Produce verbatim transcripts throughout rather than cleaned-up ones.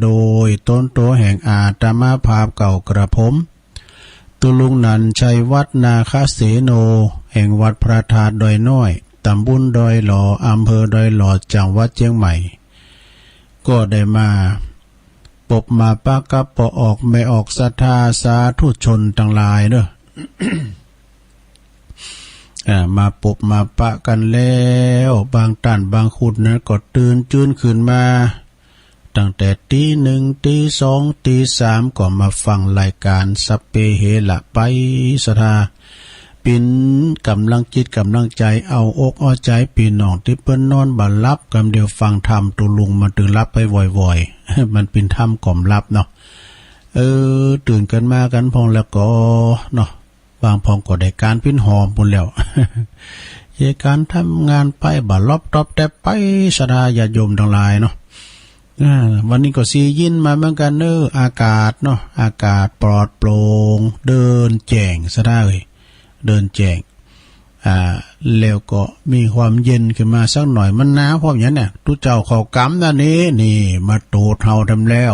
โดยต้นตั๋วแห่งอาตมาภาพเก่ากระผม ตุลุงนันท์ชัยวัฒน์ นาคเสโน แห่งวัดพระธาตุดอยน้อย ตำบลดอยหล่อ อำเภอดอยหล่อ จังหวัดเชียงใหม่ ก็ได้มาปบมาปะกับป้อออกแม่ออกศรัทธาสาธุชนตังหลายเนาะ อ่า มาปบมาปะกั๋นแล้ว บางต้านบางคนนั้นก็ตื่นจื้นขึ้นมา ตั้งแต่ตี๋หนึ่ง ตี๋สอง ตี๋สาม ก็มาฟังรายก๋านสัพเพเหระไป ศรัทธา เป๋นก๋ำลังจิตก๋ำลังใจ๋ เอาอกเอาใจ๋ ปี้น้องตี้เปิ้นนอนบ่หลับ กำเดียวฟังธรรมตุลุงมันตึงหลับไปว่อยๆ มันเป๋นธรรมกล่อมหลับเนาะ เออ ตื่นกั๋นมากั๋นพ่องแล้วก็เนาะ บางพ่องก็ได้ก๋านปิ้นหอมปู้นแล้ว เฮ็ดก๋านทำงานไปบ่หลับตอบแต๊บไป ศรัทธาญาติโยมตังหลายเนาะ อ่า วันนี้ก็ซี้ยินมาเหมือนกั๋นเนาะ อากาศเนาะ อากาศปลอดโปร่ง เดินแจ้ง ศรัทธาเอ๋ย เดินแจ้ง อ่า แล้วก็มีความเย็นขึ้นมาสักหน่อย มันหนาวเพราะหยังเนี่ย ตุ๊เจ้าเข้ากรรมนะนี่ นี่ มาโตดเฮาแถมแล้ว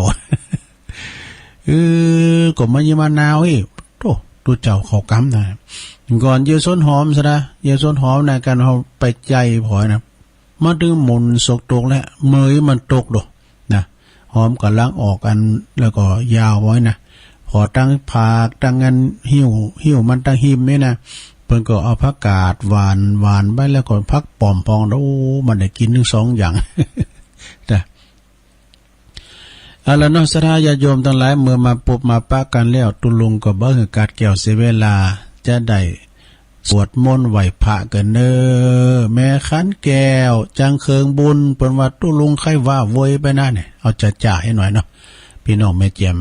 เออ ก็มันยังมาหนาวอีก โธ่ ตุ๊เจ้าเข้ากรรมนะ ก่อนเยาวชนหอมซะนะ เยาวชนหอมนะ กั๋นเฮาไปใจ๋ผอยนะ มาตึงหมุนสกตกแล้ว เมยมันตกโดดนะ หอมก่ำลังออกอัน แล้วก็ยาวไว้นะ พอตั้งผากตั้งอันหิ้ว หิ้วมันตั้งหิมนี่นะ เปิ้นก็เอาผักกาดหว่าน หว่านไว้แล้วก็ผักป๋อมพ่อง โอ้ มันได้กิ๋นตึงสองอย่าง นะ เอาละเนาะ ศรัทธาญาติโยมตังหลาย เมื่อมาปบมาปะกั๋นแล้ว ตุลุงก็บ่หื้อขาดแคล้วเสียเวลา จะได้สวดมนต์ไหว้พระกั๋นเนาะ แม่ขันแก้ว จังเคิงบุญ เปิ้นว่าตุลุงใค่ว่าโวยไปนะเนี่ย เอาจ๋าๆ ให้หน่อยเนาะ ปี้น้องแม่เจียม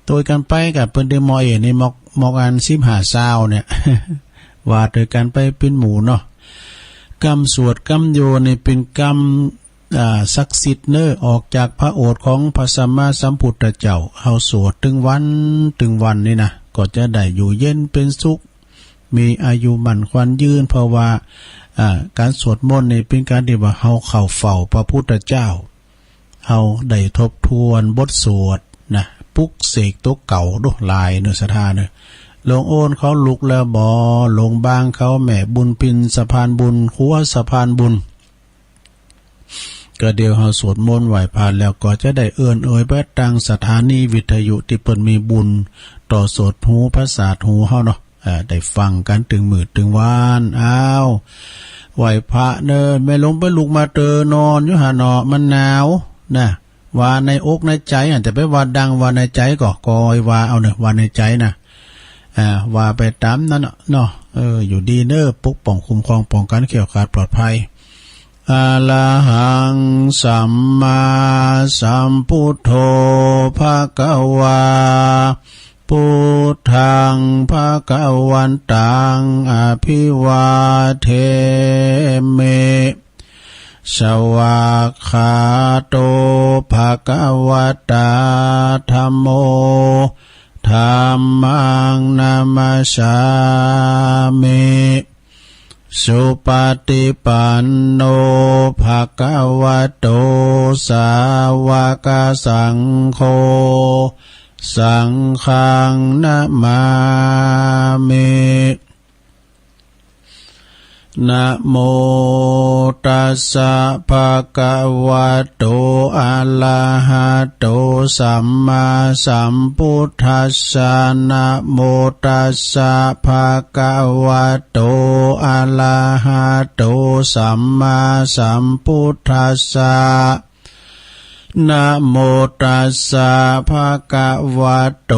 โตยกั๋นไปกับเปิ้นได้มอเอนี่ มอก มอกอันสิบห้าซาวเนี่ย ว่าโตยกั๋นไปเป๋นหมู่เนาะ กำสวดกำโยนี่เป๋นกำ อ่า ศักดิ์สิทธิ์เนาะ ออกจากพระโอษฐ์ของพระสัมมาสัมพุทธเจ้า เฮาสวดตึงวันตึงวันนี่นะ ก็จะได้อยู่เย็นเป๋นสุข มีอายุมั่นขวัญยืน เพราะว่า อ่า ก๋านสวดมนต์นี่เป๋นก๋านตี้ว่าเฮาเข้าเฝ้าพระพุทธเจ้า เฮาได้ทบทวนบทสวดนะ ปลุกเสกตั๋วเก่าโดดหลายเนาะ ศรัทธาเนาะ หลวงโอนเขาลุกแล้วบ่ หลวงบางเขาแม่บุญพินสะพานบุญ ครัวสะพานบุญ ก็เดี๋ยวเฮาสวดมนต์ไหว้พระแล้วก็จะได้เอิ้นเอ่ยไปตางสถานีวิทยุตี้เปิ้นมีบุญต่อสดหูประสาทหูเฮาเนาะ เอ่อ ได้ฟังกั๋นตึงมื้อตึงวัน อ้าว ไหว้พระเนาะ แม่หลวงไปลุกมาเตอนอนอยู่หั้นเนาะ มันหนาวนะ ว่าในอกในใจ๋ อันจะไปว่าดัง ว่าในใจ๋ก็ ก็ว่าเอาเนาะ ว่าในใจ๋นะ อ่า ว่าไปต๋ามนั้นเนาะ เนาะ เออ อยู่ดีเนาะ ปกป้องคุ้มครองป้องกั๋นแคล้วคลาดปลอดภัย อะระหังสัมมาสัมพุทโธ ภะคะวา พุทธัง ภะคะวันตัง อะภิวาเทมิ สวากขาโต ภะคะวะตา ธัมโม ธัมมัง นะมัสสามิ สุปะติปันโน ภะคะวะโต สาวะกะสังโฆ สังฆัง นะมามิ นะโมตัสสะ ภะคะวะโต อะระหะโต สัมมาสัมพุทธัสสะ นะโมตัสสะ ภะคะวะโต อะระหะโต สัมมาสัมพุทธัสสะ นะโมตัสสะ ภะคะวะโต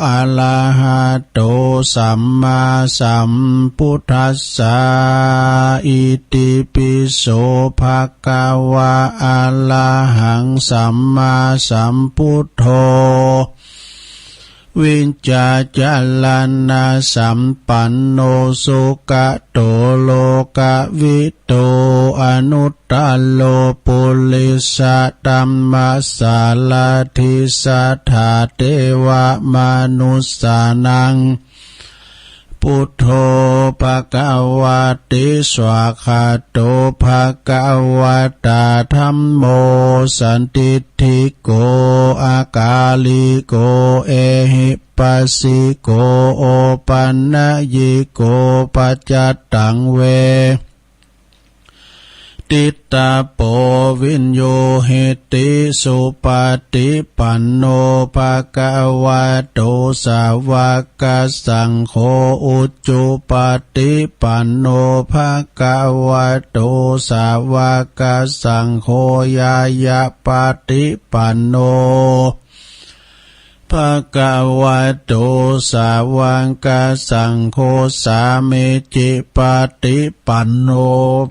อะระหะโต สัมมาสัมพุทธัสสะ อิติปิโส ภะคะวะ อะระหัง สัมมาสัมพุทโธ วิจจาจะรณะสัมปันโน สุขะโต โลกะวิทู อนุตตะโร ปุริสะธัมมะสารถิ สัทธาเทวะมะนุสสานัง พุทโธ ภะคะวะติ สวากขาโต ภะคะวะตา ธัมโม สันทิฏฐิโก กาลิโก เอหิปัสสิโก โอปันนยิโก ปัจจัตตัง เว ทิตตาโป วิญญูหิติ สุปฏิปันโน ภะคะวะโต สาวกสังโฆ อุจุปฏิปันโน ภะคะวะโต สาวกสังโฆ ญาณปฏิปันโน ภะคะวะโต สาวกสังโฆ สามีจิปฏิปันโน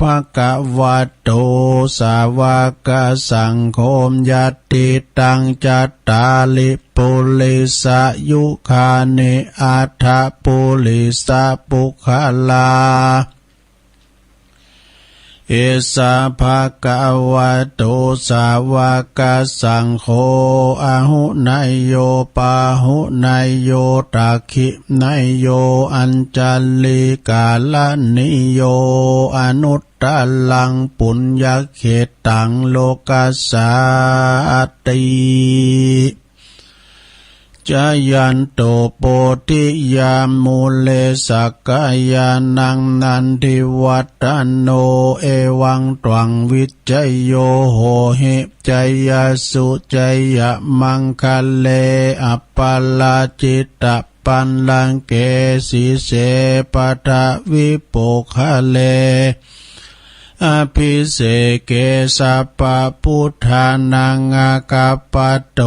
ภะคะวะโต สาวกสังโฆ ยัตถิตัง จัตตาริ ปุริสายุคานิ อัตถะ ปุริสะ ปุคคลา เอสะ ภะคะวะโต สาวกสังโฆ อาหุเนยโย ปาหุเนยโย ทักขิเนยโย อัญชลีกรณีโย อนุตตรัง ปุญญเขตตัง โลกัสสาติ จายันโต โพธิยามูเล สักกายานัง นันทิวัฒโน เอวังตวัง วิจโย โหหิ จายสุ จายมังคะเล อัปปะราจิตะ ปัลลังเก สีเส ปัทวิโปคะเล อภิเสเก สัพพะพุทธานัง อาคัปปะโต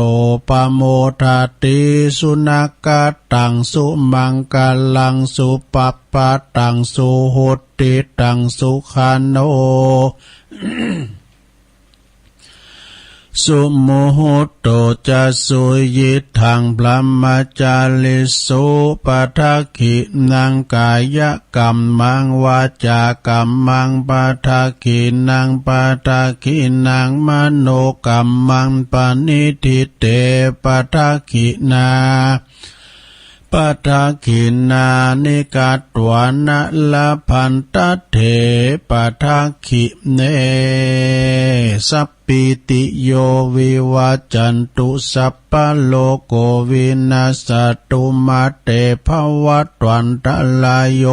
ปะโมทะติ สุณะกะตัง สุมังคะลัง สุปัปปะตัง สุหุตติตัง สุขันโน สุมุหุตโต จะสุยิตถัง พรหมจาริสุ ปะทักขิณัง กายะกัมมัง วาจากัมมัง ปะทักขิณัง ปะทักขิณัง มโนกัมมัง ปะณิทิเต ปะทักขิณา ปะทักขิณานิ กัตวานะ ละพันตะเถ ปะทักขิเณ สัพ ปีติโย วิวัจจันตุ สัพพะโรโค วินัสสะตุ มาเต ภะวัตวันตะราโย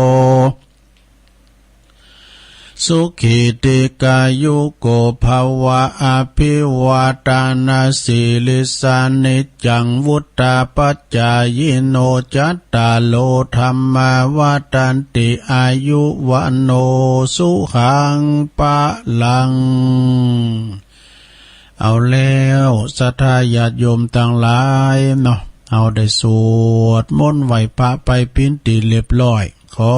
สุขี ทีฆายุโก ภะวะ อะภิวาทะนะสีลิสสะ นิจจัง วุฑฒาปะจายิโน จัตตาโร ธัมมา วัฑฒันติ อายุ วัณโณ สุขัง พะลัง เอาแล้ว ศรัทธาญาติโยมตังหลายเนาะ เฮาได้สวดมนต์ไหว้พระไปเป๋นตี้เรียบร้อย ขอ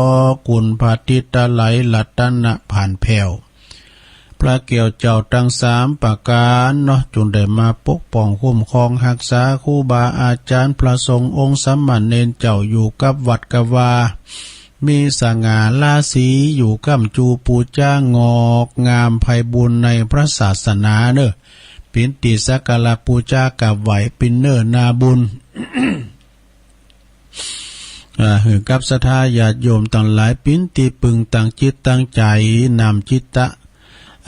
คุณพระติตะไลยรัตนะผ่านแผ้ว พระแก้วเจ้าตังสามประก๋านเนาะ จุ่งได้มาปกป้องคุ้มครองฮักษาครูบาอาจ๋ารย์ พระสงฆ์องค์สามเณรเจ้าอยู่กับวัดกับวา มีสง่าราศี อยู่ค้ำจูปู๋จางอกงามไพบูลย์ในพระศาสนาเนาะ เป๋นตี้สักการะปู๋จากราบไหว้ เป๋นเนื้อนาบุญ อ่า หื้อกับศรัทธาญาติโยมตังหลาย เป๋นตี้ปึงตั้งจิตตั้งใจ๋ นำจิตตะ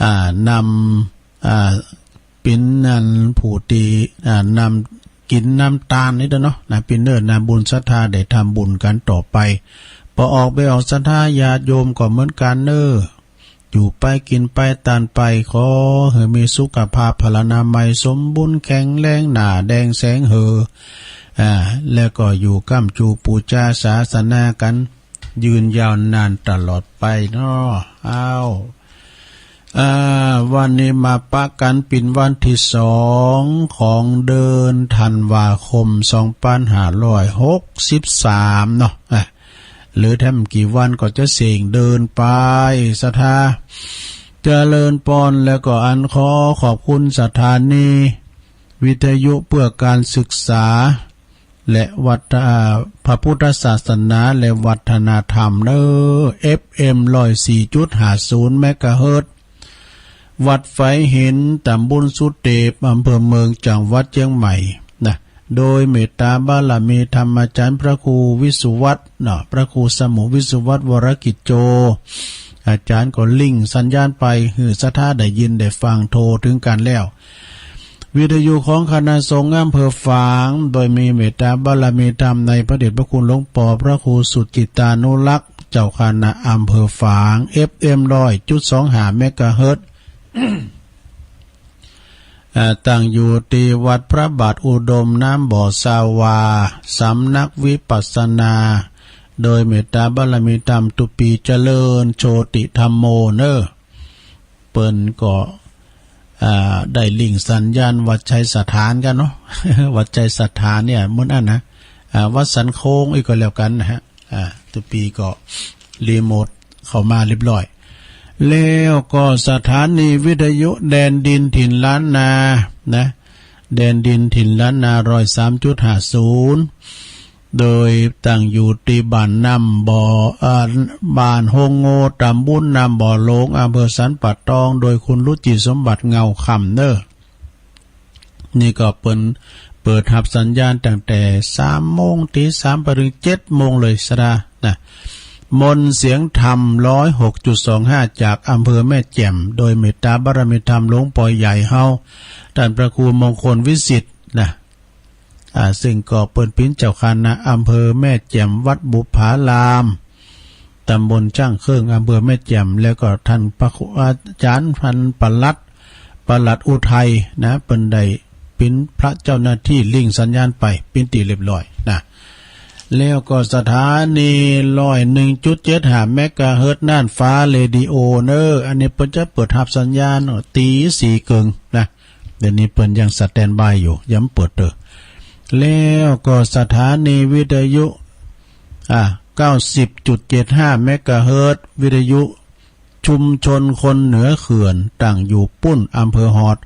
อ่า นำ อ่า เป๋นอันผู้ตี้ อ่า นำกิ๋นนำตานนี่เนาะ นะ เป๋นเนื้อนาบุญศรัทธาได้ทำบุญกั๋นต่อไป ปอออกไปออกศรัทธาญาติโยมก็เหมือนกั๋นเนาะ อยู่ไปกิ๋นไปตานไป ขอหื้อมีสุขภาพพลานามัยสมบูรณ์แข็งแรง หน้าแดงแสงเหือ อ่า แล้วก็อยู่ค้ำจูปู๋จาศาสนากั๋น ยืนยาวนานตลอดไปเนาะ อ้าว อ่า วันนี้มาปะกั๋นเป๋นวันตี้สองของเดือนธันวาคม สองปันห้าร้อยหกสิบสามเนาะ อ่ะ เหลือแถมกี่วันก็จะเส้งเดือนไป ศรัทธา เจริญปอน แล้วก็อันขอขอบคุณสถานีวิทยุเพื่อการศึกษา และวัฒ- อ่า พระพุทธศาสนาและวัฒนธรรมเนาะ เอฟเอ็ม ร้อยสี่จุดห้าศูนย์ เมกะเฮิรตซ์ วัดไฟเห็น ตำบลสุเตป อำเภอเมือง จังหวัดเจียงใหม่ นะ โดยเมตตาบารมีธรรมาจ๋ารย์พระครูวิสุวัฒน์เนาะ พระครูสมุวิสุวัฒน์ วรกิจโจ อาจ๋ารย์ก็ลิงก์สัญญาณไป หื้อศรัทธาได้ยินได้ฟัง โทรถึงกั๋นแล้ว วิทยุของคณะสงฆ์อำเภอฝาง โดยมีเมตตาบารมีธรรมในพระเดชพระคุณหลวงปอพระครูสุจิตตานุรักษ์ เจ้าคณะอำเภอฝาง เอฟเอ็ม ร้อยจุดสองห้า เมกะเฮิรตซ์ อ่า ตั้งอยู่ที่วัดพระบาทอุดมน้ำบ่อสาวา สำนักวิปัสสนา โดยเมตตาบารมีธรรมตุปีเจริญโชติธัมโมเนอ เปิ้นก็ อ่า ได้ลิงก์สัญญาณวัดชัยสถานกันเนาะ วัดชัยสถานเนี่ยมื้อนั้นนะ อ่า วัดสันโค้งอีกก็แล้วกันนะฮะ อ่า ตุปีก็รีโมทเข้ามาเรียบร้อย แล้วก็สถานีวิทยุแดนดินถิ่นล้านนานะ แดนดินถิ่นล้านนา ร้อยสามจุดห้าศูนย์ โดยตั้งอยู่ที่บ้านน้ำบ่อ อ่า บ้านโฮงโง่ ตำบลน้ำบ่อหลวง อำเภอสันป่าตอง โดยคุณรุจิสมบัติเงาคำเนอ นี่ก็เปิ้นเปิดฮับสัญญาณตั้งแต่สามโมงตีสามไปถึงเจ็ดโมงเลยสะดานะ มนต์เสียงธรรม ร้อยหกจุดสองห้า จากอำเภอแม่แจ่ม โดยเมตตาบารมีธรรมหลวงปอใหญ่เฮา ท่านพระครูมงคลวิสิทธิ์นะ อ่า ซึ่งก็เปิ้นเป๋นเจ้าคณะอำเภอแม่แจ่ม วัดบุปผาราม ตำบลช่างเครื่อง อำเภอแม่แจ่ม แล้วก็ท่านพระครูอาจารย์ ท่านปลัด ปลัดอุทัยนะ เปิ้นได้เป๋นพระเจ้าหน้าที่ลิงก์สัญญาณไปเป๋นตี้เรียบร้อยนะ แล้วก็สถานี ร้อยหนึ่งจุดเจ็ดห้า เมกะเฮิรตซ์ น่านฟ้าเรดิโอเนอ อันนี้เปิ้นจะเปิดฮับสัญญาณตีสี่เกิ่งนะ เดี๋ยวนี้เปิ้นยังสแตนด์บายอยู่ ยังบ่เปิดเตอ แล้วก็สถานีวิทยุ อ่า เก้าสิบจุดเจ็ดห้า เมกะเฮิรตซ์ วิทยุชุมชนคนเหนือเขื่อน ตั้งอยู่ปุ้น อำเภอฮอด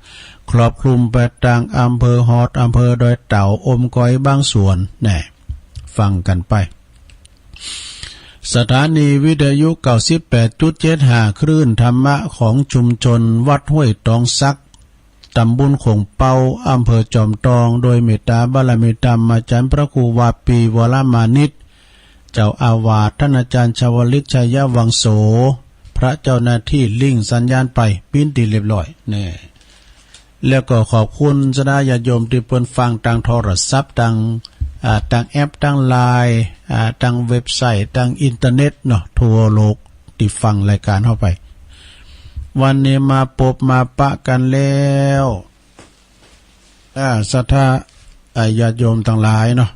ครอบคลุมไปตางอำเภอฮอด อำเภอดอยเต่า อมก๋อยบางส่วน แน่ ฟังกันไป สถานีวิทยุ เก้าสิบแปดจุดเจ็ดห้า คลื่นธรรมะของชุมชนวัดห้วยตองสัก ตำบลโข่งเปา อำเภอจอมตอง โดยเมตตาบารมีธรรมอาจารย์พระครูวาปี วรมานิต เจ้าอาวาส ท่านอาจารย์ชวลิต ชัยวังโส พระเจ้าหน้าที่ลิงก์สัญญาณไปเป๋นตี้เรียบร้อย แน่ แล้วก็ขอบคุณสะดาญาติโยมตี้เปิ้นฟังตางโทรศัพท์ ตาง อ่า ตางแอป ตางไลน์ อ่า ตางเว็บไซต์ ตางอินเทอร์เน็ตเนาะ ทั่วโลกตี้ฟังรายก๋านเฮาไป วันนี้มาปบมาปะกันแล้ว อ่า ศรัทธา อ่า ญาติโยมตังหลายเนาะ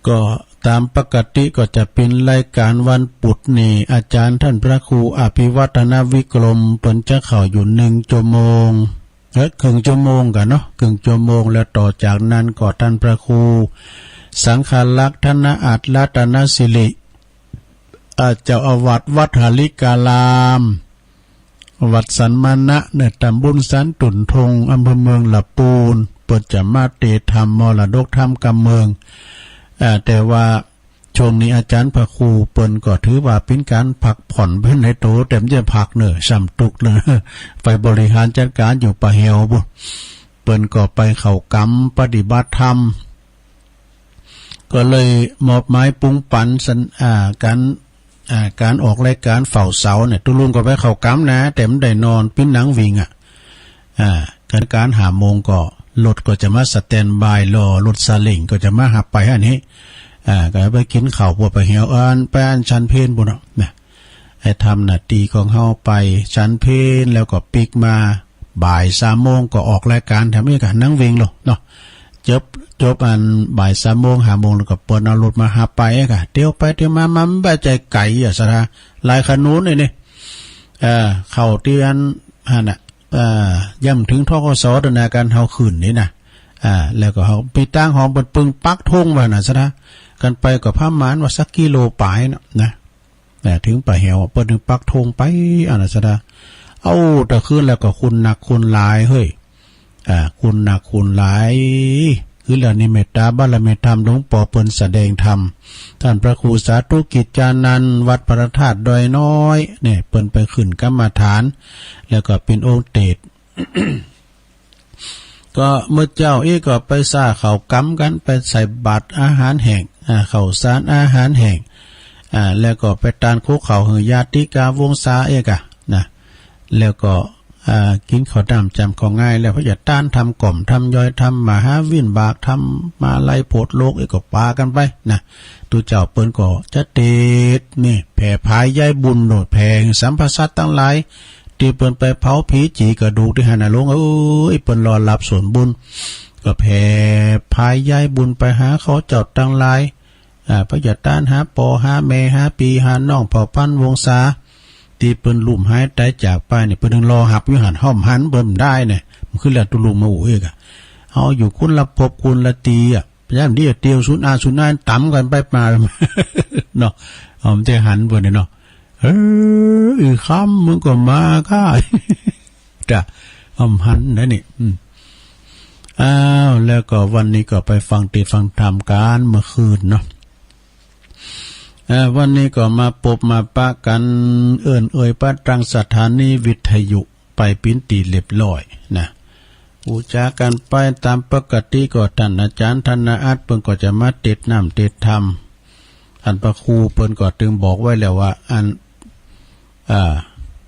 ก็ตามปกติก็จะเป๋นรายก๋านวันปุธนี่ อาจารย์ท่านพระครูอภิวัฒนวิกรม เปิ้นจะเข้าอยู่หนึ่งชั่วโมง เอ๊ะ ครึ่งชั่วโมงกั๋นเนาะ ครึ่งชั่วโมง แล้วต่อจากนั้นก็ท่านพระครูสังฆรักษ์ ธนอัตถรัตนสิริ อ่า เจ้าอาวาสวัดหาริการาม วัดสันมานะ ในตำบลสันตุ่นทง อำเภอเมืองละปูน เปิ้นจะมาเตศน์ธรรมมรดกธรรมกำเมือง อ่า แต่ว่าช่วงนี้อาจารย์พระครูเปิ้นก็ถือว่าเป๋นก๋านพักผ่อนไปในโต แต่บ่ใจ้พักเน่อ ซ้ำตุ๊กเน่อ ไปบริหารจัดก๋านอยู่ป่าแหวบุ้น เปิ้นก็ไปเข้ากรรมปฏิบัติธรรม ก็เลยมอบหมายปรุงปั๋นสัญ- อ่า ก๋าน- อ่า ก๋านออกรายก๋านเฝ้าเสาเนี่ย ตุ๊ลุงก็ไปเข้ากรรมนะ แต่บ่ได้นอน เป๋นหนังวิ่งอะ อ่า ก๋าน- ก๋านห้าโมงก็รถก็จะมาสแตนด์บายรอ รถซาเล้งก็จะมาฮับไปหั้นนี้ อ่า ก็ไปกิ๋นข้าวพวกไปแหวอัน ไปอันฉันเพลปุ้นเนาะ นะ ให้ทำหน้าตี้ของเฮาไป ฉันเพลแล้วก็ปิ๊กมา บ่ายสามโมงก็ออกรายก๋าน แถมนี้ก็หนังวิ่งโลดเนาะ จบ- จบอันบ่ายสามโมง ห้าโมงแล้วก็เปิ้นเอารถมาฮับไปเองอะ เตียวไปเตียวมา มันบ่ใจ้ไก๋อะศรัทธา หลายขนุนนี่นี่ เอ่อ เข้าตี้อันหั้นน่ะ เอ่อ ย่ำเถิง ธ.ก.ส. ธนาคารเฮาขึ้นนี่นะ อ่า แล้วก็เฮาไปตางห้องเปิ้นปึงปักธงไว้น่ะศรัทธา กันไปก็ประมาณว่าสักกิโลปลายเนาะ นะ อ่า เถิงป่าแหว เปิ้นเถิงปักธงไป อันนั้นศรัทธา เอ้า แต่คืนแล้วก็คนนักคนหลายเฮ้ย อ่า คนนักคนหลาย คือแล้วนี่เมตตาบารมีธรรม หลวงปอเปิ้นแสดงธรรม ท่านพระครูสาธุกิจจานันท์ วัดพระธาตุดอยน้อย เนี่ย เปิ้นไปขึ้นกรรมฐาน แล้วก็เป๋นองค์เตศน์ ก็เมื่อเจ๊าอี้ก็ไปซ่าข้าวกำกั๋น ไปใส่บาตรอาหารแห้ง อ่า ข้าวสารอาหารแห้ง อ่า แล้วก็ไปตานคุกข้าวหื้อญาติกาวงศาเอกอะนะ แล้วก็ อ่า กินข้าวดำจำข้าวง่ายแล้ว พระยาต้านทำกล่อมทำย้อยทำมหาวินบากทำมาลัยโพดโลก เอ้ย ก็ปากันไปนะ ตูเจ้าเปิ้นก็จะเตดนี่ แผ่พายย้ายบุญโนด แผ่สัมภสัตว์ทั้งหลาย ที่เปิ้นไปเผาผีจีกระดูกที่หันน่ะ หลวงเอ้ย เปิ้นรอรับส่วนบุญ ก็แผ่พายย้ายบุญไปหาเขาเจ้าทั้งหลาย อ่า พระยาต้านหาปอหาแม่หาปีหาน้องเผ่าพันธุ์วงศา ที่เปิ้นลุ่มหายตายจากไปนี่ เปิ้นถึงรอหับอยู่หัน ห้อมหันเปิ้นได้เนี่ย มันคือแล้วตุลุงมาอู้เอกอะ เอาอยู่คนละภพคนละตีอะ พยายามที่จะเตียวศูนย์อาศูนย์อาต่ำกันไปมา เนาะ เอามันจะหันเปิ้นเนี่ยเนาะ เออ อีกคำมึงก็มาค่ะ จ้ะ ห้อมหันนะนี่ อืม อ้าว แล้วก็วันนี้ก็ไปฟังเทศน์ฟังธรรมกันเมื่อคืนเนาะ เอ่อ วันนี้ก็มาปบมาปะกัน เอิ้นเอ่ยปะตังสถานีวิทยุ ไปปินตี้เรียบร้อยนะ อู้จ๋ากันไปตามปกติ ก็ต้านอาจ๋ารย์ธนาอัตเปิ้นก็จะมาเตสน์น้ำเตสน์ธรรม อันพระครูเปิ้นก็ตึงบอกไว้แล้วว่า อัน อ่า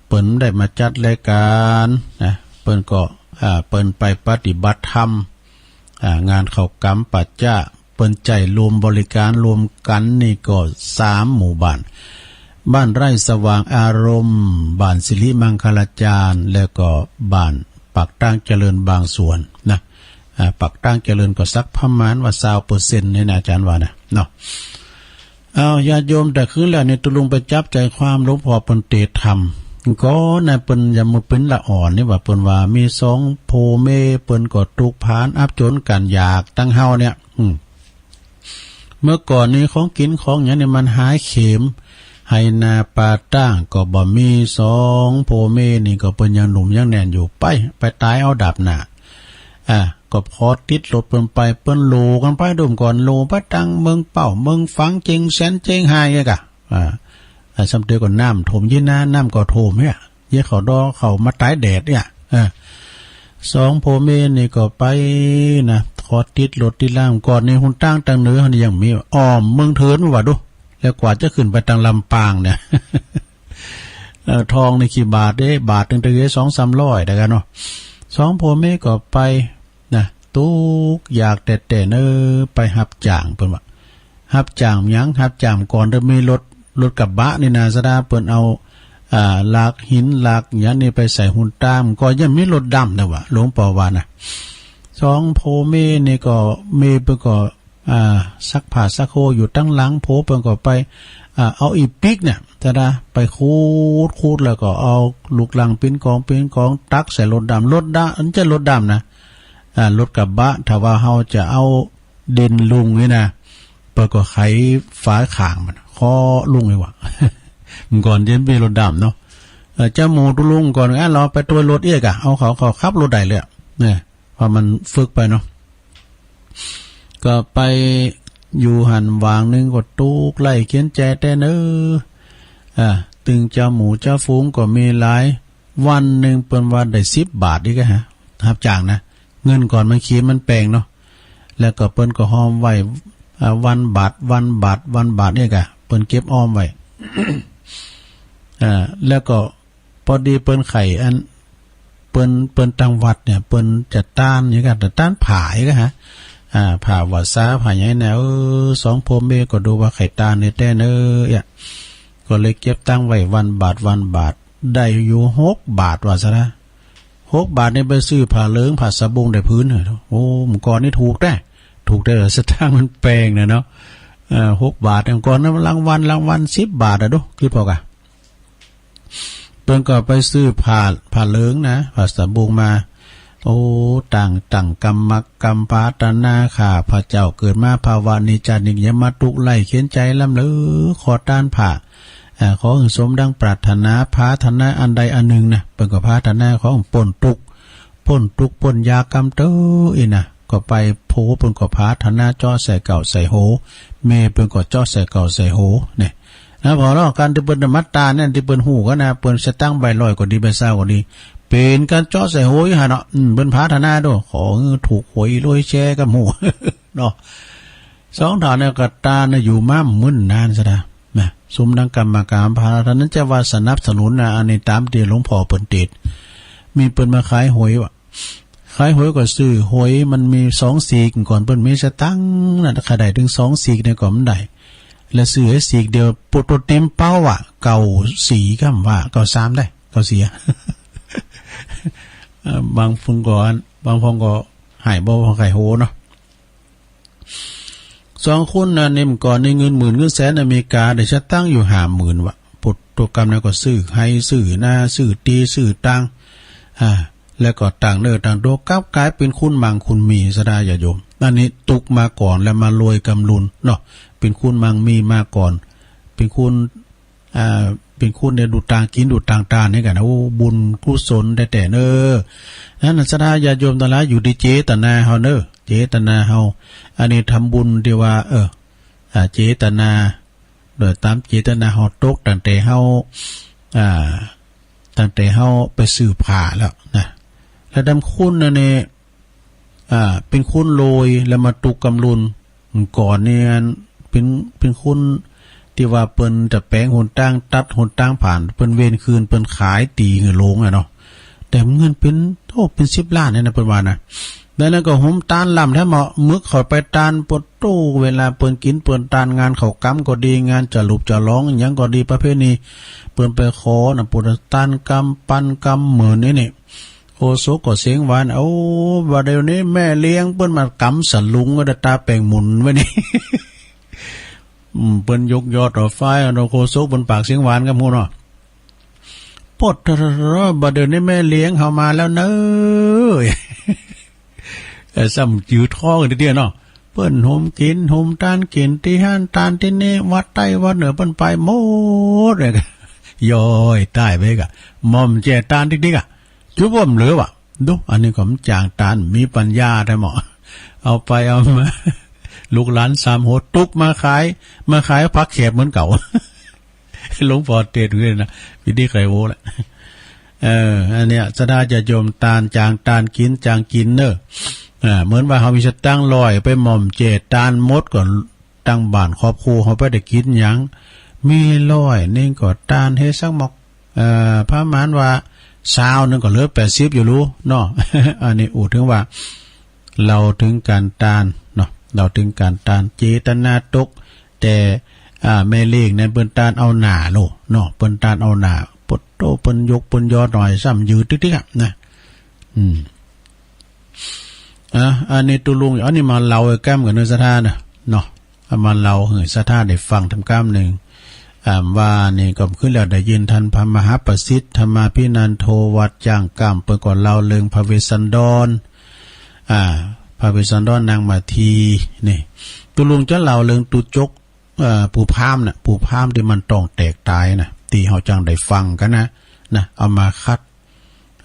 เปิ้นได้มาจัดรายการนะ เปิ้นก็ อ่า เปิ้นไปปฏิบัติธรรม อ่า งานเข้ากรรมปัจจะ เปิ้นใจ๊รวมบริการรวมกันนี่ก็สามหมู่บ้าน บ้านไร่สว่างอารมณ์ บ้านสิริมังคลาจารย์ แล้วก็บ้านปากตางเจริญบางส่วนนะ อ่า ปากตางเจริญก็สักประมาณว่าซาวเปอร์เซ็นต์นี่นะ อาจ๋ารย์ว่านะ เนาะ เอา ญาติโยม แต่คืนแล้วนี่ ตุลุงไปจับใจความหลวงพ่อเปิ้นเตสน์ธรรม ก็นะ เปิ้นยามมื้อเปิ้นละอ่อนนี่ว่า เปิ้นว่ามีสองโผแม่ เปิ้นก็ทุกข์ผานอับจนกันอยากตังเฮาเนี่ย อืม เมื่อก่อนนี้ของกินของหยังนี่มันหายเข็ม ไฮ่นาป่าตางก็บ่มี สองโผแม่นี่ก็เปิ้นยังหนุ่มยังแน่นอยู่ ไป ไปตายเอาดาบหน้า อ่า ก็ขอติดรถเปิ้นไป เปิ้นโหล่กันไปดุมก่อน โหล่ไปตังเมืองเป้า เมืองฝาง เจียงแสน เจียงฮายเอ้ยกะ อ่า อ่า ซ้ำเตื้อก็น้ำท่วมเยียะนะ น้ำก็ท่วมเฮ้ย เยียะเขาดอเขามาตายแดดเนี่ย อ่า สองโผแม่นี่ก็ไปนะ ขอติดรถติดลาก่อน ในหนตางตังเหนือนี่ยังมี อ้อมเมืองเถินว่าดู แล้วกว่าจะขึ้นไปตังลำปางเนี่ย เอ่อ ทองนี่กี่บาทเด้ บาทหนึ่งเท่าไหร่ สองสามร้อยเด้อกันเนาะ สองโผแม่ก็ไปนะ ทุกข์ยากแต๊ๆ เนอะ ไปฮับจ้างเปิ้นว่า ฮับจ้างหยัง ฮับจ้างก่อนเด้อ มีรถ รถกระบะนี่นะ สะดาเปิ้นเอา อ่า หลากหินหลากหยังนี่ไปใส่หนตาง ก็ยังมีรถดำนะว่า หลวงพ่อว่านะ สองโผแม่นี่ก็ แม่เปิ้นก็ อ่า ซักผ้าซักโฮอยู่ตังหลัง โผเปิ้นก็ไป อ่า เอาอีปิ๊กเนี่ย จะได้ไปขูด ขูดแล้วก็เอาลูกลังปิ้นกอง ปิ้นกองตักใส่รถดำ รถดำ อันจะรถดำนะ อ่า รถกระบะ ถ้าว่าเฮาจะเอาเด่นลุงนี่นะ เปิ้นก็ไขฝาข้างมัน เคาะลุงนี่ว่า เมื่อก่อนเย็นมีรถดำเนาะ เอ่อ เจ้าหมู่ตุลุงก่อน อ่ะ เราไปตวยรถเอี้ยกะ เอาเขา เขาขับรถได้เลยอะ เนี่ย เพราะมันฝึกไปเนาะ ก็ไปอยู่หั้นวางหนึ่งก็ทุกข์ไร้เข็ญใจแต๊เนอะ อ่า ตึงเจ้าหมู่เจ้าฝูงก็มีหลาย วันหนึ่งเปิ้นว่าได้สิบบาทอีกอะฮะ ฮับจ้างนะ เงินก่อนมันเขียนมันแปงเนาะ แล้วก็เปิ้นก็ฮ้อมไว้ อ่า วันบาท วันบาท วันบาทเนี่ยกะ เปิ้นเก็บอ้อมไว้ อ่า แล้วก็ พอดีเปิ้นไขอัน เปิ้น เปิ้นตังวัดเนี่ย เปิ้นจะต้านอย่างกัน แต่ต้านผ้าอย่างกันฮะ อ่า ผ้าวัสสา ผ้าหยังเนี่ย เออ สองโผแม่ก็ดูว่าไขต้านเนี่ยแต๊เนอะ เอี้ย ก็เลยเก็บตังไว้วันบาท วันบาท ได้อยู่หกบาทว่าซะนะ หกบาทนี่ไปซื้อผ้าเหลืองผ้าสะบงได้ผืนเนอะ โอ้ เมื่อก่อนนี่ถูกแต๊ ถูกแต๊ สตางค์มันแปงนะเนาะ เอ่อ หกบาท เมื่อก่อนนั้นรางวัล รางวัลสิบบาทอะดู คิดพอกะ เปิ้นก็ไปซื้อผ้า ผ้าเหลืองนะ ผ้าสะบงมา โอ้ ตั้ง ตั้งกำมักกำปรารถนา ข้าพเจ้าเกิดมาภาวะนี้ชาตินี้ อย่ามาทุกข์ไร้เข็ญใจล้ำเลย ขอต้านผ้า อ่า ขอให้สมดังปรารถนา ปรารถนาอันใดอันหนึ่งนะ เปิ้นก็ปรารถนาขอให้ป๊นทุกข์ ป๊นทุกข์ป๊นยากกำเตออี้นะ ก็ไปโผเปิ้นก็ปรารถนาเจาะใส่เก๊าใส่โห แม่เปิ้นก็เจาะใส่เก๊าใส่โห เนี่ย นะ พอเนาะ การตี้เปิ้นมาต้านเนี่ย ตี้เปิ้นฮู้กันนะ เปิ้นสตางค์ใบร้อยก็ดี ใบซาวก็ดี เป๋นการเจาะใส่โหอยู่หั่นเนาะ อืม เปิ้นปรารถนาโด ขอให้ถูกหวยรวยแชร์กับหมู่ เนาะ สองท่านเนี่ยก็ต้านเนี่ยอยู่มามึนนานซะนะ นะ สมดังกำมักกำปรารถนา จะว่าสนับสนุนนะ อันนี้ตามตี้หลวงพ่อเปิ้นเตสน์ มีเปิ้นมาขายหวยวะ ขายหวยก็ซื้อหวยมันมีสองซีกก่อน เปิ้นมีสตังค์นะ ถ้าได้ถึงสองซีกเนี่ยก็มันได้ แล้วซื้อไอ้ซีกเดียวโปโตเต็มเป้าอะ เก้าสี่ กำว่า เก้าสาม ได้ เก้าสี่ อะ เอ่อบางคนก็ บางคนก็หายบ่พอไข่โหเนาะ สองคนนั้นเนี่ย เมื่อก่อนนี่เงินหมื่นเงินแสนอเมริกา ได้สตังค์อยู่ห้าหมื่นวะ โปโตกำนั้นก็ซื้อไฮ่ซื้อนาซื้อตีซื้อตัง อ่า แล้วก็ตั้งเนื้อตั้งตัว กลับกลายเป็นคนมั่งคนมี ศรัทธาญาติโยม อันนี้ตุ๊กข์มาก่อนแล้วมารวยกำลุนเนาะ เป็นคนมั่งมีมาก่อน เป็นคน อ่า เป็นคนเนี่ยดูตางกินดูตางตานนี่กันนะ โอ้ บุญกุศลแต๊ๆ เนอะ นั้นศรัทธาญาติโยมตังหลาย อยู่ที่เจตนาเฮาเนอะ เจตนาเฮา อันนี้ทำบุญที่ว่า เออ อ่า เจตนา โดยตามเจตนาเฮาตกตั้งแต่เฮา อ่า ตั้งแต่เฮาไปซื้อผ้าแล้วนะ แล้วดำคุณนะเนี่ย อ่า เป็นคนรวยแล้วมาตุ๊กข์กำลุน ก่อนเนี่ย เป็น เป็นคนที่ว่าเปิ้นจะแปลงหนตาง ตัดหนตางผ่าน เปิ้นเวนคืน เปิ้นขายตี้หื้อหลวงอะเนาะ แต่เงินเป็น โอ้ เป็นสิบล้านเนี่ยนะ เปิ้นว่านะ แล้วนั้นก็โฮมตานล้ำแท้เหมาะ มึกเข้าไปตาน โปโต เวลาเปิ้นกินเปิ้นตาน งานเข้ากำก็ดี งานจะหลุบจะหลองหยังก็ดี ประเพณี เปิ้นไปขอนะ โปโต ตานกำปันกำหมื่นนี่นี่ โฆษกก็เสียงหวาน โอ้ บัดเดี๋ยวนี้แม่เลี้ยงเปิ้นมากำสลุงก็ได้ตาแปลงหมุนไว้นี่ อืม เปิ้นยกยอดเอาไฟเอาเนาะ โฆษกเปิ้นปากเสียงหวานกับหมู่เนาะ โปโต บัดเดี๋ยวนี้แม่เลี้ยงเฮามาแล้วเนอะ เออ ซ้ำจื้อท้องกันทีเดียวเนาะ เปิ้นโฮมกินโฮมตาน กินตี้หั้นตานตี้นี่ วัดใต้วัดเหนือเปิ้นไปหมดเลย ย้อยตายไปกะ หม่อมแจ่ตานติ๊กๆ อะ จุบ่มเหลือวะ ดู อันนี้ก็มันจางตาน มีปัญญาแท้เหมาะ เอาไปเอามา ลูกหลานสามโหดตุ๊กข์มาขาย มาขายผักแขบเหมือนเก่า หลวงพ่อเทศน์เลยนะ วิธีไขโวแหละ เออ อันเนี้ย ศรัทธาญาติโยม ตานจางตาน กินจางกินเนอะ อ่า เหมือนว่าเฮามีสตางค์ร้อย ไปหม่อมแจ่ตานหมดก่อน ตั้งบ้านครอบครัวเฮาไปได้กินหยัง มีร้อยหนึ่งก็ตานเฮ็ดสักหมอก เอ่อ ประมาณว่าซาวหนึ่งก็เหลือแปดสิบอยู่ลูเนาะ อันนี้อู้ถึงว่า เล่าถึงการตานเนาะ เล่าถึงการตาน เจตนาตก แต่ อ่า แม่เลี้ยงนั้นเปิ้นตานเอาหน้าโลเนาะ เปิ้นตานเอาหน้า โปโต เปิ้นยกเปิ้นยอหน่อย ซ้ำยืดติ๊กๆ อะนะ อืม อ่ะ อันนี้ตุ๊ลุง อันนี้มาเล่าไอ้กำกันเนอะ ศรัทธานะ เนาะ เอามาเล่าให้ศรัทธาได้ฟังทำกำหนึ่ง อ่า ว่านี่ก็ขึ้นแล้วได้ยินท่านพระมหาประสิทธิ์ธรรมาภินันโทวัดจ้างกำ เปิ้นก็เล่าเรื่องพระเวสสันดร อ่า พระเวสสันดรนางมาที นี่ ตุ๊ลุงจะเล่าเรื่องตุ๊จก เอ่อ ปู่พราหมณ์น่ะ ปู่พราหมณ์ที่มันต้องแตกตายน่ะ ที่เฮาจังได้ฟังกันนะ นะ เอามาคัด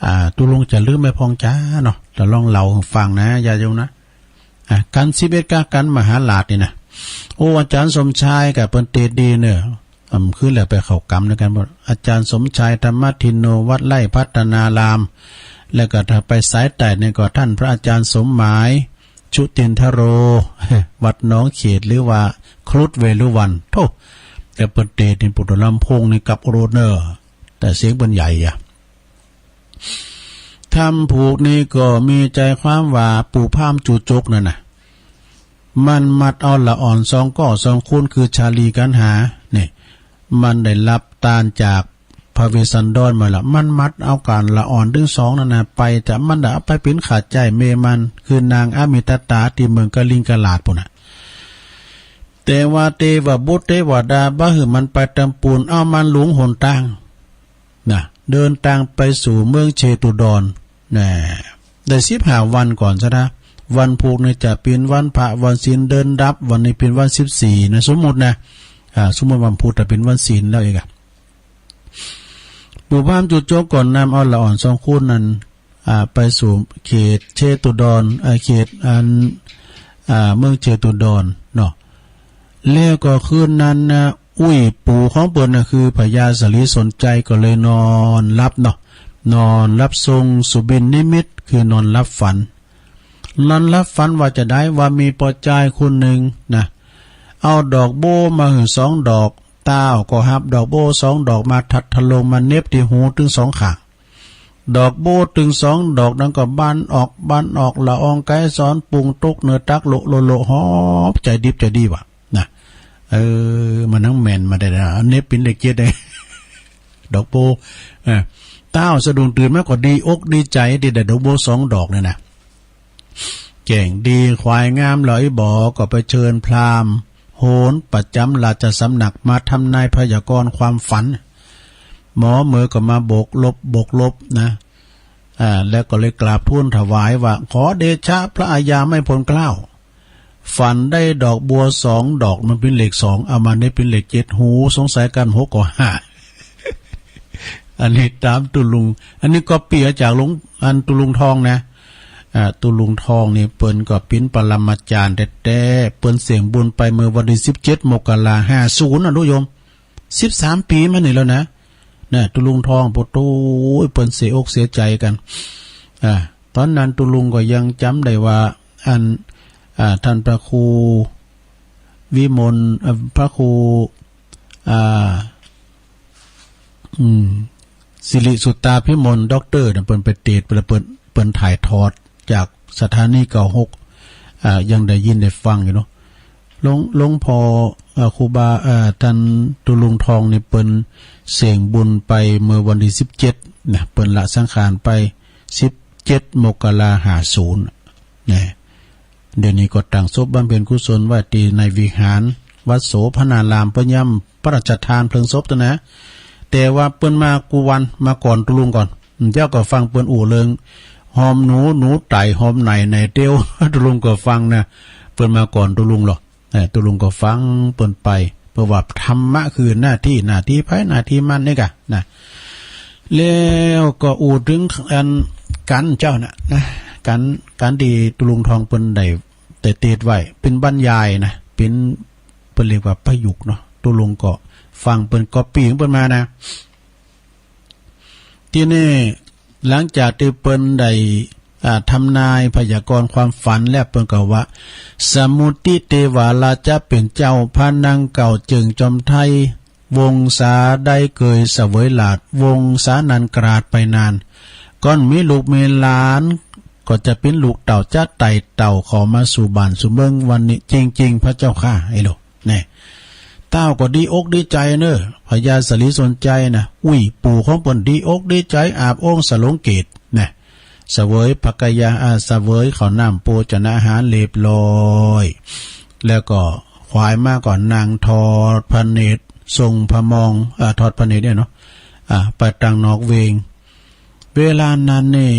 อ่า ตุ๊ลุงจะลืมไม่พองจ้าเนาะ แต่ลองเล่าให้ฟังนะ ญาติโยมนะ อ่ะ กันสิบเอ็ด กากันมหาราชนี่นะ โอ้ อาจารย์สมชายกับเปิ้นเตดดีเนอะ อ่ำ ขึ้นแล้วไปเข้ากำด้วยกันหมด อาจารย์สมชายธรรมทินโน วัดไร่พัฒนาราม แล้วก็ถ้าไปสายใต้เนี่ยก็ท่านพระอาจารย์สมหมาย ชุตินทโร วัดหนองเขต หรือว่าครุฑเวฬุวัน โธ่ แต่เปิ้นเตดนี่ ปุตตะลำโพงนี่กับโอโรเนอร์ แต่เสียงเปิ้นใหญ่อะ ถ้ำผูกนี่ก็มีใจความว่าปู่พราหมณ์จุจกนั่นน่ะ มันมัดเอาละอ่อนสองก้อสองคน คือชาลีกัณหา นี่ มันได้รับตานจากพระเวสสันดรมาละ มันมัดเอาก้านละอ่อนตึงสองนั่นน่ะ ไป แต่มันได้เอาไปเป๋นข้าใจ๊เมย์มัน คือนางอมิตตา ตี้เมืองกลิงกราดพู้นน่ะ แต่ว่าเตวบุตรเตวดาบ่หื้อมันไปตำปูน เอามันหลงหนตาง นะ เดินตางไปสู่เมืองเชตุดร นะ ได้สิบห้าวันก่อนซะนะ วันพูกนี่จะเป๋นวันพระวันศีลเดือนดับ วันนี้เป๋นวันสิบสี่นะ สมมุตินะ อ่า สมมุติวันพูกจะเป๋นวันศีลแล้วอีกอะ ปู่พราหมณ์จุจกก็นำเอาละอ่อนสองคนนั้น อ่า ไปสู่เขตเชตุดร อ่า เขตอัน อ่า เมืองเชตุดรเนาะ แล้วก็คืนนั้นนะ อุ้ยปู่ของเปิ้นน่ะ คือพญาสลีสนชัยก็เลยนอนหลับเนาะ นอนหลับทรงสุบินนิมิต คือนอนหลับฝัน นอนหลับฝันว่าจะได้ ว่ามีป้อจายคนหนึ่งนะ เอาดอกโบ้มาหื้อสองดอก ต้าวก็หับดอกโบ้สองดอกมาทัดทะลงมาเหน็บตี้หูตึงสองข้าง ดอกบัวตึงสองดอกนั้นก็บานออก บานออก ละอองไกรสอน ปรุงตุ๊กเนื้อตัก โละโละโละ หอม ใจ๋ดิบใจ๋ดีวะ นะ เออ มันทั้งแม่นมาได้นะ อันนี้ปิ่นเลขเจ็ดเลย ดอกบัว เออ ต้าวสะดุ้งตื่นมาก็ดีอกดีใจ๋ ที่ได้ดอกบัวสองดอกเนี่ยนะ แจ้งดี ควายงาม ลอยบ่อ ก็ไปเชิญพราหมณ์โหรประจำราชสำนักมาทำนายพยากรณ์ความฝัน หมอเหมอก็มาบวกลบ บวกลบนะ อ่า แล้วก็เลยกราบทูลถวายว่า ขอเดชะพระอาญาไม่พ้นเกล้า ฝันได้ดอกบัวสองดอก มันเป็นเลขสอง เอามาได้เป็นเลขเจ็ด หูสงสัยกัน หกก็ห้า อันนี้ตามตุลุง อันนี้ก็เปียจากหลวง อันตุลุงทองนะ อ่า ตุลุงทองนี่เปิ้นก็เป็นปรมาจารย์แต๊ๆ เปิ้นเสี้ยงบุญไปเมื่อวันที่สิบเจ็ด มกรา ห้าศูนย์ นะทุกโยม สิบสามปี๋มานี่แล้วนะ นะ ตุลุงทอง โอ้โห เปิ้นเสียอกเสียใจ๋กัน อ่า ตอนนั้นตุลุงก็ยังจ๋ำได้ว่า อัน อ่า ท่านพระครูวิมล เอ่อ พระครู อ่า อืม สิริสุตตาภิมล ด็อกเตอร์ เนี่ย เปิ้นไปเตสน์ เปิ้น เปิ้น เปิ้นถ่ายทอดจากสถานีเก้าหก อ่า ยังได้ยินได้ฟังอยู่เนาะ หลวง หลวงพ่อ เอ่อ ครูบา เอ่อ ท่านตุลุงทองนี่เปิ้นเสี้ยงบุญไปเมื่อวันที่สิบเจ็ดนะ เปิ้นละสังขารไป สิบเจ็ด มกรา ห้าศูนย์ นะ เดี๋ยวนี้ก็ตั้งศพบำเพ็ญกุศลไว้ที่ในวิหารวัดโสภณาราม เปิ้นย้ำพระราชทานเพลิงศพตั๊วนะ แต่ว่าเปิ้นมากู้วัน มาก่อนตุลุงก่อน เจ้าก็ฟังเปิ้นอู้เรื่องหอมหนู หนูไต่หอมไหน ไหนเตียว ตุลุงก็ฟังนะ เปิ้นมาก่อนตุลุงหรอก เออ ตุลุงก็ฟังเปิ้นไป เพราะว่าธรรมะคือหน้าตี้ หน้าตี้ไผหน้าตี้มันนี่กะนะ แล้วก็อู้ถึงอันกั๋นเจ้าน่ะนะ กั๋น กั๋นตี้ตุลุงทองเปิ้นได้ ได้เตสน์ไว้ เป๋นบรรยายนะ เป๋น เปิ้นเรียกว่าประยุกต์เนาะ ตุลุงก็ฟังเปิ้นก๊อปปี้ของเปิ้นมานะ ทีนี้หลังจากตี้เปิ้นได้ อ่า ทำนายพยากรณ์ความฝันแล้ว เปิ้นก็ว่า สมุติเทวาราชจะเป๋นเจ้า พระนางเก่าเจิ่งจอมไทย วงศาใดเกยเสวยราช วงศานั้นกราดไปนาน ก่อนมีลูกมีหลาน ก็จะเป๋นลูกเต้าจะไต่เต้าเข้ามาสู่บ้านสู่เมืองวันนี้จริงๆ พระเจ้าข้า ไอ้ลูก แน่ เต้าก็ดีอกดีใจ๋เนอะ พญาสาลีสนชัยนะ อุ้ย ปู่ของเปิ้นดีอกดีใจ๋ อาบโอ่งสลงเกศนะ เสวยผักกะยา อ่า เสวยข้าวน้ำโภชนาหารเรียบร้อย แล้วก็ควายมาก็นั่งทอดพระเนตร ส่งพระมอง อ่า ทอดพระเนตรเนี่ยเนาะ อ่า ไปตังนอกเวง เวลานั้นนี่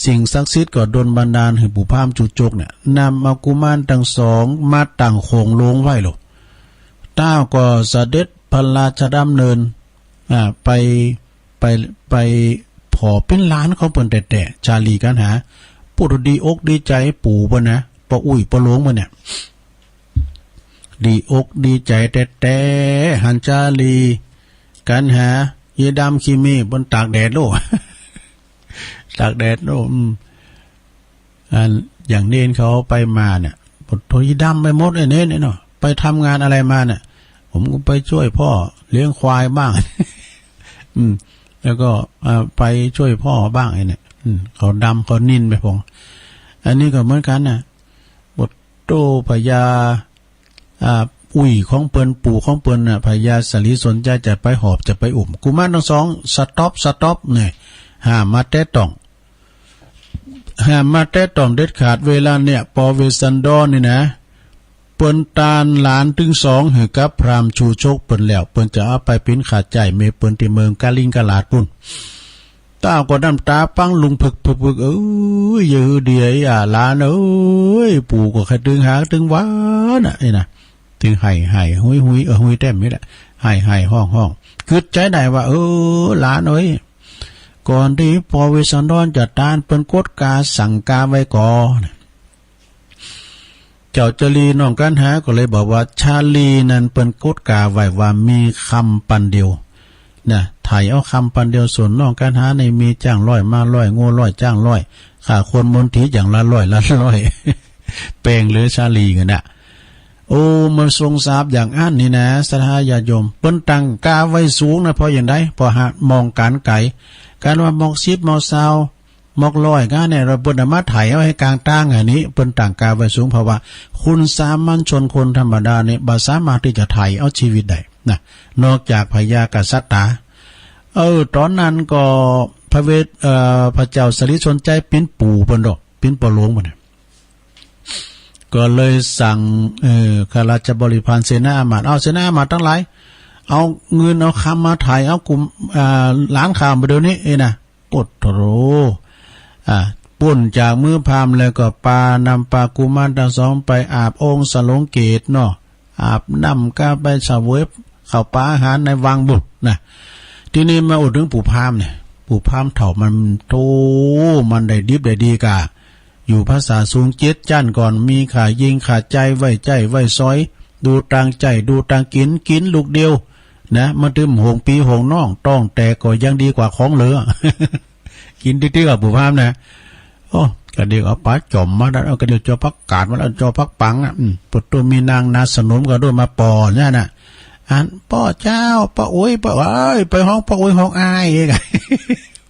สิ่งศักดิ์สิทธิ์ก็ดลบันดาลหื้อปู่พราหมณ์ชูชกเนี่ย นำเอากุมารตังสองมาตั้งโขงโลงไว้โลด เต้าก็เสด็จพระราชดำเนิน อ่า ไป ไป ไปผ่อเป๋นหลานของเปิ้นแต๊ๆ ชาลีกัณหา ผู้ดีอกดีใจ๋ปู่เปิ้นนะ ป้ออุ้ยป้อโลงเปิ้นเนี่ย ดีอกดีใจ๋แต๊ๆ หันชาลีกัณหา ยีดำขี้เมฆเปิ้นตากแดดโลด ตากแดดโลด อืม อัน อย่างเณรเขาไปมาเนี่ย โอ้โห ยีดำไปหมดไอ้เณรเนี่ยเนาะ ไปทำงานอะไรมาเนี่ย ผมก็ไปช่วยพ่อเลี้ยงควายบ้าง อืม แล้วก็ เอ่อ ไปช่วยพ่อบ้างไอ้เนี่ย อืม เขาดำเขานินไปพอง อันนี้ก็เหมือนกันนะ โอ้โห พญา อ่า อุ้ยของเปิ้น ปู่ของเปิ้นน่ะ พญาสาลีสนชัยจะไปหอบ จะไปอุ้ม กุมารทั้งสอง สต็อป สต็อป เนี่ย ห้ามมาแตะต้อง ห้ามมาแตะต้องเด็ดขาด เวลาเนี่ย ปอเวสสันดรนี่นะ เปิ้นตานหลานตึงสองหื้อกับพราหมณ์ชูชกเปิ้นแล้ว เปิ้นจะเอาไปเป๋นข้าใจ๊เมียเปิ้นตี้เมืองกาลิงกราดปุ้น เต้าก็น้ำต๋าปังลุงผึกผึกผึก เอ้ย อย่าหื้อเดีย อ่า หลานเอ้ย ปู่ก็ใค่ตึงหากตึงหวาน่ะ นี่นะ ตึงไห้ไห้หุยหุย เออ หุยแต๊มนี่แหละ ไห้ไห้ฮ้องฮ้อง กึ๊ดใจ๋ได้ว่า เออ หลานเอ้ย ก่อนตี้ปอเวสสันดรจะตาน เปิ้นกดกาสั่งกาไว้ก่อ เจ้าชาลีน้องกัณหาก็เลยบอกว่า ชาลีนั้นเปิ้นกดกาไว้ว่ามีคำปันเดียว นะ ไถ่เอาคำปันเดียว ส่วนน้องกัณหานี่มีจ๊างร้อย ม้าร้อย งัวร้อย จ๊างร้อย ฆ่าคนมนถีอย่างละร้อย ละร้อย แปงเหลือชาลีเงินน่ะ โอ้ มันทรงสาปอย่างอั้นนี่นะ ศรัทธาญาติโยม เปิ้นตั้งกาไว้สูงนะ เพราะอย่างใด เพราะหากมองก๋านไก๋ อันว่ามอกสิบมอกซาวมอกร้อยก็เนี่ย เราเปิ้นเอามาไถ่เอาให้กลางตางอันนี้ เปิ้นตั้งกาไว้สูง เพราะว่าคนสามัญชนคนธรรมดาเนี่ยบ่สามารถที่จะไถ่เอาชีวิตได้นะ นอกจากพญากษัตริย์ต๋า เออ ต๋อนนั้นก็พระเวส เอ่อ พระเจ้าสาลีชนชัยเป๋นปู่เปิ้นดอก เป๋นป้อหลวงเปิ้นน่ะ ก็เลยสั่ง เอ่อ ข้าราชบริพารเสนาอามาตย์ เอาเสนาอามาตย์ตังหลาย เอาเงินเอาคำมาไถ่เอากุม อ่า หลานข้าไปเดี๋ยวนี้ เอ้ยนะ โอ้โธ่ อ่า ป๊นจากมือพราหมณ์แล้วก็ปานำปากุมารทั้งสองไปอาบองค์สโลงเกศเนาะ อาบน้ำก็ไปเสวยข้าวปลาอาหารในวังบุตรนะ ทีนี้มาอู้ถึงปู่พราหมณ์เนี่ย ปู่พราหมณ์เฒ่ามันโธ่ มันได้ดิบได้ดีก่า อยู่พรรษาสูงเจ็ดจั้นก่อน มีข้ายิงข้าใจ๋ไว้ใจ๊ไว้สอย ดูตางใจ๊ ดูตางกิ๋น กิ๋นลูกเดียวนะ มันตึมหงปีหงน้อง ต๊องแตกก็ยังดีกว่าของเหลือ กิ๋นติ๊กๆ อ่ะ ปู่พราหมณ์นะ โอ้ กะเดียวเอาป๋าจ๋อมมาแล้ว เอากะเดียวจอผักกาดมาแล้ว จอผักปังอ่ะ อืม ปุตตุมีนางนาสนมก็ด้วยมาป้อนเนี่ยนะ อันป้อเจ้า ป้ออุ๊ย ป้อเอ้ย ไปฮ้องป้ออุ๊ย ฮ้องอ้ายเอง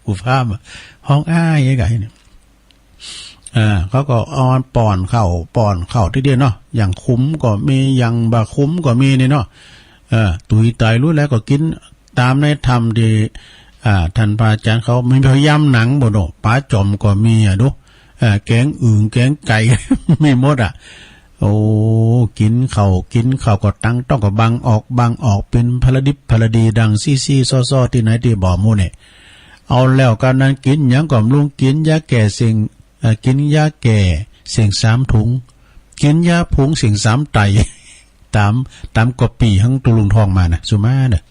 ปู่พราหมณ์อะ ฮ้องอ้ายเองไงเนี่ย อ่า เขาก็เอามันป้อนข้าว ป้อนข้าวทีเดียวเนาะ อย่างคุ้มก็มี อย่างบ่คุ้มก็มีนี่เนาะ เออ ตุยต๋ายรู้แล้วก็กิ๋นต๋ามในธรรมที่ อ่า ท่านพระอาจ๋ารย์เขามีพยายามหนังบ่เนาะ ป๋าจ๋อมก็มีอ่ะดู เออ แกงอึ่ง แกงไก่ มีหมดอ่ะ โอ้ กิ๋นข้าว กิ๋นข้าวก็ตังต๊องก็บังออก บังออก เป๋นพลาดิบพลาดีดังซี้ๆ ซ้อๆ ตี้ไหนตี้บ่ฮู้เนี่ย เอาแล้วกันนั้นกิ๋นหยังก็บ่ฮู้ กิ๋นยาแก้เส้น เอ่อ กิ๋นยาแก้เส้นสามถุง กิ๋นยาผงเส้นสามไต ต๋าม ต๋ามก๊อปปี้หั้งตุลุงท้องมานะ สุมาเน่อ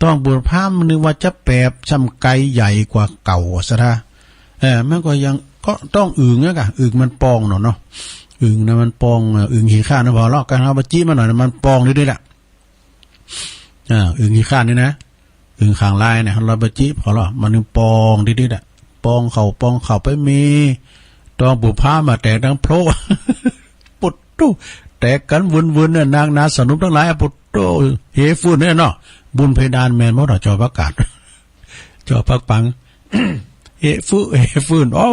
ต๊องปู่พราหมณ์นึกว่าจะแปบ ช่ำไกใหญ่กว่าเก่าซะท่า เออ มันก็ยัง ก็ต๊องอึ่งนะกะ อึ่งมันปองเนาะเนาะ อึ่งนะมันปอง เอ่อ อึ่งขี้ข้านนะ พอเลาะกันเอาไปจี้มันหน่อยนะ มันปองนิดๆ ละ อ่า อึ่งขี้ข้านนี่นะ อึ่งข้างลายเนี่ย เราไปจิ พอละ มันนึงปองดิดๆ อะ ปองเข้า ปองเข้าไปมี ต๊องปู่พราหมณ์มาแตกดังโพร ปุดตู้ แตกกั๋นวืนๆ เนี่ย นางนาสนมตังหลาย ปุดตู้ เฮฟื้นเนี่ยเนาะ บุญเพดานแม่นหมดอะ จอผักกาด จอผักปัง เฮฟื้น เฮฟื้น โอ้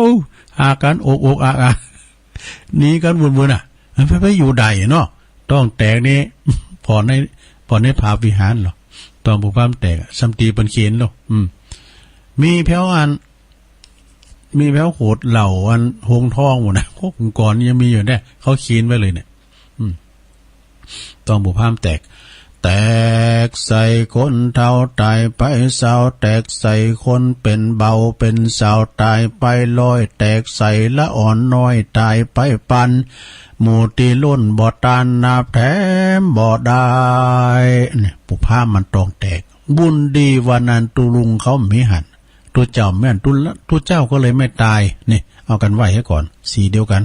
หากั๋น โอกๆ อักๆ หนีกั๋นวืนๆ อะ มันไป ไปอยู่ใดเนาะ ต๊องแตกนี่ ผ่อนใน ผ่อนในพระวิหารเหรอ ต๊องปู่พราหมณ์แตกอะ ซ้ำตีเปิ้นเขียนเหรอ อืม มีแผวอัน มีแผวโขดเหล่าอันหงส์ทองหมดนะ โอ้ องค์กรยังมีอยู่เนี่ย เขาเขียนไว้เลยเนี่ย อืม ต๊องปู่พราหมณ์แตก แตกใส่คนเฒ่าต๋ายไปเศร้า แตกใส่คนเป๋นเบาเป๋นสาวต๋ายไปร้อย แตกใส่ละอ่อนน้อยต๋ายไปปาน หมู่ตี้ล้นบ่ต้านนับแถมบ่ได้ เนี่ย ปู่พราหมณ์มันต๊องแตก บุญดีวันนั้นตุ๊ลุงเขามีหัน ตุ๊เจ้าแม่นตุ๊ละ ตุ๊เจ้าก็เลยไม่ต๋าย นี่ เอากั๋นไหว้ให้ก่อน สีเดียวกั๋น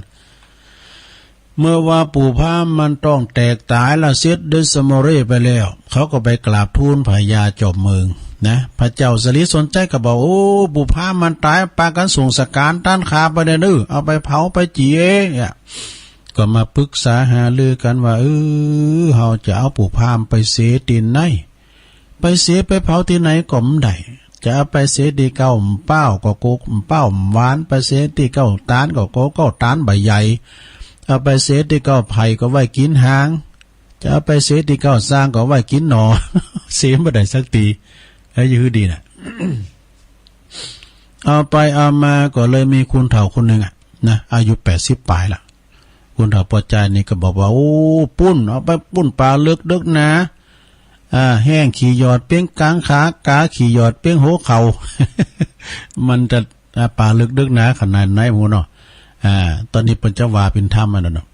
เมื่อว่าปู่พราหมณ์มันต๊องแตกต๋ายละเสร็จเดสโมเรไปแล้ว เขาก็ไปกราบทูลพญาจอมเมืองนะ พระเจ้าสาลีชนชัยก็บอก โอ้ ปู่พราหมณ์มันต๋าย ปากั๋นส่งสการต้านข้าไปเด้อ เอาไปเผาไปจีเอง เนี่ย ก็มาปรึกษาหารือกั๋นว่า เออ เฮาจะเอาปู่พราหมณ์ไปเสตี้ไหน ไปเสไปเผาตี้ไหนก็บ่ได้ จะเอาไปเสตี้เก๊าเป้าก็โกเป้าหวาน ไปเสตี้เก๊าตานก็โกเก๊าตานบ่ใหญ่ เอาไปเสตี้เก๊าไผ่ก็ไว้กิ๋นหาง จะเอาไปเสตี้เก๊าซางก็ไว้กิ๋นหน่อ เสบ่ได้สักตี้ แล้วอยู่ดีน่ะ เอาไปเอามาก็เลยมีคนเฒ่าคนหนึ่งอะนะ อายุแปดสิบปลายละ คนเฒ่าปอจายนี่ก็บอกว่า โอ้ ปุ้น เอาไปปุ้นป่าเลิกเดิกหนา อ่า แฮงขี้หยอดเปียงกลางขา กาขี้หยอดเปียงหัวเข่า มันจะ อ่า ป่าเลิกเดิกหนาขนาดไหนหมู่เนาะ อ่า ต๋อนนี้เปิ้นจะว่าเป๋นธรรมอันนั้นเนาะ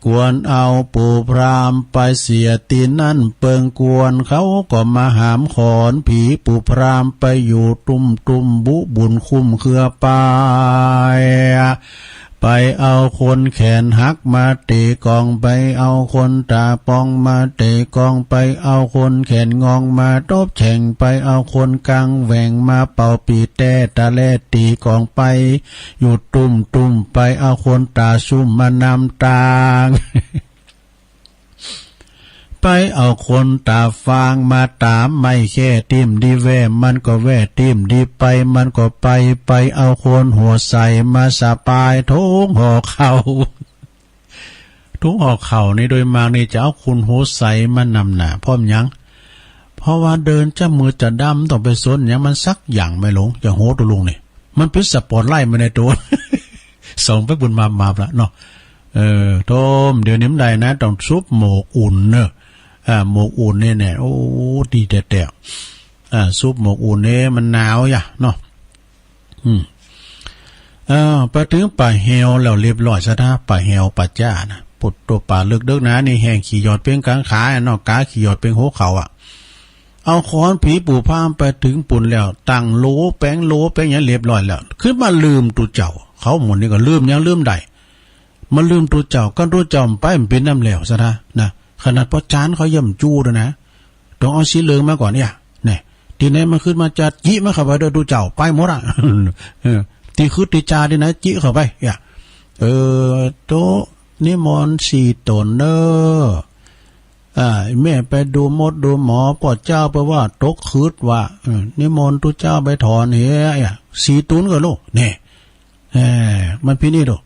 ควรเอาปู่พราหมณ์ไปเสียตี้นั่น เปิงกวนเขาก็มาหามขอน ผีปู่พราหมณ์ไปอยู่ตุ้มตุ้มบุบุญคุ้มเครือไป ไปเอาคนแขนหักมาเตะกอง ไปเอาคนต๋าปองมาเตะกอง ไปเอาคนแขนงองมาตบแฉ่ง ไปเอาคนกางแหว่งมาเป่าปีแต้ตะแลตีกองไป อยู่ตุ้มตุ้ม ไปเอาคนต๋าซุ่มมานำตาง ไปเอาคนตาฟางมาตามไม้แค่ทิ่มดีแว่ มันก็แว่ทิ่มดีไป มันก็ไป ไปเอาคนหัวใสมาสะปายถุงห่อข้าว ถุงห่อข้าวนี่โดยมากนี่จะเอาคนหัวใสมานำหน้า เพราะหยัง เพราะว่าเดินจะมืดจะดำ ต้องไปสนหยังมันสักอย่าง แม่หลวง จะโห ตัวลุงนี่ มันปิดสปอตไลท์มาในตัว ส่องไปบุญมาบมาบละเนาะ เออ โธ่ เดี๋ยวนี้มันได้นะ ต้องสุบหมวกอุ่นเนอะ อ่า หมวกอุ่นนี่เนี่ย โอ้ ดีแต๊ๆ อ่า สุบหมวกอุ่นเนี่ย มันหนาวอย่าเนาะ อืม เออ ไปถึงป่าแฮวแล้วเรียบร้อยซะนะ ป่าแฮวป่าจ้านะ ปุดตัวป่าลึกเดิกนะ นี่แฮงขี้หยอดเปียงกลางขาเนาะ กาขี้หยอดเปียงหัวเข่าอะ เอาขอนผีปู่พราหมณ์ไปถึงปุ้นแล้ว ตั้งโลแปงโลแปงหยังเรียบร้อยแล้ว ขึ้นมาลืมตุ๊เจ้า เขาหมู่นี้ก็ลืมหยังลืมได้ มาลืมตุ๊เจ้า คันตุ๊เจ้าไปมันเป็นนำแล้วซะนะ นะ ขนาดพ่อจานเขายังบ่จู้ด้วยนะ ต้องเอาสีเหลืองมาก่อนเนี่ย เนี่ย ทีนี้มันขึ้นมาจะจิมันเข้าไปด้วยตุ๊เจ้า ไปหมดอะ เออ ตี้ขึ้นตี้จาตี้ไหนจิเข้าไป เนี่ย เออ โต นิมนต์สี่ตนเด้อ อ่า แม่ไปดูมดดูหมอ พ่อเจ้าไปว่าตกคืดว่า เออ นิมนต์ตุ๊เจ้าไปถอนเห เนี่ย สี่ตนก็ลูก เนี่ย เออ มันพินิจดู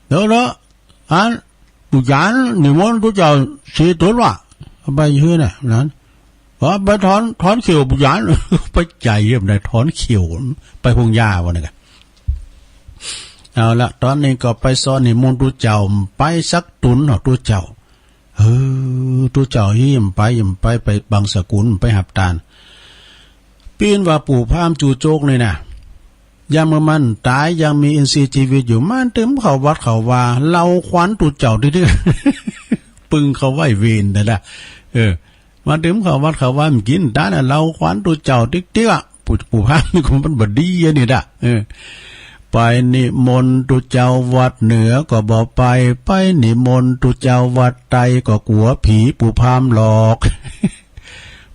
เดี๋ยวละ อัน ปู่จานนิมนต์ตุ๊เจ้าสี่ตนว่า ไปหื้อน่ะ นั้น ว่าไปถอน ถอนเขี้ยวปู่จาน ไปใจเยี่ยมได้ถอนเขี้ยว ไปพงหญ้าวันนั้นกะ เอาละ ตอนนี้ก็ไปซ้อนนิมนต์ตุ๊เจ้า ไปสักตนเนาะตุ๊เจ้า เออ ตุ๊เจ้าหิ้มไป หิ้มไป ไปบังสกุล ไปหับตาน ปิ้นว่าปู่พราหมณ์จูโจ๊กนี่นะ ยามเมื่อมันต๋ายยังมีอินทรีย์ชีวิตอยู่ มันตึมเข้าวัดเข้าวา เล่าขวัญตุ๊เจ้าติ๊กๆ ปึงเข้าไหว้เวรนะนะ เออ มันตึมเข้าวัดเข้าวา มันกินต๋ายนะ เล่าขวัญตุ๊เจ้าติ๊กๆ อะ ปู่ ปู่พราหมณ์นี่ก็มันบ่ดีอันนี้นะ เออ ไปนิมนต์ตุ๊เจ้าวัดเหนือก็บ่ไป ไปนิมนต์ตุ๊เจ้าวัดใต้ก็กลัวผีปู่พราหมณ์หลอก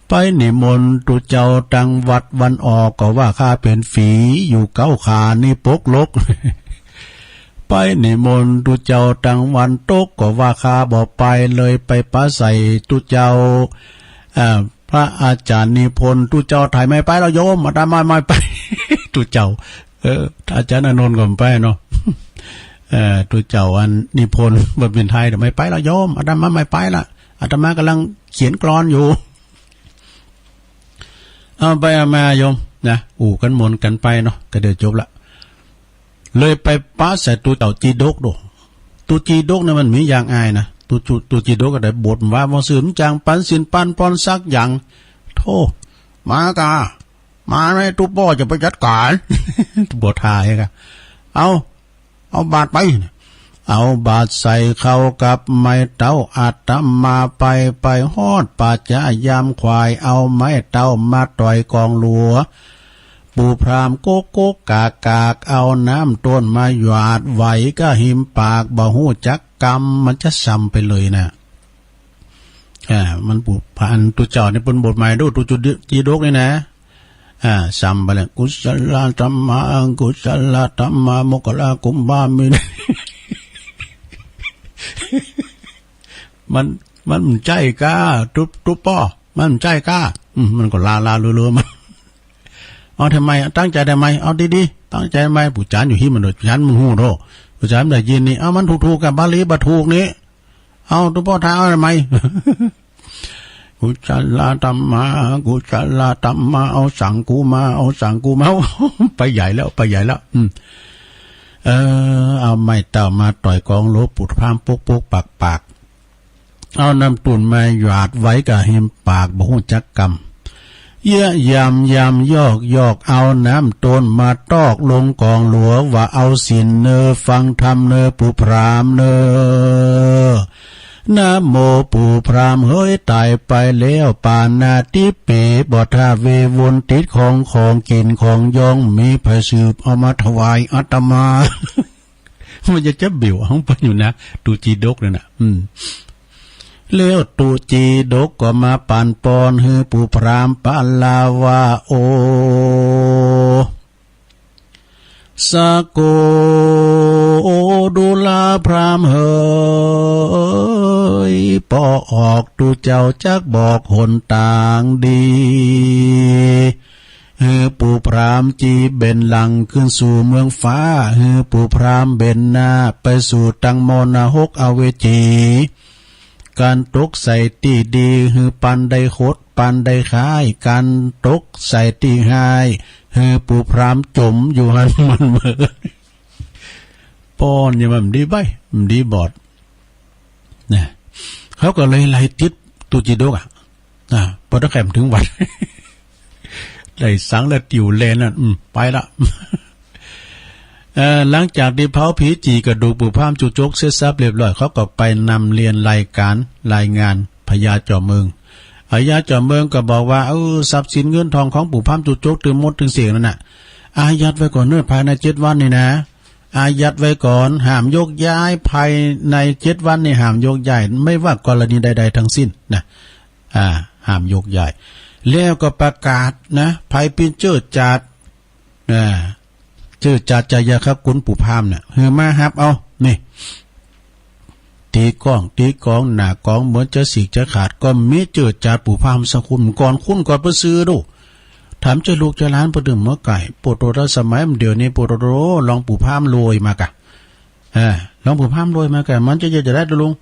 ไปนิมนต์ตุ๊เจ้าตังวัดวันออกก็ว่าข้าเป๋นฝี อยู่เก๊าขานี่ปกลก ไปนิมนต์ตุ๊เจ้าตังวันตกก็ว่าข้าบ่ไป เลยไปปะใส่ตุ๊เจ้า อ่า พระอาจารย์นิพนธ์ ตุ๊เจ้าไทยไม่ไปแล้วโยม อาตมาไม่ไป ตุ๊เจ้า เออ อาจารย์อานนท์ก็ไม่ไปเนาะ เออ ตุ๊เจ้าอันนิพนธ์ บ่เป๋นไทย ไม่ไปแล้วโยม อาตมาไม่ไปละ อาตมากำลังเขียนกลอนอยู่ เอาไปเอามาโยมนะ อู้กันม่วนกันไปเนาะ ก็เดี๋ยวจบละ เลยไปปะใส่ตุ๊เจ้าจีดกดู ตุ๊จีดกเนี่ยมันมีอย่างอายนะ ตุ๊จุ ตุ๊จีดกก็ได้บทว่าบ่ซื่อมันจางปันศีลปันปอนสักอย่าง โธ่ มากา มาไหมตุ๊ป้อจะไปจัดการ บ่ทาให้กะ เอา เอาบาตรไป เอาบาตรใส่เข้ากับไม้เต๊า อาตมาไป ไปฮอดป่าจ๊ายามขวาย เอาไม้เต๊ามาต่อยกองหลัว ปู่พราหมณ์โก๊กโก๊กกากกาก เอาน้ำต้นมาหยาดไว้กะหิมปาก บ่ฮู้จักกำ มันจะซ้ำไปเลยนะ อ่า มันปู่พราหมณ์ตุ๊เจ้านี่เปิ้นบทใหม่ดู ตุ๊จุดจีดกนี่นะ อ่า ซ้ำไปเลย กุศลธรรมา กุศลธรรมา มกรากุมภามีนา มัน มันบ่ใจ้กา ตุ๊ ตุ๊ป้อ มันบ่ใจ้กา อืม มันก็ลาลาลัวๆ มา เอาทำไม ตั้งใจทำไม เอาดีๆ ตั้งใจทำไม ปู่จานอยู่หิ้มมันโดด ปู่จานมันฮู้โด ปู่จานได้ยินนี่ เอามันถูกๆ กับบาลีบ่ถูกนี่ เอาตุ๊ป้อทาเอาทำไม กุศลธรรมา กุศลธรรมา เอาสังกูมา เอาสังกูมา ไปใหญ่แล้ว ไปใหญ่แล้ว อืม เออ เอาไม้เต๊ามาต่อยกองหลัว ปู่พราหมณ์ปกปกปากปาก เอาน้ำต้นมาหยาดไว้กะหิมปาก บ่ฮู้จักกำ เยียะยำยำยอกยอก เอาน้ำต้นมาตอกลงกองหลัว ว่าเอาศีลเนอ ฟังธรรมเนอ ปู่พราหมณ์เนอ นะโม ปู่พราหมณ์เฮ้ย ตายไปแล้ว ปาณาติเป บ่ถ้าเววนติดของ ของกินของย่อง มีไผสืบเอามาถวายอาตมา มันจะจะเบี่ยวเอาไปอยู่นะ ตุ๊จีดกนั่นน่ะ อืม แล้วตุ๊จีดกก็มาปันปอนหื้อปู่พราหมณ์ปาลาว่า โอ สะโก ดูราพราหมณ์เฮ้ย ปอออก ตุ๊เจ้าจักบอกหนตางดี หื้อปู่พราหมณ์จีเบนหลังขึ้นสู่เมืองฟ้า หื้อปู่พราหมณ์เบนหน้าไปสู่ตังมรณะหกอเวจี การตกใส่ตี้ดี หื้อปานได้ขด ปานได้ขาย การตกใส่ตี้ฮ้าย หื้อปู่พราหมณ์จมอยู่หั้นมันเมิด ป้อนอย่างมันดีใบ มันดีบอด นะ เขาก็เลยไล่ติดตุ๊จีดกอะ อ่า พอตะแคมถึงวัด ไล่สังแล้วติวแลนนั่น อืม ไปละ เอ่อ หลังจากตี้เผาผีจี๋กระดูกปู่พราหมณ์จุจกเสร็จสับเรียบร้อย เขาก็ไปนำเรียนรายการ รายงานพญาจอมเมือง พญาจอมเมืองก็บอกว่า เออ ทรัพย์สินเงินทองของปู่พราหมณ์จุจกตึงหมดตึงเสี้ยงนั่นน่ะ อายัดไว้ก่อนเนอะ ภายในเจ็ดวันนี่นะ อายัดไว้ก่อน ห้ามโยกย้าย ภายในเจ็ดวันนี่ห้ามโยกย้าย ไม่ว่ากรณีใดๆ ทั้งสิ้นนะ อ่า ห้ามโยกย้าย แล้วก็ประกาศนะ ไผเปิ้นเจิดจาด อ่า เจิดจาดจาดยาคักกุนปู่พราหมณ์เนี่ย หื้อมาฮับเอา นี่ ตีก้อง ตีกอง หน้ากอง เหมือนจะฉีกจะขาด ก็มีเจิดจาดปู่พราหมณ์สักคนก่อน คนก่อนเปิ้นซื้อดู ถามเจ้าลูกเจ้าหลานเปิ้นตึงเมื่อไก่ โปโต ทันสมัย เดี๋ยวนี้ โปโต ลองปู่พราหมณ์รวยมากะ เออ ลองปู่พราหมณ์รวยมากะ มันจะ จะได้ตัวลุง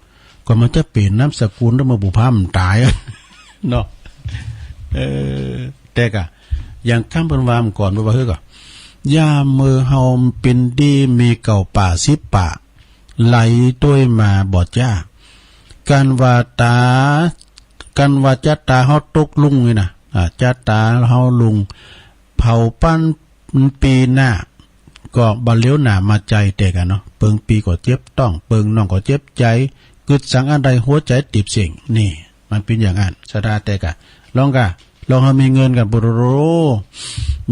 ก็มันจะเปลี่ยนนามสกุลแล้วเมื่อปู่พราหมณ์ตาย เนาะ เออ แต่กะ อย่างคำเปิ้นว่าก่อน เปิ้นว่าเฮ้ยก่อน ยามเมื่อเฮาเปิ้นดีมีเก้าป่าสิบป่า ไหลตวยมาบ่จ้า กันว่าตา กันว่าจะตาเฮาตกลุงนี่นะ อ่า จะตาเฮาลุง เผาปันปีหน้า ก็บ่เหลียวหน้ามาใจแต่กันเนาะ เปิงปีก็เจ็บต๊อง เปิงน้องก็เจ็บใจ กึดสังอันใดหัวใจติบเสียง นี่ มันเปิ้นอย่างนั้น สะดาแต่กะ ลองกะ ลองเฮามีเงินกัน โปโต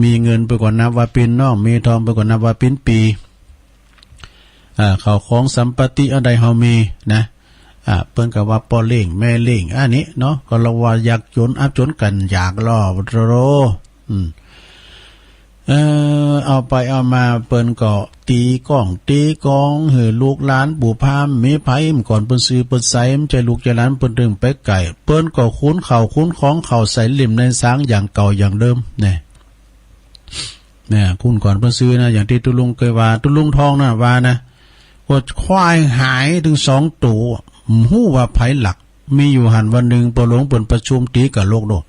มีเงินเปิ้นก็นับว่าเปิ้นน้อง มีทองเปิ้นก็นับว่าเปิ้นปี อ่า ข้าวของสัมปติอันใดเฮามีนะ อ่า เปิ้นก็ว่าป้อเลี้ยงแม่เลี้ยง อันนี้เนาะ ก็เราว่ายากจนอับจนกันอยากลอ โปโต อืม เออ เอาไปเอามาเปิ้นก็ตีก้องตีกอง หื้อลูกหลานปู่พราหมณ์ มีไผเมื่อก่อนเปิ้นซื้อเปิ้นใส มันใจ้ลูกใจ้หลานเปิ้นตึงไปไก่ เปิ้นก็ขนข้าวขนของเข้าใส่เล่มในซางอย่างเก่าอย่างเดิม เนี่ย เนี่ย คนก่อนเปิ้นซื้อนะ อย่างตี้ตุ๊ลุงเคยว่า ตุ๊ลุงทองนะว่านะ ก็ควายหายตึงสองตัว บ่ฮู้ว่าไผลัก มีอยู่หั้นวันหนึ่ง ป้อหลวงเปิ้นประชุมตีกะโลกโดด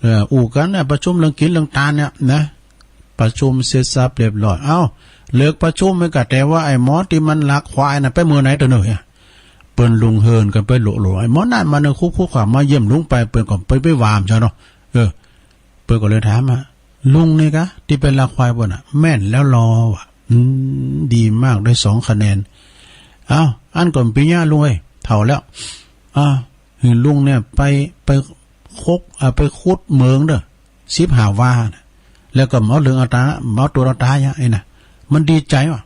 เออ อู้กันนะ ประชุมเรื่องกินเรื่องตานเนี่ยนะ ประชุมเสร็จสับเรียบร้อย เอ้า เลิกประชุมไปกะ แต่ว่าไอ้หมอตี้มันลักควายน่ะ ไปเมื่อไหนตัวหนึ่งเนี่ย เปิ้นลุงเฮินกันไปโหลๆ ไอ้หมอนั่นมาเนึ่งคุกๆ เข้ามาเยี่ยมลุงไป เปิ้นก็ไป ไปว่ามันซะเนาะ เออ เปิ้นก็เลยถามว่า ลุงนี่กะ ตี้ไปลักควายเปิ้นน่ะ แม่นแล้วลอว่ะ อืม ดีมาก ได้สองคะแนน เอ้า อันก่อนปี๋เนี้ยลุงเอ้ย เฒ่าแล้ว อ่า หื้อลุงเนี่ยไป ไปคก อ่า ไปขุดเหมืองเด้อ สิบห้าวาน่ะ แล้วก็เอาเรื่องเอาตา เอาตัวเอาตายอะ ไอ้น่ะ มันดีใจว่ะ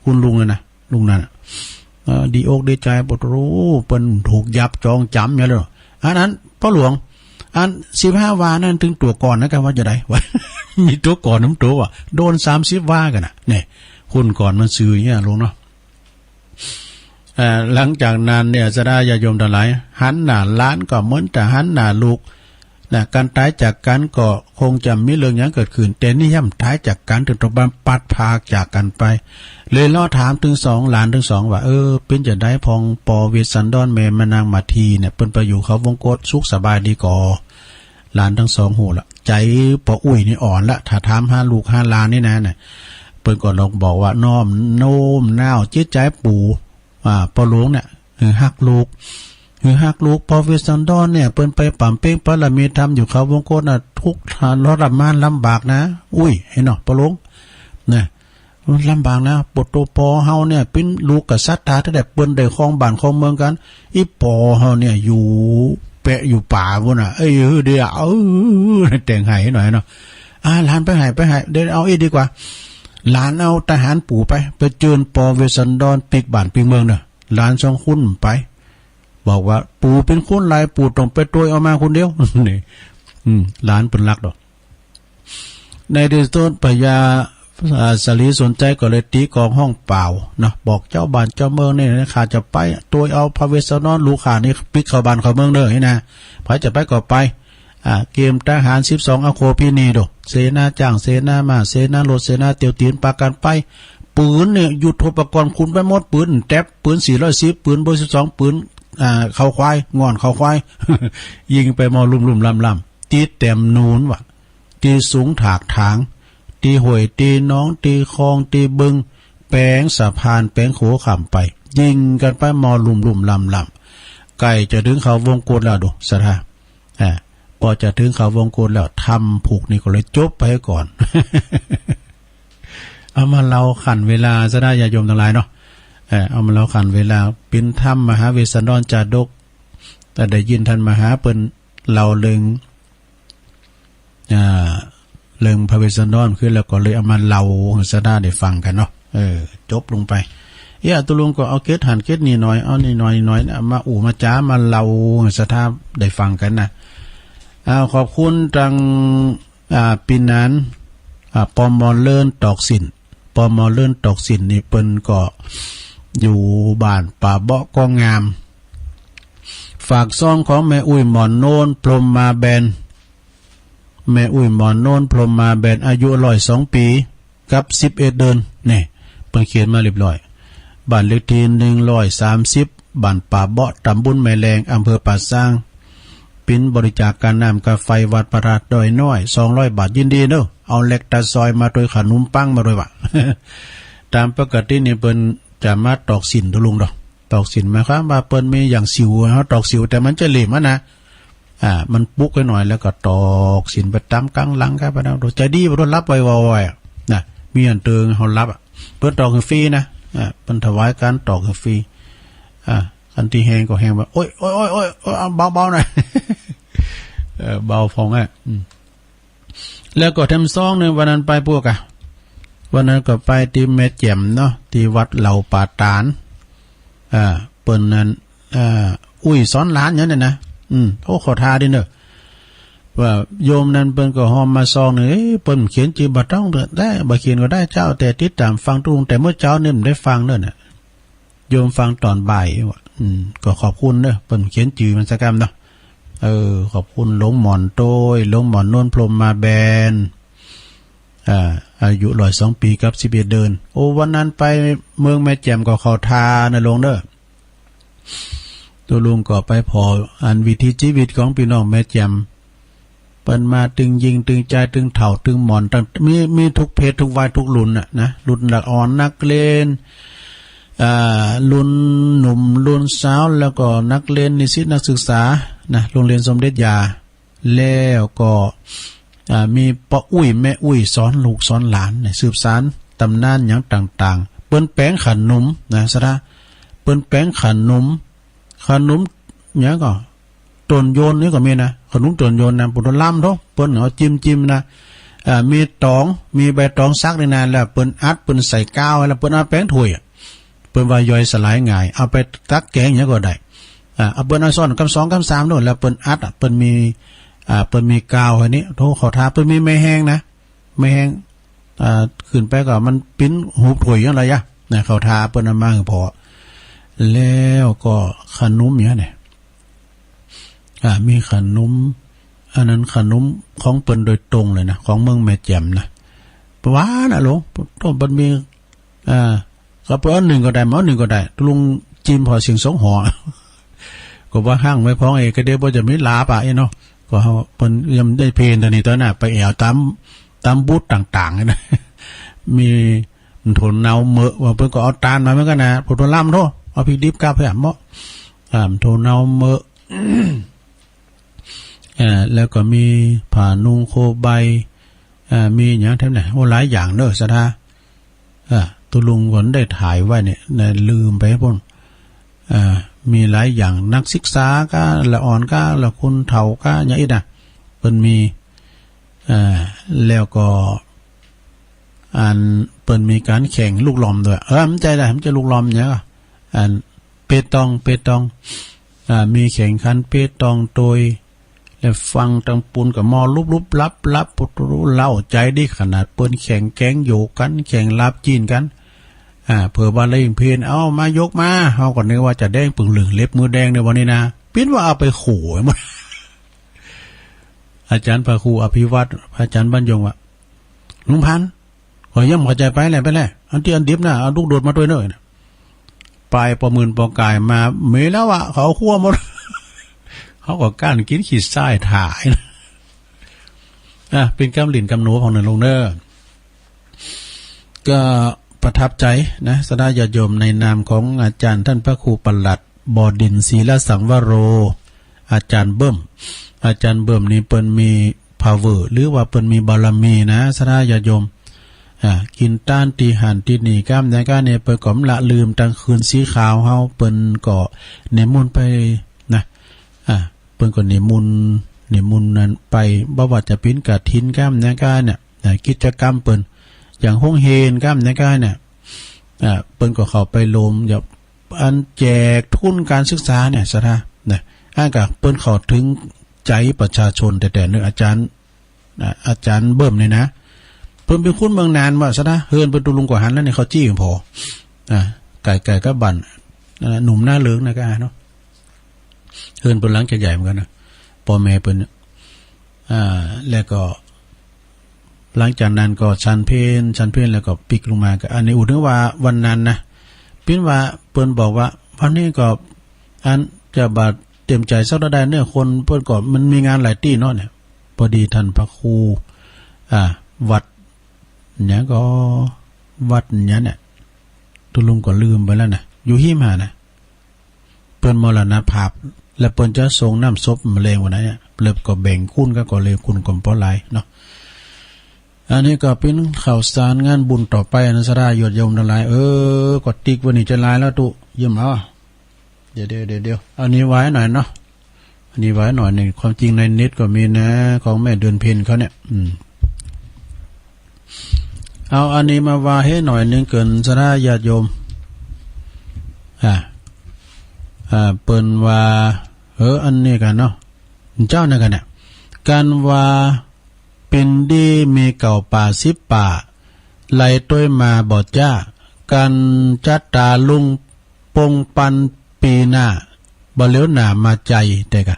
คุณลุงเลยนะ ลุงนั่นน่ะ เอ่อ ดีอกดีใจ โปโต เปิ้นถูกยับจองจ๋ำอย่างเดียว อันนั้น ป้อหลวง อันสิบห้าวานั่นตึงตั๋วก่อนนะ กะว่าจะได๋ ว่า มีตั๋วก่อนนำตั๋วว่ะ โดนสามสิบวากั๋นน่ะ เนี่ย คนก่อนมันซื่ออย่างเงี้ย ลุงเนาะ เอ่อ หลังจากนั้นเนี่ย ศรัทธาญาติโยมทั้งหลาย หันหน้าหลานก็เหมือนจะหันหน้าลูก นะ การตายจากกันก็คงจะมีเรื่องหยังเกิดขึ้น แต่นี่ย่อมตายจากกัน ถึงต้องมาพลัดพรากจากกันไป เลยเลาะถามตึงสอง หลานตึงสองว่า เออ เป๋นจั่งใดพ่องปอเวสสันดรแม่มานางมาทีเนี่ย เปิ้นไปอยู่เขาวงกตสุขสบายดีก่อ หลานตึงสองฮู้ละ ใจ๋ป้ออุ๊ยนี่อ่อนละ ถ้าถามหาลูกหาหลานนี่นะ น่ะ เปิ้นก็ลองบอกว่าน้อมโน้มน้าวจิตใจ๋ปู่ อ่า ป้อหลวงเนี่ย หื้อฮักลูก หื้อฮักลูก ปอเวสสันดรเนี่ย เปิ้นไปบำเพ็ญบารมีธรรมอยู่เขาวงกตน่ะ ทุกข์ทรมานลำบากนะ อุ๊ย เห็นเนาะ ป้อหลวง นะ ลำบากนะ โปโต ปอเฮาเนี่ย เป๋นลูกกษัตริย์แท้ๆ เปิ้นได้ครองบ้านครองเมืองกั๋น อี่ปอเฮาเนี่ย อยู่แปะอยู่ป่าปู้นน่ะ เอ้ย เฮ้อ เดี๋ยว เออ แต่งไห้หน่อยเนาะ อ่า หลานไปไห้ ไปไห้ เดี๋ยวเอาอี้ดีกว่า หลานเอาทหารปู่ไป ไปเจิญปอเวสสันดรปิ๊กบ้านปิ๊กเมืองเนาะ หลานสองคนไป บอกว่า ปู่เป๋นคนไล่ ปู่ต้องไปตวยเอามาคนเดียว นี่ อืม หลานเปิ้นรักดอก ในที่สุดพญา อ่า สลีสนใจก็เลยตีกลองฮ้องเป่าเนาะ บอกเจ้าบ้านเจ้าเมืองนี่นะ ข้าจะไปตวยเอาพระเวสสันดร ลูกข้านี่ปิ๊กเข้าบ้านเข้าเมืองเด้อนี่นะ ใผจะไปก็ไป อ่า เกมทหารสิบสองอโคภินีโด เสนาจ้าง เสนาม้า เสนารถ เสนาเตียวตีน ปากันไป ปืนเนี่ย ยุทโธปกรณ์ ขนไปหมด ปืนแต๊บ ปืนสี่ร้อยสิบ ปืนเบอร์สิบสอง ปืน อ่า เขาควาย ง่อนเขาควาย ยิงไปมอลุ่มๆล่ำๆ ตี้แต้มหนุนว่ะ ตี้สูงถากถาง ตี้ห้วย ตี้หนอง ตี้คลอง ตี้บึง แป๋งสะพาน แป๋งขัวข้ามไป ยิงกันไปมอลุ่มๆล่ำๆ ใกล้จะถึงเขาวงกตแล้วโด ศรัทธา อ่า พอจะถึงเขาวงกตแล้ว ธรรมผูกนี่ก็เลยจบไปก่อน เอามาเล่าขั้นเวลาซะนะ ญาติโยมทั้งหลายเนาะ เออ เอามาเล่าขั้นเวลา เป็นธรรมมหาเวสสันดรจาดก แต่ได้ยินท่านมหาเปิ้นเล่าเรื่อง อ่า เรื่องพระเวสสันดรขึ้นแล้วก็เลยเอามาเล่าให้ศรัทธาได้ฟังกันเนาะ เออ จบลงไป เอ้ย ตุลุงก็เอาเกตหันเกตนี่หน่อย เอานี่หน่อย นี่หน่อยนะ มาอู้มาจ๋า มาเล่าให้ศรัทธาได้ฟังกันนะ อ่า ขอบคุณตัง อ่า ปีนัน อ่า ปม.เลินตอกสิน ปม.เลินตอกสินนี่เปิ้นก็อยู่บ้านป่าเบาะก้องงาม ฝากซองของแม่อุ้ยหมอนโน้น พรหมมาแบน แม่อุ้ยหมอนโน้น พรหมมาแบน อายุร้อยสองปีกับสิบเอ็ดเดือน นี่ เปิ้นเขียนมาเรียบร้อย บ้านเลขที่หนึ่งร้อยสามสิบ บ้านป่าเบาะ ตำบลแม่แลง อำเภอป่าซาง ปิ้นบริจาคค่าน้ำค่าไฟวัดพระธาตุดอยน้อย สองร้อยบาท ยินดีเนอะ เอาแล็กตาซอยมาด้วย ขนมปังมาด้วยวะ ตามปกตินี่เปิ้นจะมาตอกสินตุลุงดอก ตอกสินหมายความว่าเปิ้นมีอย่างสิว เฮาตอกสิว แต่มันจะเหลมอะนะ อ่า มันปุกไว้หน่อย แล้วก็ตอกสินไปตามกลางหลังครับ นะ ใจดี บ่ต้องหลับไวๆ อะนะ มีอันเติงเฮาหลับอะ เปิ้นตอกให้ฟรีนะ อ่า เปิ้นถวายการตอกให้ฟรี อ่า คันตี้แฮงก็แฮงว่า โอ๊ย โอ๊ย โอ๊ย โอ๊ย โอ๊ย เอาเบาๆ หน่อย เออ เบาพองอะ อืม แล้วก็แถมซองหนึ่ง วันนั้นไปพวกอะ วันนั้นก็ไปที่แม่แจ่มเนาะ ที่วัดเหล่าป่าตาด อ่า เปิ้นนั้น อ่า อุ้ยสอนหลานอย่างนั้นนะ อืม โอ้ ขอทาดีเนอะ ว่าโยมนั้นเปิ้นก็ฮอมมาซองหนึ่ง เอ้ย เปิ้นเขียนจื่อบ่ต้องได้ บ่เขียนก็ได้เจ้า แต่ติดตามฟังตุลุงแต่เมื่อเช้านี่บ่ได้ฟังเด้อน่ะ โยมฟังตอนบ่ายว่ะ อืม ก็ขอบคุณเด้อ เปิ้นเขียนจื่อมันสักกำเนาะ เออ ขอบคุณหลวงหมอนโต้ย หลวงหมอนโน้น พรหมมาแบน อ่า อายุร้อยสองปีกับสิบเอ็ดเดือน โอ้ วันนั้นไปเมืองแม่แจ่มก็เข้าทานะหลวงเด้อ ตุลุงก็ไปผ่ออันวิถีชีวิตของพี่น้องแม่แจ่ม เปิ้นมาตึงยิงตึงจายตึงเฒ่าตึงหมอน ตึง มี มีทุกเพศทุกวัยทุกรุ่นน่ะนะ รุ่นละอ่อน นักเรียน อ่า รุ่นหนุ่ม รุ่นสาว แล้วก็นักเรียน นิสิต นักศึกษา นะ โรงเรียนสมเด็จย่า แล้วก็ อ่า มีป้ออุ๊ยแม่อุ๊ยสอนลูกสอนหลานเนี่ย สืบสานตำนานหยังต่างๆ เปิ้นแป๋งขนมนะ ศรัทธา เปิ้นแป๋งขนม ขนมหยังก็ ต้นโยนนี่ก็มีนะ ขนมต้นโยนนะ ปูดลำโถ เปิ้นเอาจิ้มๆ นะ อ่า มีตอง มีใบตองสักนี่นะ แล้วเปิ้นอัด เปิ้นใส่กาว แล้วเปิ้นเอาแป๋งถ้วยอะ เปิ้นว่าย่อยสลายง่าย เอาไปตักแกงหยังก็ได้ อ่า เอาเปิ้นเอาซ้อนกำสองกำสามโน่น แล้วเปิ้นอัดอะ เปิ้นมี อ่า เปิ้นมีกาวอันนี้ โถ เข้าทา เปิ้นมีแม่แฮงนะ แม่แฮง อ่า ขึ้นไปก็มันปิ้นหูบถ้วยหยังละยะ นะ เข้าทา เปิ้นเอามาหื้อผ่อ แล้วก็ขนมหยังเนี่ย อ่า มีขนม อันนั้นขนมของเปิ้นโดยตรงเลยนะ ของเมืองแม่แจ่มนะ หวานนะหลวง โต้มเปิ้นมี อ่า ก็เปิ้นเอานึ่งก็ได้ บ่นึ่งก็ได้ ตุลุงจิ้มผ่อเสียงสองหอ ก็ว่าห้างไว้พ้องเอง ก็เดี๋ยวบ่จะมีหลาบอะ เอ้ยเนาะ ก็เฮา เปิ้นยังได้เพลนตอนนี้ตอนน่ะ ไปแอวตาม ตามบูธต่างๆ นะ มี มันโถเนาเหมอะ ว่าเปิ้นก็เอาตาลมาเหมือนกันนะ โถลำโถ เอาพริกดิบกับแหมเหมาะ อ่า โถเนาเหมอะ เอ่อ แล้วก็มีผ้านุ่งโคใบ อ่า มีหยังแถมเนี่ย โอ้ หลายอย่างเนอะ ศรัทธา อ่า ตุลุงก็ได้ถ่ายไว้เนี่ย นะ ลืมไปพุ่น อ่า มีหลายอย่าง นักศึกษาก็ละอ่อนก็ละคนเฒ่าก็หยังอีกนะ เปิ้นมี อ่า แล้วก็ อันเปิ้นมีการแข่งลูกหล่อมด้วย เออ มันใจ้ได้ มันใจ้ลูกหล่อมเนี่ยก็ อันเปตอง เปตอง อ่า มีแข่งขันเปตองโตย แล้วฟังตังปูนก็มอลุบลุบลับลับ ปุตตะลุ เล้าใจ๋ดีขนาด เปิ้นแข่งแก๋งโยกกั๋น แข่งหลาบจีนกั๋น อ่า เผื่อว่าเล่งเพลง เอา มา ยกมา เฮาก็นึกว่าจะแดงปึ่งเหลือง เล็บมือแดงในวันนี้นะ ปิ้นว่าเอาไปขู่ไว้หมด อาจ๋ารย์พระครูอภิวัตร อาจ๋ารย์บรรยงว่า ลุงพันธุ์ ข้อยยังบ่เข้าใจ๋ ไปแหละ ไปแหละ อันตี้อันดิบนะ เอาลูกโดดมาตวยเน่อ ไปปอหมื่นปอกายมา มีแล้วอะ เขาเอาคั่วหมด เขาก็ก้านกิ๋นขี้ทรายถ่ายนะ อ่ะ เป๋นกำหลิ้นกำหนูของหนึ่งลุงเน่อ ก็ประทับใจ๋นะ ศรัทธาญาติโยม ในนามของอาจ๋ารย์ต้านพระครูปลัด บ่อดิน ศีลสังวโร อาจ๋ารย์เบิ่ม อาจ๋ารย์เบิ่มนี่เปิ้นมี power หรือว่าเปิ้นมีบารมีนะ ศรัทธาญาติโยม อ่า กิ๋นตานตี้หั้นตี้นี่ ก้ามใดก้าเนี่ย เปิ้นก็บ่ละลืมตังคืนสีขาวเฮา เปิ้นก็นิมนต์ไปนะ อ่า เปิ้นก็นิมนต์ นิมนต์นั้นไป บ่ว่าจะเป๋นกฐิน ก้ามใดก้าเนี่ย อ่า กิจกรรมเปิ้น อย่างโฮงเฮียน ก้ามใดก้าเนี่ย อ่า เปิ้นก็เข้าไปร่วม อย่าง อันแจกทุนการศึกษาเนี่ย ศรัทธา นะ อันก็เปิ้นเข้าถึงใจ๋ประชาชนแต๊ๆ เน่อ อาจ๋ารย์ อ่า อาจ๋ารย์เบิ่มนี่นะ เปิ้นเป๋นคนเมืองนานว่า ศรัทธา เฮือนเปิ้นตุ๊ลุงก็หันแล้วเนี่ย เขาจี้พอ อ่า ใก้ๆ กับบ้าน อ่า หนุ่มหน้าเหลืองนะก็เนาะ เฮือนเปิ้นหลังจะใหญ่เหมือนกั๋นนะ ป้อแม่เปิ้นเนี่ย อ่า แล้วก็ หลังจากนั้นก็ฉันเพล ฉันเพลแล้วก็ปิ๊กลงมา ก็อันนี้อู้เถิงว่าวันนั้นนะ ปิ้นว่าเปิ้นบอกว่า วันนี้ก็อันจะบ่เต็มใจ๋สักเต้าใดเน่อ คนเปิ้นก็มันมีงานหลายตี้เนาะเนี่ย พอดีต้านพระครู อ่า วัดหยังก็ วัดหยังเนี่ย ตุ๊ลุงก็ลืมไปแล้วนะ อยู่ฮิมหาดนะ เปิ้นมรณภาพ แล้วเปิ้นจะส่งน้ำศพมะเร็งวันนั้นเนี่ย แล้วก็แบ่งคุณก็ ก็เลยคุณก็บ่หลายเนาะ อันนี้ก็เป๋นข่าวสารงานบุญต่อไปนะ ศรัทธาญาติโยมตังหลาย เออ ก็ติ๊กวันนี้จะหลายแล้วตุ๊ เยี่ยมเอา เดี๋ยวๆๆๆ อันนี้ไว้หน่อยเนาะ อันนี้ไว้หน่อยหนึ่ง ความจริงในเน็ตก็มีนะ ของแม่เดือนเพ็ญเขาเนี่ย อืม เอาอันนี้มาว่าให้หน่อยหนึ่งเกิน ศรัทธาญาติโยม อ่า อ่า เปิ้นว่า เออ อันนี้กั๋นเนาะ เจ้านั่นกั๋นเนี่ย การว่า เป๋นดีมีเก่าป่าสิบป่า ไหลตวยมาบ่จ้า การจัดตาลุงปงปันปีหน้า บ่เหลียวหน้ามาใจ๋ แต่กะ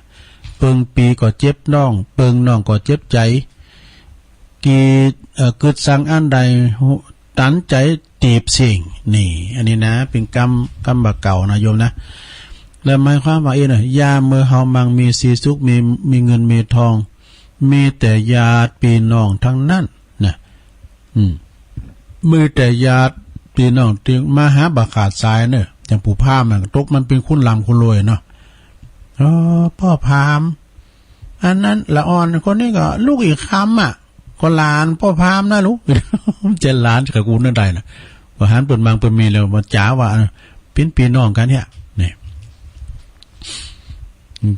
เปิงปีก็เจ็บน้อง เปิงน้องก็เจ็บใจ๋ กีด เอ่อ กึดสังอันใด ตันใจ๋ตีบสิ่ง นี่ อันนี้นะ เป๋นกำ กำบ่าเก่านะโยมนะ แล้วหมายความว่าเอ๊ะนะ ยามเมื่อเฮามั่งมีสีสุข มี มีเงินมีทอง มีแต่ญาติพี่น้องทั้งนั้นนะ อืม มีแต่ญาติพี่น้องตี้มาหาบ่ขาดสายเนอะ อย่างปู่พราหมณ์น่ะ ตกมันเป๋นคนร่ำคนรวยเนาะ เออ ป้อพราหมณ์ อันนั้นละอ่อนคนนี้ก็ลูกอีกคำอ่ะ ก็หลานป้อพราหมณ์นะลูก เจ้าหลานกับกูนั่นได้นะ ว่าหันเปิ้นมั่งเปิ้นมีแล้วมาจ๋าว่า เป๋นพี่น้องกั๋นเนี่ย นี่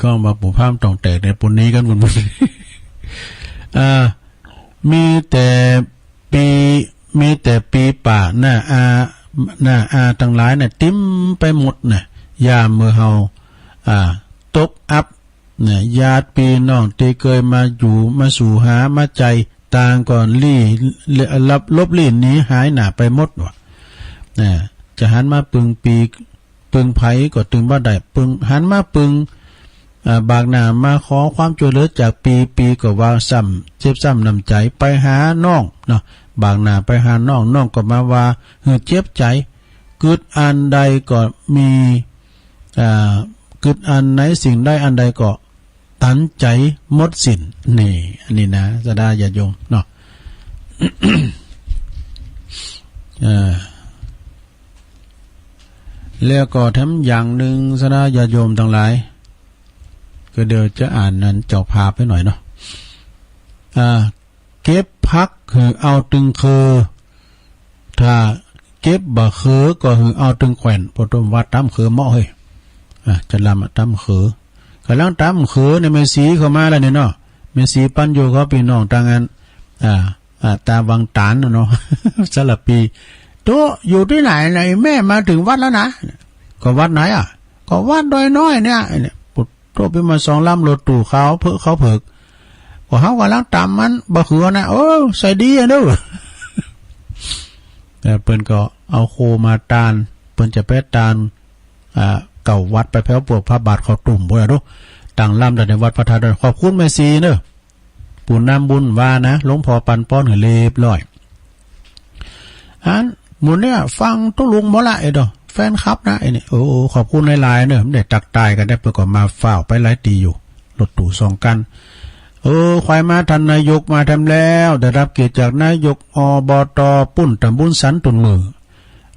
ก็ว่าปู่พราหมณ์ต้องแตกในย ปูนนี้กั๋นบุญบุญ อ่า มีแต่ปี มีแต่ปีป่าหน้าอา หน้าอาตังหลายน่ะ เต็มไปหมดน่ะ ยามเมื่อเฮา อ่า ตกอับน่ะ ญาติพี่น้องตี้เกยมาอยู่ มาสู่หา มาใจ๋ ต่างก็ลี้ ลับ หลบลี้หนีหายหน้าไปหมดว่ะ น่ะ จะหันมาเปิงปี เปิงไผก็ตึงบ่ได้ เปิง หันมาเปิง อ่า บากหน้ามาขอความช่วยเหลือจากปี ปีก็ว่าซ้ำ เจ็บซ้ำน้ำใจ๋ ไปหาน้องเนาะ บากหน้าไปหาน้อง น้องก็มาว่าหื้อเจ็บใจ๋ กึดอันใดก็มี อ่า กึดอันไหนสิ่งใดอันใดก็ ตันใจ๋หมดสิ้น นี่ อันนี้นะ ศรัทธาญาติโยมเนาะ เอ่อ แล้วก็แถมอย่างหนึ่ง ศรัทธาญาติโยมตังหลาย ก็เดี๋ยวจะอ่านนั้นเจ้าภาพให้หน่อยเนาะ อ่า เก็บผักหื้อเอาตึงเครือ ถ้าเก็บบ่าเครือก็หื้อเอาตึงแขว่น พอต้มวัดต๋ำเครือเหมาะเฮ้ย อ่ะ จะลำอะต๋ำเครือ กำลังต๋ำเครือเนี่ย แม่ศรีเข้ามาแล้วเนี่ยเนาะ แม่ศรีปัญโยเขาพี่น้องต่างอัน อ่า อ่า ตาวังตานน่ะเนาะ สารพี โตะ อยู่ที่ไหนล่ะ ไอ้แม่มาถึงวัดแล้วนะ ก็วัดไหนอ่ะ ก็วัดดอยน้อยเนี่ย เนี่ย ปุ๊บ โตปิดมาสองลำรถตู้ขาวเผิก ขาวเผิก ก็เฮากำลังตามมัน บ่คือนะ โอ้ ใส่ดีอะเด้อ เออ เปิ้นก็เอาโคมาตาน เปิ้นจะไปตาน อ่า เก้าวัดไปแผ่วพระบาทเข้าตุ้มพุ้นอะเนาะ ตั้งลำได้ในวัดพระธาตุดอย ขอบคุณแม่ชีเนาะ ผู้นำบุญว่านะ หลวงพ่อปันป้อนให้เรียบร้อย อันหมู่เนี่ยฟังตุ๊ลุงหมดละ ไอ้ดอก แฟนคลับนะ ไอ้นี่ โอ้ ขอบคุณหลายๆ เนาะ ได้ตักทายกันได้ เปิ้นก็มาฟ้าวไปหลายตี้อยู่ รถตู้สองคัน เออ ควายมาทันนายกมาทำแล้ว ได้รับเกียรติจากนายก อบต ปุ้น ตำบลสันตุ่นมือ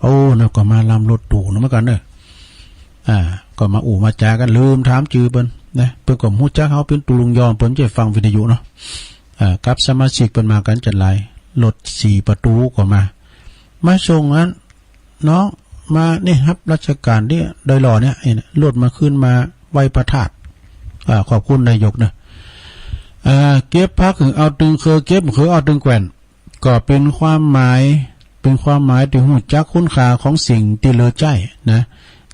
โอ้ นั่นก็มาลำรถตู้นะเหมือนกันเนอะ อ่า ก็มาอู้มาจากัน ลืมถามจื่อเปิ้นนะ เปิ้นก็ฮู้จักเฮาเป็นตุ๊ลุงยอม เปิ้นจะฟังวิทยุเนาะ อ่า กับสมาชิกเปิ้นมากันจัดหลาย รถสี่ประตูก็มา มาส่งอัน น้องมานี่ครับ ราชการที่ดอยหล่อเนี่ย ไอ้เนี่ย รถมาขึ้นมาไหว้พระธาตุ อ่า ขอบคุณนายกนะ อ่า เก็บผักคือเอาตึงเครือ เก็บคือเอาตึงแกว่น ก็เป็นความหมาย เป็นความหมายที่ฮู้จักคุณค่าของสิ่งที่เหลือใช้นะ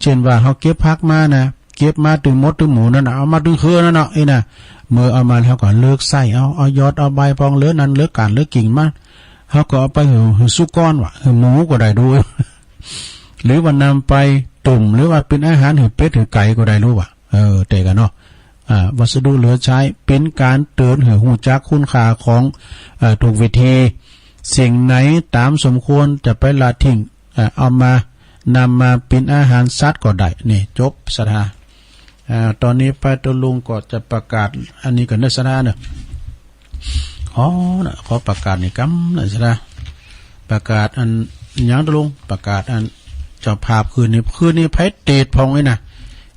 เช่นว่าเฮาเก็บผักมานะ เก็บมาตึงมดตึงหมู่นั่นน่ะ เอามาตึงเครือนั่นเนาะ ไอ้น่ะ เมื่อเอามาแล้วก็เลิกใช้ เอา เอายอดเอาใบพอง เหลือนั่นเหลือก้านเหลือกิ่งมา เฮาก็เอาไปหื้อ หื้อสุกรว่ะ หื้อหมูก็ได้ดู หรือว่านำไปต้ม หรือว่าเป็นอาหารหื้อเป็ดหื้อไก่ก็ได้รู้ว่ะ เออ แต่กันเนาะ อ่า วัสดุเหลือใช้ เป็นการเตือนหื้อฮู้จักคุณค่าของ เอ่อ ทุกวิธี สิ่งไหนตามสมควรจะไปละทิ้ง เอ่อ เอามา นำมาเป็นอาหารสัตว์ก็ได้ นี่ จบ ศรัทธา อ่า ตอนนี้ไปตุ๊ลุงก็จะประกาศอันนี้ก่อนเนอะ ศรัทธาเนอะ อ๋อ นะ ขอประกาศนี่กำนะ ศรัทธา ประกาศอันหยังตุ๊ลุง ประกาศอันเจ้าภาพคืนนี้ คืนนี้ไผเตดผ่องเลยนะ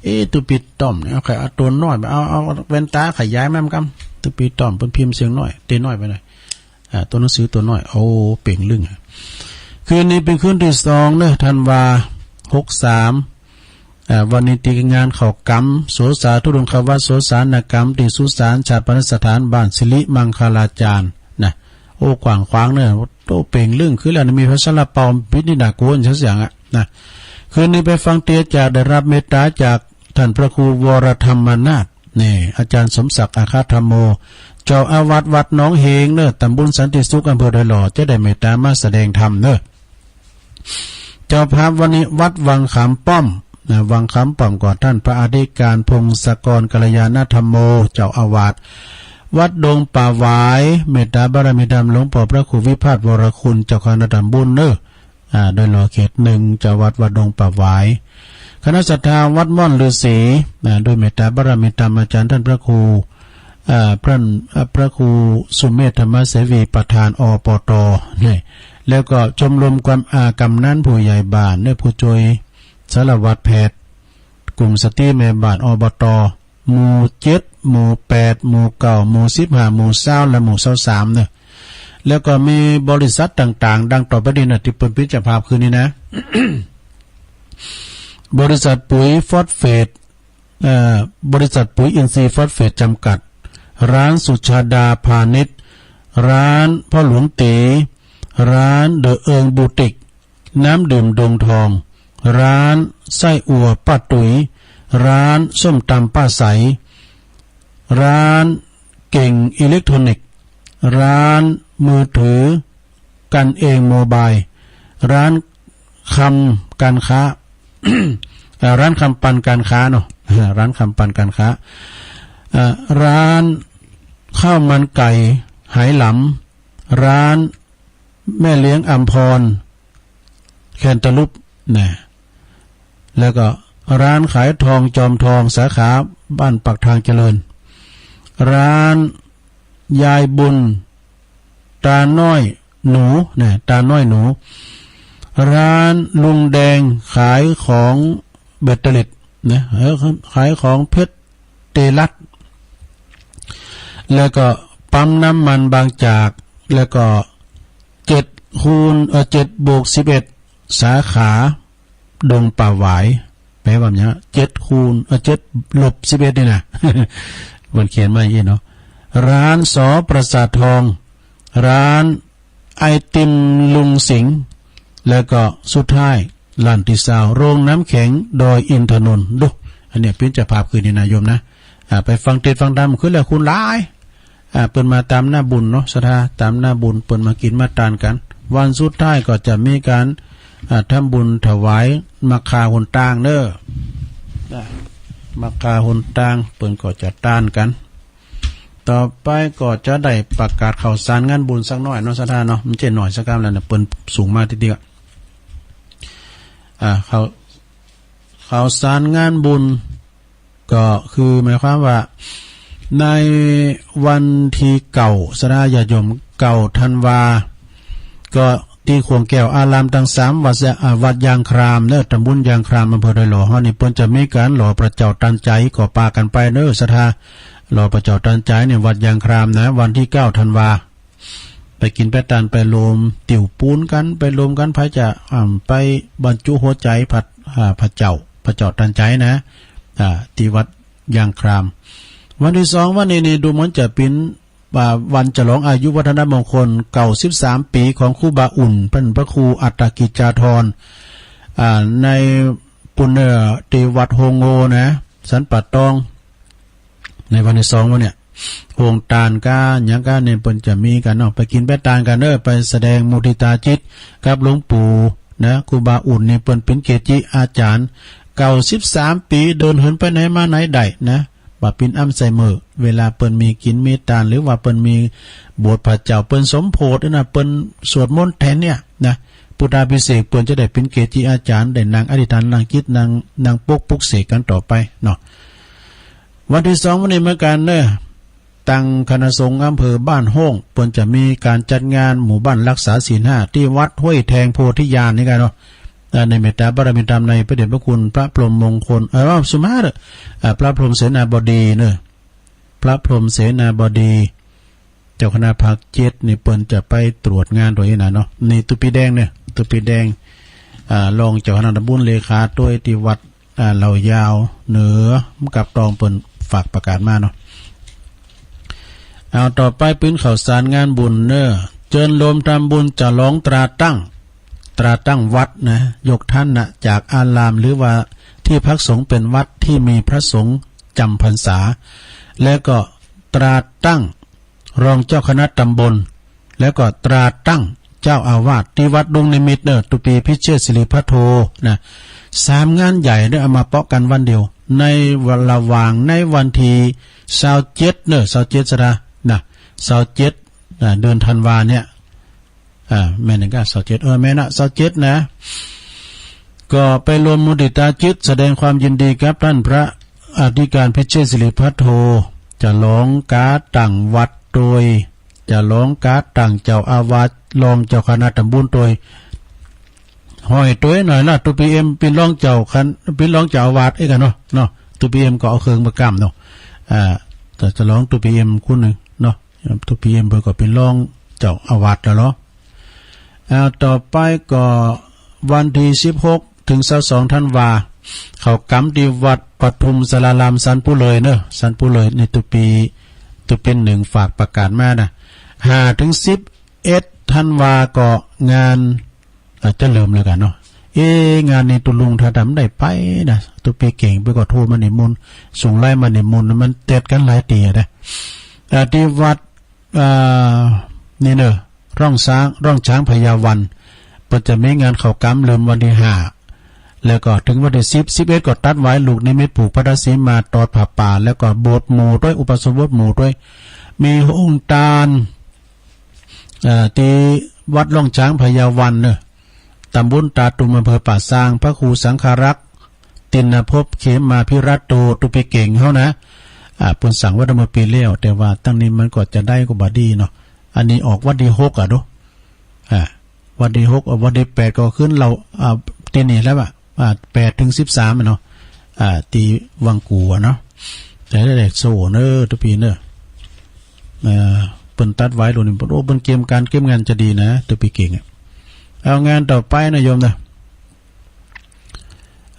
เอ๊ะ ตุ๊ปีต้อมเนี่ย เอาใครเอาตัวน้อยไป เอา เอาแว่นตาขยายมามันกำ ตุ๊ปีต้อมเปิ้นพิมพ์เสียงน้อย เตน้อยไปหน่อย อ่า ตัวหนังสือตัวน้อย โอ้ เป่งลึ่งอะ คืนนี้เป็นคืนที่สองเนอะ ธันวา หกสาม อ่า วันนี้ตี้งานเข้ากรรม โสสาธุดงควัตร โสสานกรรม ตี้สุสานชาปนสถานบ้านสิริมังคลาจารย์นะ โอ้ กว้างขวางเนอะ โตเป่งลึ่ง คือแล้วนี่มีพระซาลาเปาปิดนี่นาโกนเสียงอะนะ คืนนี้ไปฟังเตสน์จาก ได้รับเมตตาจากท่านพระครูวรธรรมนาถ นี่ อาจารย์สมศักดิ์ อาคาธรรมโม เจ้าอาวาสวัดหนองเฮงเนอะ ตำบลสันติสุข อำเภอดอยหล่อ จะได้เมตตามาแสดงธรรมเนอะ เจ้าภาพวันนี้วัดวังขามป้อมนะ วังขามป้อมก็ท่านพระอธิการพงศกรกัลยาณธรรมโม เจ้าอาวาส วัดดงป่าหวาย เมตตาบารมีธรรมหลวงพ่อพระครูวิพาทวรคุณ เจ้าคณะตำบลเนอะ อ่า ดอยหล่อเขตหนึ่ง เจ้าวัดวัดดงป่าหวาย คณะศรัทธาวัดม่อนฤาษี อ่า ด้วยเมตตาบารมีธรรมอาจารย์ท่านพระครู อ่า พระ อ่า พระครูสุเมธธรรมเสวีประธาน อปต นี่ แล้วก็ชมรมความ อ่า กำนันผู้ใหญ่บ้าน และผู้ช่วยสารวัตรแพทย์ กลุ่มสตรีแม่บ้าน อบต หมู่เจ็ด หมู่แปด หมู่เก้า หมู่สิบห้า หมู่ซาว และหมู่ซาวสามเนอะ แล้วก็มีบริษัทต่างๆ ดังต่อไปนี้นะ ตี้เปิ้นเป็นเจ้าภาพคืนนี้นะ บริษัทปุ๋ยฟอสเฟต เอ่อ บริษัทปุ๋ยอินทรีย์ฟอสเฟตจำกัด ร้านสุชาดาพาณิชย์ ร้านพ่อหลวงตี ร้านเดอะเอิงบูติก น้ำดื่มดงทอง ร้านไส้อั่วป้าตุ๋ย ร้านส้มตำป้าใส ร้านเก่งอิเล็กทรอนิกส์ ร้านมือถือกันเองโมบาย ร้านคำการค้า เอ่อ ร้านคำปันการค้าเนาะ ร้านคำปันการค้า เอ่อ ร้านข้าวมันไก่ไหหลำ ร้าน แม่เลี้ยงอัมพร แคนตาลูป นะ แล้วก็ร้านขายทองจอมทองสาขาบ้านปากทางเจริญ ร้านยายบุญ ตาน้อยหนู นะ ตาน้อยหนู ร้านลุงแดงขายของเบตเตอร์เล็ต นะ เออ ขายของเพชรเตลัด แล้วก็ปั๊มน้ำมันบางจาก แล้วก็เจ็ดคูณ เอ่อ เจ็ดบวกสิบเอ็ด สาขาดงป่าหวาย แปลว่าอย่างเงี้ย เจ็ดคูณ เอ่อ เจ็ดลบสิบเอ็ดนี่นะ มันเขียนมาอย่างนี้เนาะ ร้านสอประสาททอง ร้านไอติมลุงสิงห์ แล้วก็สุดท้าย ร้านตี้ซาว โรงน้ำแข็งดอยอินทนนท์ ดู อันเนี้ยเป็นเจ้าภาพคืนนี้นะโยมนะ อ่า ไปฟังเทศน์ฟังธรรม คือแล้วคนหลาย อ่า เปิ้นมาตามหน้าบุญเนาะ ศรัทธา ตามหน้าบุญ เปิ้นมากินมาตานกัน วันสุดท้ายก็จะมีการ อ่า ทำบุญถวายหมากคาหนตางเนาะ อ่า หมากคาหนตาง เปิ้นก็จะตานกัน ต่อไปก็จะได้ประกาศข่าวสารงานบุญสักหน่อยเนาะ ศรัทธาเนาะ มันจะหน่อยสักกำแล้วเนี่ย เปิ้นสูงมาทีเดียว อ่า ข่าว ข่าวสารงานบุญ ก็คือหมายความว่า ในวันที่เก้า ศรัทธาญาติโยม เก้าธันวา ก็ตี้ขวงแก้วอารามตังสามวัด อ่า วัดยางครามเนาะ ตำบลยางคราม อำเภอดอยหล่อ เฮานี่เปิ้นจะมีการหล่อพระเจ้าตันใจ๋ ก็ปากั๋นไปเนาะ ศรัทธา หล่อพระเจ้าตันใจ๋นี่ วัดยางครามนะ วันที่เก้าธันวา ไปกิ๋นไปตาน ไปโฮมติวปูนกั๋น ไปโฮมกั๋น ไผจะ อ่า ไปบรรจุหัวใจ๋พระ อ่า พระเจ้า พระเจ้าตันใจ๋นะ อ่า ตี้วัดยางคราม วันที่สองวันนี้นี่ ดูเหมือนจะเป๋น อ่า วันฉลองอายุวัฒนมงคล เก้าสิบสามปี๋ของครูบาอุ่น ท่านพระครูอัตตกิจจาธร อ่า ในปูนเน่อ ตี้วัดโฮงโงนะ สันป่าตอง ในวันที่สองวันเนี่ย โฮงตานก้าหยังก้าเนี่ย เปิ้นจะมีกั๋นเนาะ ไปกิ๋นไปตานกั๋นเนาะ ไปแสดงมุทิตาจิตกับหลวงปู่นะ ครูบาอุ่นนี่เปิ้นเป๋นเกจิอาจ๋ารย์ เก้าสิบสามปี๋ เดินเหินไปไหนมาไหนได้นะ บ่าเป๋นอัลไซเมอร์ เวลาเปิ้นมีกิ๋นมีตาน หรือว่าเปิ้นมีบวชพระเจ้า เปิ้นสมโภชนะ เปิ้นสวดมนต์แทนเนี่ยนะ พุทธาภิเษก เปิ้นจะได้เป๋นเกจิอาจ๋ารย์ ได้นั่งอธิษฐาน นั่งจิต นั่ง นั่งปกปลุกเสกกั๋นต่อไปเนาะ วันที่สองวันนี้เหมือนกั๋นเนาะ ตังคณะสงฆ์อำเภอบ้านโฮ่ง เปิ้นจะมีการจัดงานหมู่บ้านรักษาศีลห้า ตี้วัดห้วยแทงโพธิญาณนี่กั๋นเนาะ อ่า ในเมตตาบารมีธรรมในพระเดชพระคุณพระพรหมมงคล เอ่อ สุมาเถอะ อ่า พระพรหมเสนาบดีเนาะ พระพรหมเสนาบดี เจ้าคณะภาคเจ็ดนี่เปิ้นจะไปตรวจงานโตยนี้นะเนาะ นี่ตุ๊ปีแดงเนาะ ตุ๊ปีแดง อ่า รองเจ้าคณะตำบลเลขาโตยตี้วัด อ่า เหล่ายาวเหนือ กับตองเปิ้นฝากประกาศมาเนาะ เอาต่อไปเป๋นข่าวสารงานบุญเนาะ เจิญโฮมทำบุญฉลองตราตั้ง ตราตั้งวัดนะ ยกฐานะจากอาราม หรือว่าตี้พักสงฆ์เป๋นวัดตี้มีพระสงฆ์จ๋ำพรรษา และก็ตราตั้ง รองเจ้าคณะตำบล แล้วก็ตราตั้งเจ้าอาวาสตี้วัดดงนิมิตรเนาะ ตุ๊ปีพิเชษฐศิริพัทโทนะ สามงานใหญ่เนาะ เอามาเปาะกั๋นวันเดียว ในระหว่างในวันที่ซาวเจ็ดเนาะ ซาวเจ็ดศรัทธานะ ซาวเจ็ด อ่า เดือนธันวาเนี่ย อ่า แม่นหนึ่งเก้า ซาวเจ็ด เออ แม่นนะ ซาวเจ็ดนะ ก็ไปโฮมมุทิตาจิต แสดงความยินดีกับต้านพระอธิการพิเชษฐศิริพัทโท ฉลองก๋าตั้งวัดโตย ฉลองก๋าตั้งเจ้าอาวาส รองเจ้าคณะตำบลโตย ห้อยโตยหน่อยละ ตุ๊ปีเอ็มเป๋นรองเจ้าคณะ เป๋นรองเจ้าอาวาสเองกั๋นเนาะ เนาะ ตุ๊ปีเอ็มก็เอาเครื่องมาก้ำเนาะ อ่า แต่ฉลองตุ๊ปีเอ็มคนหนึ่งเนาะ ตุ๊ปีเอ็มเปิ้นก็เป๋นรองเจ้าอาวาสแล้วเหรอ อ่า ต่อไปก็วันที่สิบหกถึงซาวสองธันวา เข้ากรรมตี้วัดปทุมสารารามสันปุเลยเนาะ สันปุเลย นี่ตุ๊ปี ตุ๊ปีหนึ่งฝากประกาศมานะ ห้าถึงสิบเอ็ดธันวาก็งาน อาจจะลืมแล้วกั๋นเนาะ เอ๊ะ งานนี้ตุ๊ลุงถ้าทำได้ไปนะ ตุ๊ปีเก่งไปก็โทรมานิมนต์ ส่งไลน์มานิมนต์ มันเตียดกั๋นหลายตี้อะนะ อ่า ตี้วัด อ่า นี่เนาะ ร่องช้าง ร่องช้างพญาวัน เปิ้นจะมีงานเข้ากรรมเริ่มวันที่ห้า แล้วก็ถึงวันที่สิบ สิบเอ็ดก็ตัดไหว้ลูกนิมิตผูกพัทธสีมาตอดผ้าป่า แล้วก็บวชหมู่ด้วย อุปสมบทหมู่ด้วย มีโฮงตาน เอ่อ ตี้วัดร่องช้างพญาวันเนาะ ตำบลตาตุม อำเภอป่าซาง พระครูสังฆรักษ์ ติณภพ เขมาภิรัตโต ตุ๊ปีเก่งเฮานะ อ่า เปิ้นสั่งไว้ตั้งเมื่อปี๋แล้ว แต่ว่าตั้งนี้มันก็จะได้ก็บ่ดีเนาะ อันนี้ออกวันที่หกอะเนาะ อ่า วันที่หก อ่า วันที่แปดก็ขึ้นเรา อ่า ตี้นี่แล้วอะ อ่า แปดถึงสิบสามอะเนาะ อ่า ตี้วังกู่อะเนาะ แต่ได้แหลกโซ่เนาะ ตุ๊ปีเนาะ เอ่อ เปิ้นตัดไหว้ลูกนี่ โอ้ เปิ้นเกียมก๋านเกียมงานจะดีนะ ตุ๊ปีเก่งอะ เอางานต่อไปนะโยมนะ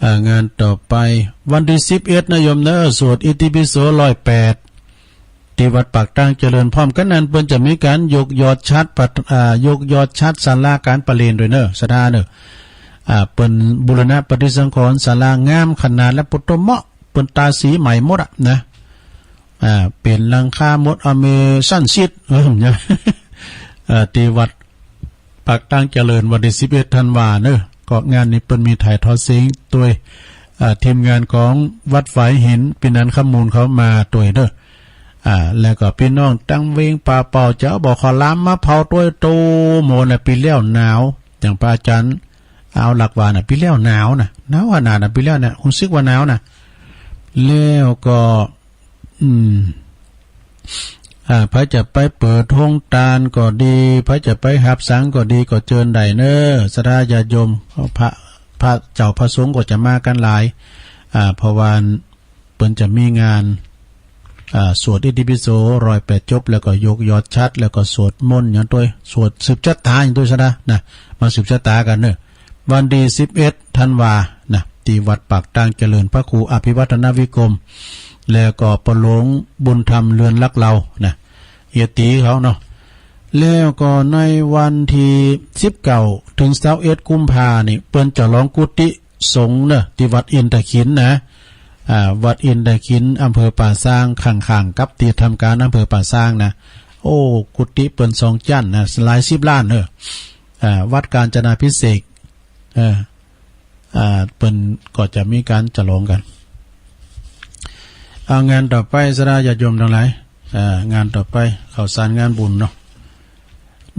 อ่า งานต่อไป วันที่สิบเอ็ดนะโยมเนาะ สวดอิติปิโสร้อยแปด ตี้วัดปากตางเจริญ พร้อมกั๋นนั้นเปิ้นจะมีก๋านยกยอดฉัตรปะ อ่า ยกยอดฉัตรศาลาก๋านประเรียนด้วยเนาะ ศรัทธาเนาะ อ่า เปิ้นบูรณะปฏิสังขรณ์ศาลางามขนาดและปุตโตเมาะ เปิ้นตาสีใหม่หมดอะนะ อ่า เป๋นหลังคาหมด อเมซอนซิด เออ เนี่ย เอ่อ ตี้วัดปากตางเจริญ วันตี้สิบเอ็ดธันวาเนอะ ก็งานนี้เปิ้นมีถ่ายทอดเสียงตวย อ่า ทีมงานของวัดฝายหิน ปี้นันคำมูลเขามาตวยเนอะ อ่า แล้วก็ปี้น้องตังเวงป่าเป่า เจ้าบ่อขอลามมาเผาตวยโตโมนะ ปี้แล้วหนาว อย่างพระอาจารย์ เอาหลักว่าน่ะ ปี้แล้วหนาวน่ะ หนาวขนาดน่ะ ปี้แล้วเนี่ย ฮู้สึกว่าหนาวน่ะ แล้วก็ อืม อ่า ไผจะไปเปิดโฮงตานก็ดี ไผจะไปฮับสังก็ดี ก็เจิญได้เนอะ ศรัทธาญาติโยม พระ พระเจ้าพระสงฆ์ก็จะมากันหลาย อ่า เพราะว่าเปิ้นจะมีงาน อ่า สวดอิติปิโสร้อยแปดจบ แล้วก็ยกยอดฉัตร แล้วก็สวดมนต์หยังตวย สวดสืบชะตาหยังตวย ศรัทธานะ มาสืบชะตากันเนอะ วันตี้สิบเอ็ดธันวานะ ตี้วัดปากตางเจริญ พระครูอภิวัฒนวิกรม แล้วก็ปอหลวงบุญธรรมเรือนรักเรานะ เฮียตี๋เขาเนาะ แล้วก็ในวันตี้สิบเก้าถึงซาวเอ็ดกุมภานี่ เปิ้นจะฉลองกุฏิสงฆ์เนอะ ตี้วัดอินทขิลนะ อ่า วัดอินทขิล อำเภอป่าซาง ข้างๆ กับตี้ทำการอำเภอป่าซางนะ โอ้ กุฏิเปิ้นสองจั้นนะ หลายสิบล้านเนอะ อ่า วัดกาญจนาภิเษก เออ อ่า เปิ้นก็จะมีการฉลองกัน เอางานต่อไป ศรัทธาญาติโยมทั้งหลาย อ่า งานต่อไป ข่าวสารงานบุญเนาะ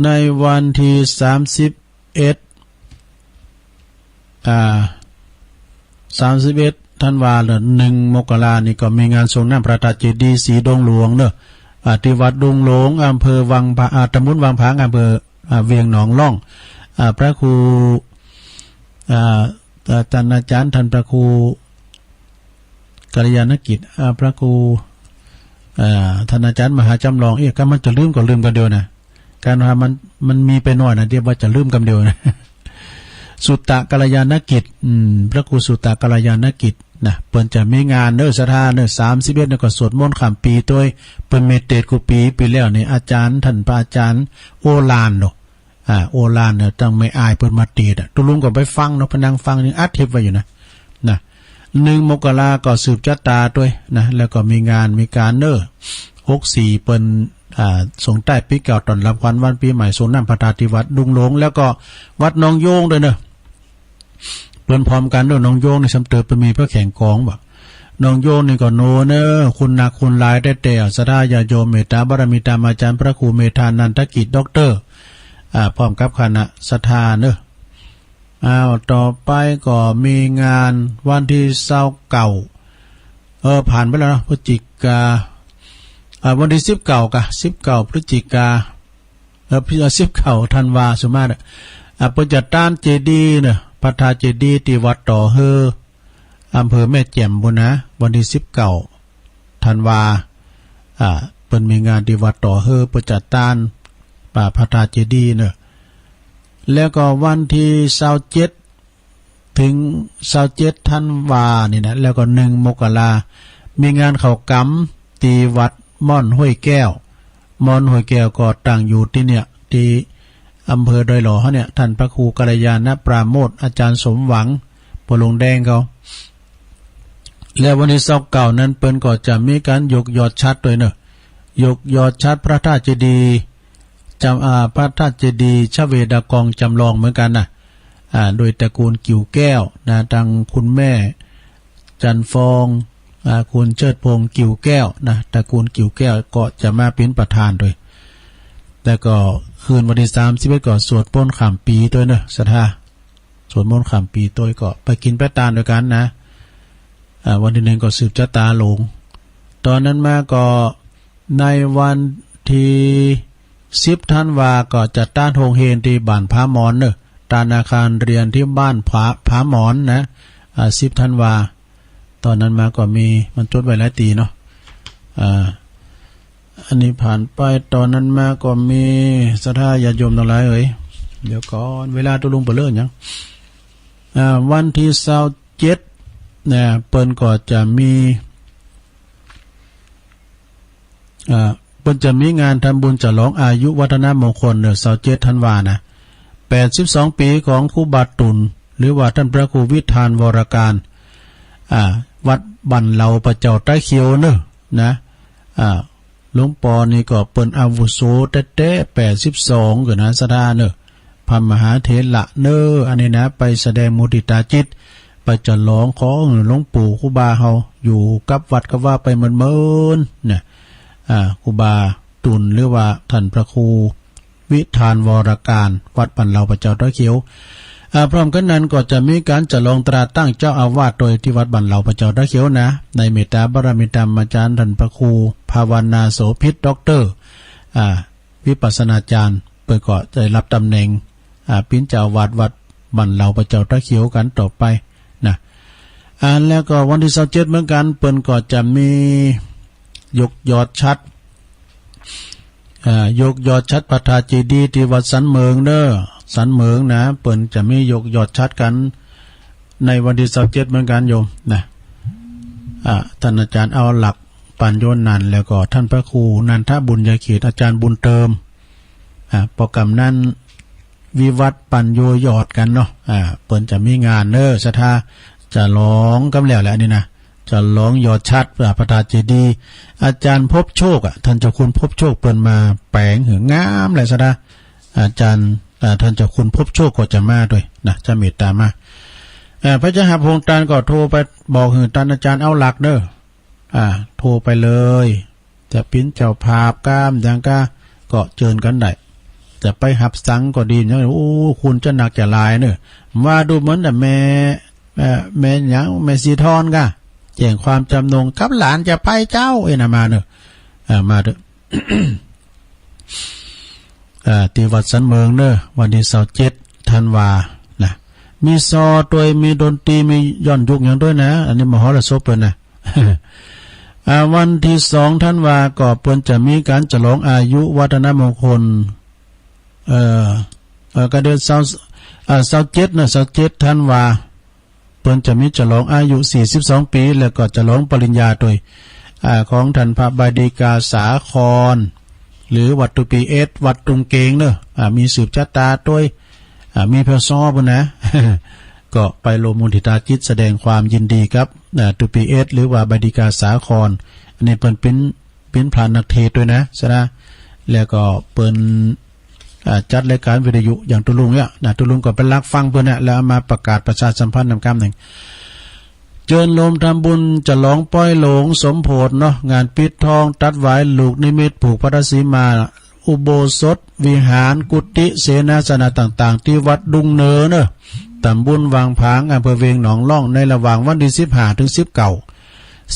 ในวันตี้สามสิบเอ็ด อ่า สามสิบเอ็ดธันวา เดือนหนึ่งมกรานี่ก็มีงานสรงน้ำพระธาตุเจดีย์สีดงหลวงเนอะ อ่า ตี้วัดดงหลวง อำเภอวังผา อ่า ตำบลวังผาง อำเภอ อ่า เวียงหนองล่อง อ่า พระครู อ่า อ่า ท่านอาจารย์ ท่านพระครูกัลยาณกิจ อ่า พระครู อ่า ท่านอาจารย์มหาจำลอง เอ๊ะ ก็มันจะลืมก็ลืมกันเดียวนะ การว่ามัน มันมีไปหน่อยนะ เดี๋ยวว่าจะลืมกำเดียวนะ สุตตะกัลยาณกิจ อืม พระครูสุตตะกัลยาณกิจนะ เปิ้นจะมีงานเนอะ ศรัทธาเนอะ สามสิบเอ็ดนี่ก็สวดมนต์ข้ามปีตวย เปิ้นมีเตศน์กู้ปี ปีแล้วนี่ อาจารย์ ท่านพระอาจารย์โอฬารเนาะ อ่า โอฬารเนี่ย ตั้งแม่อายเปิ้นมาเตศน์อะ ตุ๊ลุงก็ไปฟังเนาะ ไปนั่งฟัง ยังอัดเทปไว้อยู่นะ นะ หนึ่งมกราก็สืบชะตาตวยนะ แล้วก็มีงาน มีการเนอะ หกสี่เปิ้น อ่า ส่งท้ายปีเก่า ต้อนรับขวัญวันปีใหม่ สรงน้ำพระธาตุตี้วัดดงหลวง แล้วก็วัดหนองโยงตวยเนอะ เปิ้นพร้อมกันเนอะ หนองโยงนี่ ซ้ำเติมเปิ้นมีพระแข่งกองบ่ หนองโยงนี่ก็โนเนอะ คุณหนักคุณหลายแต๊ๆ ศรัทธาญาติโยม เมตตาบารมีตามอาจารย์พระครูเมธานันทกิจ ด็อกเตอร์ อ่า พร้อมกับคณะศรัทธาเนอะ อ้าว ต่อไปก็มีงานวันตี้ซาวเก้า เออ ผ่านไปแล้วเนาะ พฤศจิกา อ่า วันตี้สิบเก้ากะ สิบเก้าพฤศจิกา เออ พฤ- เออ สิบเก้าธันวา สุมาเนอะ อ่า เปิ้นจะตั้งเจดีย์เนอะ พระธาตุเจดีย์ตี้วัดต่อเฮอ อำเภอแม่แจ่มพู้นนะ วันตี้สิบเก้าธันวา อ่า เปิ้นมีงานตี้วัดต่อเฮอ เปิ้นจะตั้ง อ่า พระธาตุเจดีย์เนอะ แล้วก็วันตี้ซาวเจ็ด ถึงซาวเจ็ดธันวานี่นะ แล้วก็หนึ่งมกรา มีงานเข้ากรรมตี้วัดม่อนห้วยแก้ว ม่อนห้วยแก้วก็ตั้งอยู่ตี้เนี่ย ตี้อำเภอดอยหล่อเฮาเนี่ย ท่านพระครูกัลยาณปราโมทย์ อาจารย์สมหวัง พ่อหลวงแดงเขา แล้ววันตี้ซาวเก้านั้นเปิ้นก็จะมีการยกยอดฉัตรตวยเนอะ ยกยอดฉัตรพระธาตุเจดีย์ จำ อ่า พระธาตุเจดีย์ชเวดากองจำลองเหมือนกันนะ อ่า โดยตระกูลกิ่วแก้วนะ ทางคุณแม่จันทร์ฟอง อ่า คุณเชิดพงษ์กิ่วแก้วนะ ตระกูลกิ่วแก้วก็จะมาเป็นประธานตวย แล้วก็คืนวันตี้สามสิบเอ็ดก็สวดมนต์ข้ามปีตวยเนอะ ศรัทธา สวดมนต์ข้ามปีตวยก็ไปกินไปตานด้วยกันนะ อ่า วันตี้หนึ่งก็สืบชะตาหลวง ตอนนั้นมาก็ในวันตี้สิบธันวาก็จะตั้งโฮงเฮียนตี้บ้านผาหมอนเนอะ ตั้งอาคารเรียนตี้บ้านผา ผาหมอนนะ อ่า สิบธันวา ตอนนั้นมาก็มี มันจดไว้หลายตี้เนาะ อ่า อันนี้ผ่านไป ตอนนั้นมาก็มี ศรัทธาญาติโยมทั้งหลายเอ๋ย เดี๋ยวก่อน เวลาตุ๊ลุงไปเลิกยัง อ่า วันตี้ซาวเจ็ดนะ เปิ้นก็จะมี อ่า เปิ้นจะมีงานทำบุญฉลองอายุวัฒนมงคลเนอะ ซาวเจ็ดธันวานะ แปดสิบสองปีของครูบาตุ่น หรือว่าท่านพระครูวิธานวรการ อ่า วัดบ้านเหล่าพระเจ้าตาเขียวเนอะ นะ อ่า หลวงปอนี่ก็เปิ้นอาวุโสแต๊ๆ แปดสิบสอง ก็นะ ศรัทธาเนอะ พระมหาเถระเนอะ อันนี้นะ ไปแสดงมุทิตาจิต ไปฉลองของหลวงปู่ครูบาเฮา อยู่กับวัดกับวาไปเมินๆ นะ อ่า ครูบาตุล หรือว่าท่านพระครู วิธานวรการ วัดบ้านเหล่าพระเจ้าตาเขียว อ่า พร้อมกันนั้นก็จะมีการฉลองตราตั้งเจ้าอาวาสโดยที่วัดบ้านเหล่าพระเจ้าตาเขียวนะ ในเมตตาบารมีธรรมอาจารย์ท่านพระครูภาวนาโสภิต ด็อกเตอร์ อ่า วิปัสสนาจารย์ เปิ้นก็ได้รับตำแหน่ง อ่า ปิ้นเจ้าอาวาสวัดบ้านเหล่าพระเจ้าตาเขียวกันต่อไปนะ อ่า แล้วก็วันที่ซาวเจ็ดเหมือนกัน เปิ้นก็จะมียกยอดฉัตร อ่า ยกยอดฉัตรพระธาตุเจดีย์ที่วัดสันเหมิงเนอะ สันเหมิงนะ เปิ้นจะมียกยอดฉัตรกัน ในวันที่ซาวเจ็ดเหมือนกันโยมนะ อ่า ท่านอาจารย์เอาหลัก ปัญโยนันท์ แล้วก็ท่านพระครูนันทบุญญาเขต อาจารย์บุญเติม อ่า พอกำนั้นวิวัฒน์ปัญโยยอดกันเนาะ อ่า เปิ้นจะมีงานเนอะ ศรัทธา ฉลองกำแล้วแหละอันนี้นะ ฉลองยอดฉัตร อ่า พระธาตุเจดีย์ อาจารย์พบโชค อ่ะ ท่านเจ้าคุณพบโชค เปิ้นมาแป๋งหื้องามเลย ศรัทธา อาจารย์ อ่า ท่านเจ้าคุณพบโชคก็จะมาด้วยนะ จะเมตตามา อ่า ไผจะหับโฮงตานก็โทรไปบอกหื้อท่านอาจารย์เอาหลักเนอะ อ่า โทรไปเลย จะปิ้นเจ้าภาพก้ามหยังก้า ก็เจิญกันได้ จะไปหับสังก็ดีอย่าง โอ้ คุณจะหนักจะหลายเนอะ ว่าดูเหมือนแต่แม่ เอ่อ แม่หยัง แม่สีทอนก้า แจ้งความจำนงกับหลานจะไปเจ้า เอ้ยนะ มาเนอะ อ่า มาเถอะ อ่า ที่วัดสันเหมิงเนอะ วันที่ซาวเจ็ดธันวานะ มีซอด้วย มีดนตรี มีย้อนยุคอย่างด้วยนะ อันนี้มหรสพเปิ้นนะ อ่า วันที่สองธันวาก็เปิ้นจะมีการฉลองอายุวัฒนมงคล เอ่อ เอ่อ ก็เดือนซาว อ่า ซาวเจ็ดนะ ซาวเจ็ดธันวา เปิ้นจะมีฉลองอายุสี่สิบสองปี แล้วก็ฉลองปริญญาโดย อ่า ของท่านพระบดีกาสาคร หรือวัดตุปีเอส วัดตุงเกงเนอะ อ่า มีสืบชะตาโดย อ่า มีพระซอพุ้นนะ ก็ไปลงมุทิตาจิตแสดงความยินดีกับ อ่า ตุปีเอส หรือว่าบดีกาสาคร อันนี้เปิ้นปิ้น ปิ้นพระนักเทศน์ด้วยนะ ศรัทธา แล้วก็เปิ้น อ่า จัดรายการวิทยุอย่างตุ๊ลุงเนี่ยนะ ตุ๊ลุงก็ไปลักฟังเปิ้นเนี่ย แล้วเอามาประกาศประชาสัมพันธ์นำกำหนึ่ง เจิญโฮมทำบุญฉลองปอยหลงสมโภชเนาะ งานปิดทอง ตัดหวาย ลูกนิมิต ผูกพัทธสีมา อุโบสถ วิหาร กุฏิเสนาสนะต่างๆ ที่วัดดุงเนินเนอะ ตำบลวังผาง อำเภอเวียงหนองล่อง ในระหว่างวันที่สิบห้าถึงสิบเก้า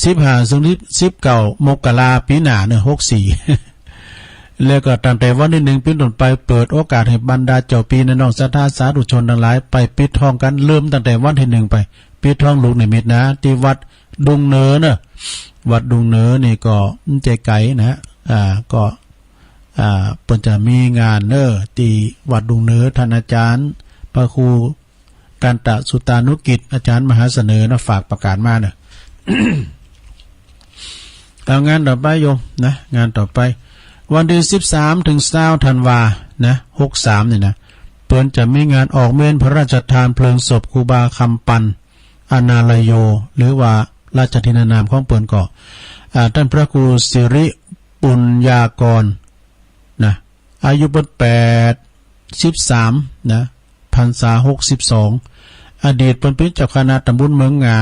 สิบห้าถึงสิบเก้ามกราปีหน้าเนอะ หกสี่ แล้วก็ตั้งแต่วันที่หนึ่งเป็นต้นไป เปิดโอกาสให้บรรดาเจ้าปี้น้องศรัทธาสาธุชนทั้งหลายไปปิดทองกัน เริ่มตั้งแต่วันที่หนึ่งไป ปิดทองลูกนิมิตนะ ที่วัดดุงเนินเนอะ วัดดุงเนินนี่ก็บ่ไกลนะ อ่า ก็ อ่า เปิ้นจะมีงานเนอะ ที่วัดดุงเนิน ท่านอาจารย์พระครู กันตะสุตานุกิจ อาจารย์มหาเสนอนะ ฝากประกาศมาเนอะ เอางานต่อไปโยมนะ งานต่อไป วันที่สิบสามถึงซาวธันวานะ หกสามนี่นะ เปิ้นจะมีงานออกเมรุพระราชทานเพลิงศพครูบาคำปัน อนาลโย หรือว่าราชทินนามของเปิ้นก็ อ่า ท่านพระครูสิริปุญญากร นะ อายุเปิ้นแปดสิบสามนะ พรรษาหกสิบสอง อดีตเปิ้นเป็นเจ้าคณะตำบลเมืองงา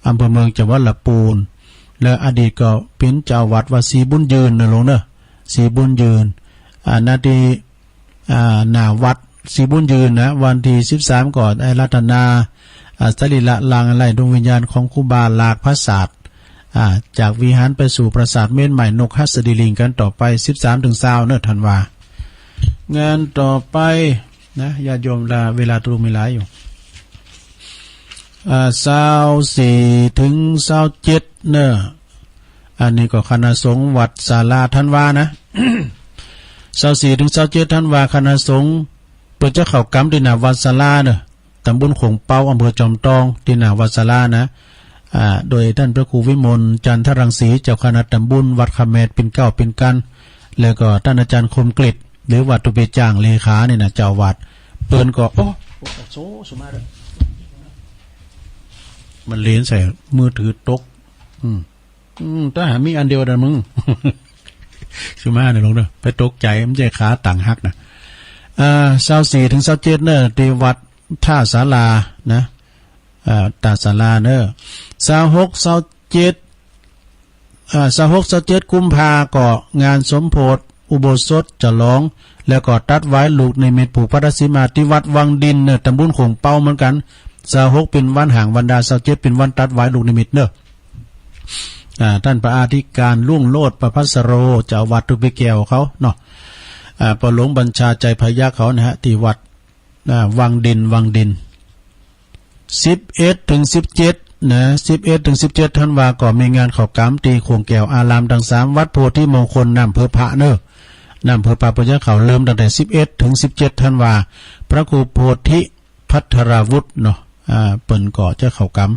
อำเภอเมือง จังหวัดลำพูน และอดีตก็เป็นเจ้าวัดวัดศรีบุญยืนนะโยมเนอะ ศรีบุญยืน อ่า นาที อ่า หน้าวัดศรีบุญยืนนะ วันที่สิบสามก็ได้อาราธนา อ่า สรีระร่างไร้ดวงวิญญาณของครูบาหลากพระศาสตร์ อ่า จากวิหารไปสู่ปราสาทเมรุใหม่นกหัสดีลิงกันต่อไป สิบสามถึงซาวเนอะธันวา งานต่อไปนะ ญาติโยม ลา เวลาตุ๊ลุงมีหลายอยู่ อ่า ซาวสี่ถึงซาวเจ็ดเนอะ อันนี้ก็คณะสงฆ์วัดศาลาธันวานะ ซาวสี่ถึงซาวเจ็ดธันวา คณะสงฆ์เปิ้นจะเข้ากรรมที่หน้าวัดศาลาเนอะ ตำบลโขงเป๊า อำเภอจอมทอง ที่หน้าวัดศาลานะ อ่า โดยท่านพระครูวิมลจันทรังสี เจ้าคณะตำบล วัดคำแมด เป็นเกล้าเป็นกลาง แล้วก็ท่านอาจารย์คมกฤษ หรือว่าตุ๊ปีจาง เลขานี่นะ เจ้าวัด เปิ้นก็ โอ้ โอ้ โซ สุมาเด้อ มันเลนใส่มือถือตก อืม อืม ถ้าหามีอันเดียวนะมึง สิมาเนี่ยลงเด้อ ไปตกใจ มันใช่ขาต่างหักนะ อ่า ซาวสี่ถึงซาวเจ็ดเนอะ ที่วัดท่าสารานะ อ่า ท่าสาราเนอะ ซาวหก ซาวเจ็ด อ่า ซาวหก ซาวเจ็ด กุมภาก็งานสมโภชอุโบสถฉลอง แล้วก็ตัดวายลูกนิมิตผูกพระราชสีมาที่วัดวังดินเนอะ ตำบลโขงเปาเหมือนกัน ซาวหก เป็นวันหางวันดา ซาวเจ็ด เป็นวันตัดวายลูกนิมิตเนอะ อ่า ท่านพระอธิการรุ่งโรจน์ประภัสสโร เจ้าวัดทุกปีแก้วเขาเนาะ อ่า ปอหลวงบัญชาใจพยัคฆ์เขานะฮะ ที่วัด อ่า วังดิน วังดิน สิบเอ็ดถึงสิบเจ็ด นะ สิบเอ็ดถึงสิบเจ็ดธันวา ก็มีงานเข้ากรรมที่โขงแก้วอารามทั้งสามวัดโพธิมงคล น้ำเพิงพระเนอะ น้ำเพิงพระ เปิ้นจะเข้าเริ่มตั้งแต่สิบเอ็ดถึงสิบเจ็ดธันวา พระครูโพธิภัทราวุฒิเนาะ อ่า เปิ้นก็จะเข้ากรรม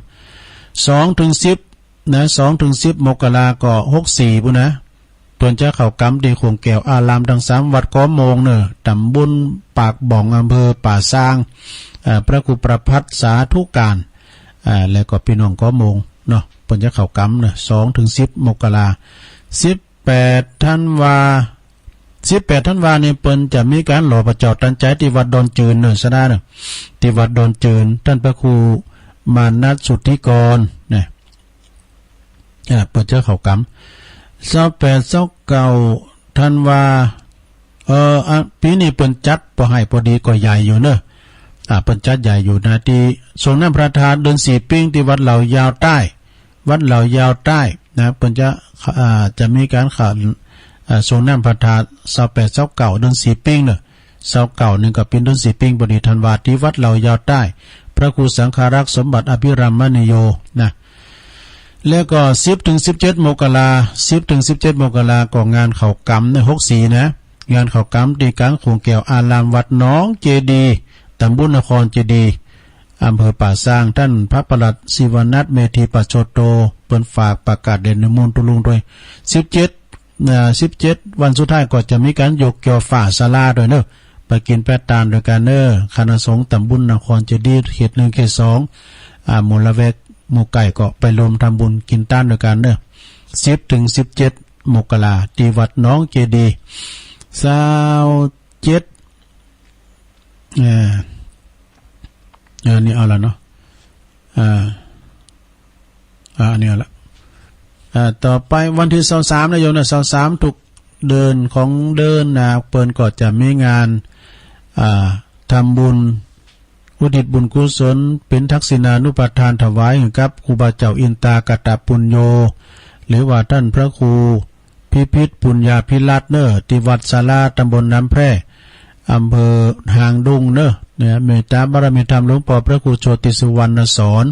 สองถึงสิบ นะ สองถึงสิบมกรา ก็หกสี่พุ้นนะ เปิ้นจะเข้ากรรมที่โขงแก้วอารามทั้งสามวัดเกาะโมงเนอะ ตำบลปากบ่อง อำเภอป่าซาง เอ่อ พระครูประภัสสาธุการ อ่า แล้วก็พี่น้องเกาะโมงเนาะ เปิ้นจะเข้ากรรมเนอะ สองถึงสิบมกรา สิบแปดธันวา สิบแปดธันวานี่เปิ้นจะมีการหล่อพระเจ้าตันใจที่วัดดอนจืนเนอะ สะดาเนอะ ที่วัดดอนจืน ท่านพระครูมานัสสุทธิกรนะ อ่า เปิ้นจะเข้ากรรม ซาวแปด ซาวเก้าธันวา เอ่อ อ่ะ ปีนี้เปิ้นจัดปอไห้ปอดีก็ใหญ่อยู่เนอะ อ่า เปิ้นจัดใหญ่อยู่นะ ที่สรงน้ำพระธาตุเดือนสี่ปิ้ง ที่วัดเหล่ายาวใต้ วัดเหล่ายาวใต้นะ เปิ้นจะ อ่า จะมีการขัน อ่า สรงน้ำพระธาตุ ซาวแปด ซาวเก้า เดือนสี่ปิ้งเนอะ ซาวเก้านี่ก็เป็นเดือนสี่ปิ้ง พอดีธันวา ที่วัดเหล่ายาวใต้ พระครูสังฆารักษ์สมบัติอภิรามมณีโยนะ แล้วก็สิบถึงสิบเจ็ดมกรา สิบถึงสิบเจ็ดมกรา ก็งานเข้ากรรมในหกสี่นะ งานเข้ากรรมที่กลางโขงแก้วอารามวัดหนองเจดีย์ ตำบลนครเจดีย์ อำเภอป่าซาง ท่านพระประหลัดศิวนัท เมธีปัสโชโต เปิ้นฝากประกาศเด่นในมูลตุลุงด้วย สิบเจ็ด อ่า สิบเจ็ดวันสุดท้ายก็จะมีการยกเกี่ยวฟ้าศาลาด้วยเนอะ ไปกินไปตานด้วยกันเนอะ คณะสงฆ์ตำบลนครเจดีย์ เขตหนึ่ง เขตสอง อ่า หมู่ละแวกหมู่ใกล้ก็ไปรวมทำบุญกินตานด้วยกันเนอะ สิบถึงสิบเจ็ดมกรา ที่วัดหนองเจดีย์ ซาวเจ็ด เอ่อ อันนี้เอาละเนาะ อ่า อ่า อันนี้เอาละ อ่า ต่อไปวันที่ซาวสามนะโยมนะ ซาวสามทุกเดือนของเดือนนะ เปิ้นก็จะมีงาน อ่า ทำบุญ อุทิศบุญกุศล เป็นทักษิณานุปทานถวายให้กับครูบาเจ้าอินตากตปุญโญ หรือว่าท่านพระครู พิพิธปุญญาภิรัตน์เนอะ ที่วัดศาลา ตำบลน้ำแพร่ อำเภอหางดงเนอะ เนี่ย เมตตาบารมีธรรมหลวงพ่อพระครูโชติสุวรรณสอน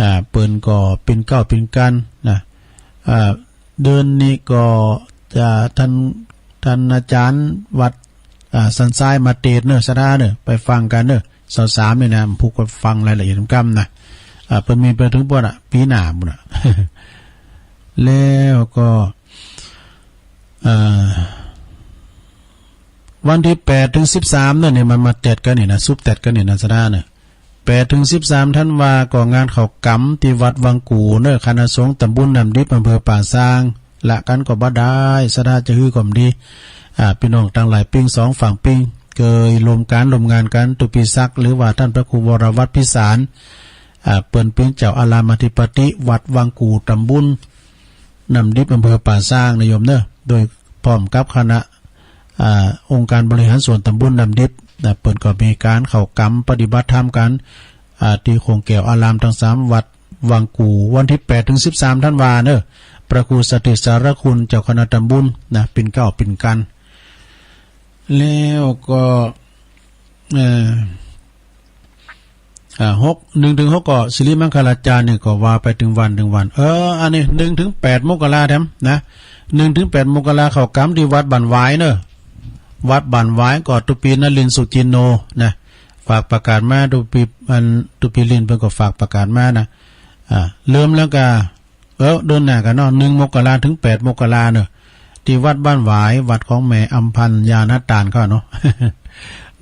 อ่า เปิ้นก็เป็นเก้าเป็นกันนะ อ่า เดือนนี้ก็จะท่าน ท่านอาจารย์วัด อ่า สันทรายมาเตสน์เนอะ สะดาเนอะ ไปฟังกันเนอะ ซาวสามนี่นะ ผู้ก็ฟังรายละเอียดกำนะ อ่า เปิ้นมีไปถึงปวดอะ ปีหน้าพุ้นน่ะ แล้วก็ เอ่อ วันที่แปดถึงสิบสามเนี่ย มันมาแตดกันนี่นะ สุบแตดกันนี่นะ สะดาเนี่ย แปดถึงสิบสามธันวา ก็งานเข้ากรรมที่วัดวังกู่เนอะ คณะสงฆ์ตำบลน้ำดิบ อำเภอป่าซาง ละกันก็บ่ได้ สะดาจะฮื้อก็บ่ดี อ่า พี่น้องตังหลายปิ้งสองฝั่งปิ้ง เกยรวมกันรวมงานกัน ตุปีศักดิ์ หรือว่าท่านพระครูวรวัฒน์พิสาร อ่า เปิ้นเป็นเจ้าอารามอธิปติวัดวังกู่ตำบล น้ำดิบ อำเภอป่าซางนะโยมเนอะ โดยพร้อมกับคณะ อ่า องค์การบริหารส่วนตำบลน้ำดิบนะ เปิ้นก็มีการเข้ากรรมปฏิบัติธรรมกัน อ่า ที่โขงแก้วอารามทั้งสามวัดวังกู่ วันที่แปดถึงสิบสามธันวาเนอะ พระครูสถิตสารคุณเจ้าคณะตำบลนะ เป็นเก้าเป็นกัน แล้วก็ เอ่อ อ่า หก หนึ่งถึงหกก็สิริมังคลาจารย์นี่ก็ว่าไปถึงวันถึงวัน เออ อันนี้หนึ่งถึงแปดมกราแถมนะ หนึ่งถึงแปดมกราเข้ากรรมที่วัดบ้านหวายเนอะ วัดบ้านหวายก็ตุปีนลินทร์สุจินโนนะ ฝากประกาศมาตุปี อันตุปีลินทร์เปิ้นก็ฝากประกาศมานะ อ่า เริ่มแล้วก็ เออ เดือนหน้ากันเนาะ หนึ่งมกราถึงแปดมกราเนอะ ที่วัดบ้านหวาย วัดของแม่อำพันธ์ญาณตานเขาเนาะ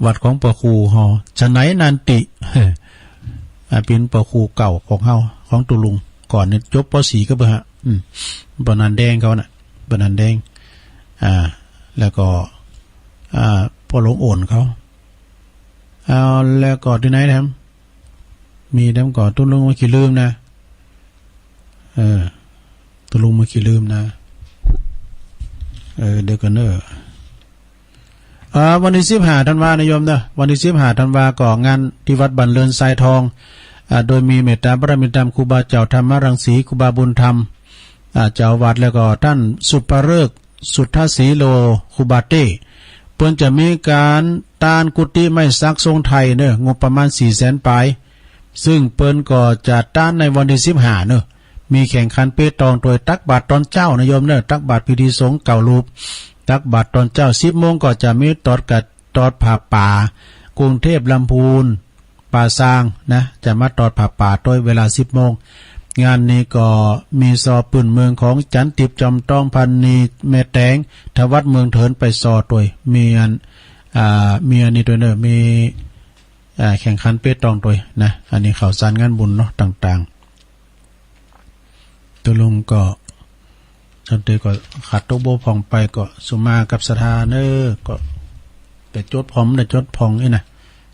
วัดของพระครูเฮา ฉะไหนนันติ อ่า เป็นพระครูเก่าของเฮา ของตุลุง ก่อนนี่จบ ป.สี่ ก็เบิ่งฮะ อืม บ่อนันแดงเขาน่ะ บ่อนันแดง อ่า แล้วก็ อ่า พ่อหลวงโอนเขา เอา แล้วก็ตี้ไหนแถม มีแถมก็ตุ๊ลุงบ่ขี้ลืมนะ เออ ตุ๊ลุงบ่ขี้ลืมนะ เออ เดี๋ยวก่อนเด้อ อ่า วันตี้สิบห้าธันวานะโยมเนาะ วันตี้สิบห้าธันวาก็งานตี้วัดบ้านเรือนทรายทอง อ่า โดยมีเมตตาบารมีธรรมครูบาเจ้าธรรมรังสี ครูบาบุญธรรม อ่า เจ้าอาวาส แล้วก็ต้านสุภฤกษ์ สุทธสีโล ครูบาเต้ เปิ้นจะมีก๋านตานกุฏิไม้สักทรงไทยเนาะ งบประมาณสี่แสนปลาย ซึ่งเปิ้นก็จะตานในวันตี้สิบห้าเนาะ มีแข่งขันเปตองตวย ตักบาตรตอนเจ๊านะโยมเนาะ ตักบาตรพิธีสงฆ์เก้ารูป ตักบาตรตอนเจ๊า สิบโมงก็จะมีตอดกะ ตอดผ้าป่า กรุงเทพฯ ลำพูน ป่าซางนะ จะมาตอดผ้าป่าตวยเวลาสิบโมง งานนี้ก็มีซอปื้นเมืองของจันทร์ ติ๊บ จอมตอง พันนี แม่แตง ทวัฒน์ เมืองเถิน ไปซอตวย มีอัน อ่า มีอันนี้ตวยเนาะ มี อ่า แข่งขันเปตองตวยนะ อันนี้ข่าวสารงานบุญเนาะ ต่างๆ ตุ๊ลุงก็ ส่วนตี้ก็ขาดตกบกพร่องไปก็สุมากับศรัทธาเนาะ ก็ได้จดพร้อม ได้จดพร่องอี้นะ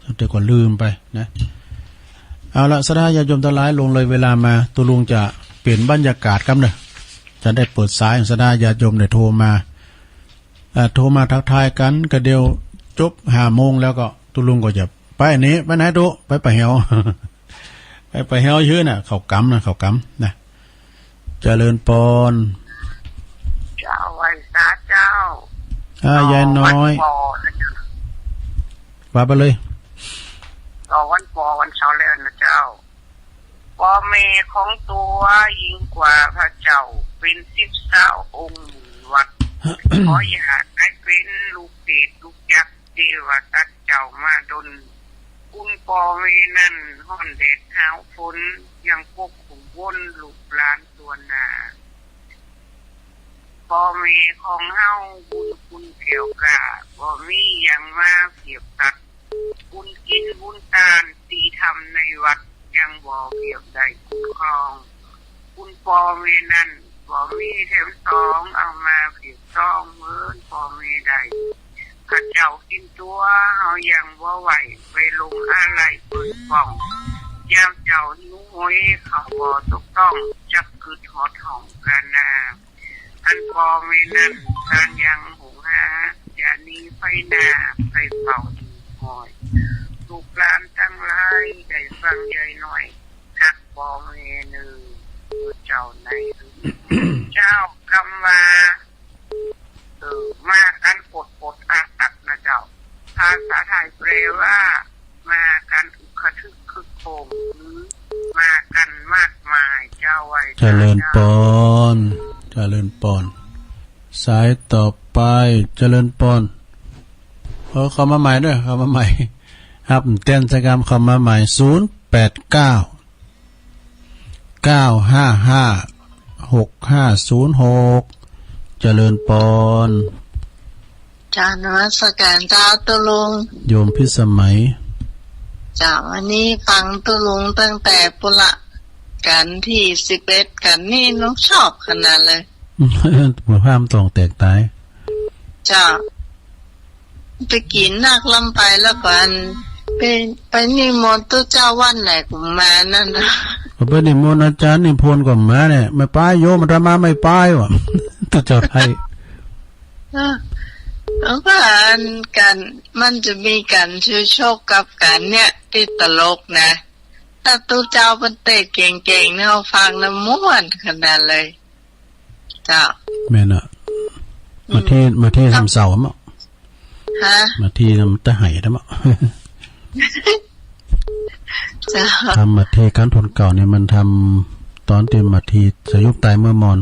ส่วนตี้ก็ลืมไปนะ เอาละ ศรัทธาญาติโยมตังหลาย ล่วงเลยเวลามา ตุ๊ลุงจะเปลี่ยนบรรยากาศกำเนาะ จะได้เปิดสาย ศรัทธาญาติโยมได้โทรมา อ่า โทรมาทักทายกั๋น ก็เดี๋ยวจบห้าโมงแล้วก็ตุ๊ลุงก็จะไปนี่ ไปไหนตุ๊ ไปป่าแหว ไปป่าแหวซื่อน่ะ เข้ากำนะ เข้ากำนะ เจริญปอน เจ้า ไหว้สาเจ้า อ่า ยายน้อย วันปอนะเจ้า ว่าไปเลย ต่อวันปอวันเสาร์แล้วนะเจ้า ปอแม่ของตั๋วยิ่งกว่าพระเจ้าเป็นสิบสาวองค์หมื่นวัด ขออย่าได้เป็นลูกเปรตลูกยักษ์เทวทัตเจ้ามาดล คุณปอแม่นั้นฮ้อนแดดหนาวฝนยังปกคุมวนลูกหลานตัวนหน้า ปอแม่ของเฮาบุญคุณแก้วกล้า บ่มีหยังมาเปรียบเทียบ บุญกินบุญตานตี้ทำในวัดยังบ่เปรียบได้คุณครอง คุณปอแม่นั้นบ่มีแถมสองเอามาเปรียบต้องเหมือนปอแม่ได้ ข้าเจ้ากินตั๋วเฮายังบ่ไหวไปลงอาลัยเปิดป้อง ยามเจ้าหิวโหยข้าวบ่ตกต้องจักกึดฮอดห้องกานา อันปอแม่นั้นตานยังหุงหา อย่าหนีไฟหน้าไฟเฝ้าอยู่คอย ลูกหลานตังหลายได้ฟังยายน้อย ฮักปอแม่เน่อ เจ้าในเจ้ากำว่า เออ มากั๋นปดปดอัดอัดนะเจ้า ภาษาไทยแปลว่า มากั๋นอึกขะทึกครึกโครม หรือมากั๋นมากมาย เจ้า ไหว้สาเจ้า เจริญปอน เจริญปอน สายต่อไป เจริญปอน เออ เข้ามาใหม่เด้อ เข้ามาใหม่ ฮับแต้นสะกำ เข้ามาใหม่ ศูนย์แปดเก้า เก้าห้าห้า หกห้าศูนย์หก เจริญปอน เจ้า นมัสการเจ้าตุ๊ลุง โยมพิสมัย เจ้า วันนี้ฟังตุ๊ลุงตั้งแต่ปุระกั๋นตี้สิบเอ็ดกั๋นนี่ หนูชอบขนาดเลย บ่ห้ามต้องแตกตาย เจ้า ไปกิ๋นนักลำไปแล้วก่อน ไป ไปนิมนต์ตุ๊เจ้าวัดไหนก็มานั่นนะ ก็ไปนิมนต์อาจารย์นิพนธ์ก็มาเนี่ย ไม่ไปโยมอาตมาไม่ไปว่ะ ตุ๊เจ้าไทย เออ แล้วก็อันกั๋น มันจะมีกั๋นชูชกกับกั๋นเนี่ย ตี้ตลกนะ ถ้าตุ๊เจ้าเปิ้นเตะเก่งๆเนี่ย ฟังแล้วม่วนขนาดเลย เจ้า แม่นอะ อืม มาเทศน์ มาเทศน์ทำเสาร์อะเนาะ ฮะ มาเทศน์ทำตะไห่ทำอะ เจ้า ทำมาเทศน์ การทนเก่าเนี่ยมันทำตอนที่มาเทศน์สยบตายเมื่อมอน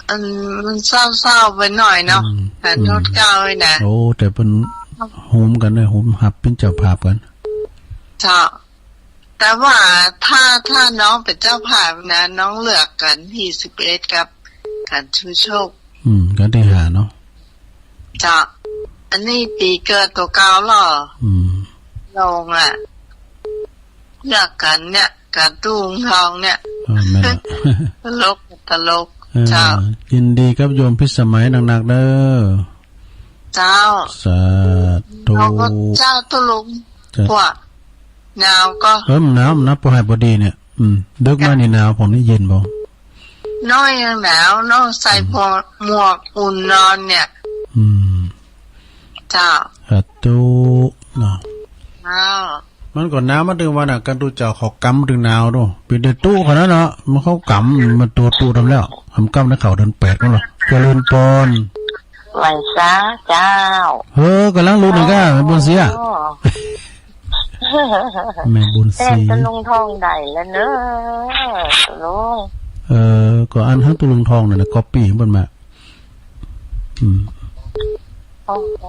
อันมันเศร้าๆไปหน่อยเนาะ อืม การทนเก่าเลยนะ อืม โอ้ แต่เปิ้นโฮมกั๋นนะ โฮมฮับเปิ้นเจ้าภาพกั๋น เจ้า แต่ว่าถ้า ถ้าน้องเป็นเจ้าภาพนะ น้องเลือกกั๋นตี้สิบเอ็ดกับกั๋นชูชก อืม กั๋นตี้ห้าเนาะ เจ้า อันนี้ปี๋เกิดตั๋วเก่าเหรอ อืม ลงอะ เลือกกั๋นเนี่ย กระดุงทองเนี่ย เออ แม่นละ ตลก ตลก เออ เจ้า ยินดีกับโยมพิสมัยหนักๆเด้อ เจ้า สาธุ เจ้า ตุ๊ลุง เจ้า พวกหนาวก็ เออ หนาว หนาว ปอให้พอดีเนี่ย อืม ดึกมานี่หนาว ผมนี่เย็นบ่ น้อยยังหนาวเนาะ ใส่หมวก หมวกอุ่นนอนเนี่ย อืม เจ้า สาธุเนาะ เจ้า มันก็หนาวมาถึงวันน่ะ กันดูเจ้าเขากำถึงหนาวดู เป็นเดือนตุขนาดเนาะ มันเขากำ มันตัวตุทำแล้ว ทำกำในเขาเดือนแปดมันวะ เจริญพร ไหว้สาเจ้า เฮ้อกำลังลุกนี่ก้า แม่บุญศรี โอ้ แม่บุญศรี แต้มตุ๊ลุงทองได้แล้วเนอะ ตุ๊ลุง เออ ก็อันทั้งตุ๊ลุงทองเนี่ยนะ ก๊อปปี้มันมา อืม โอ้โห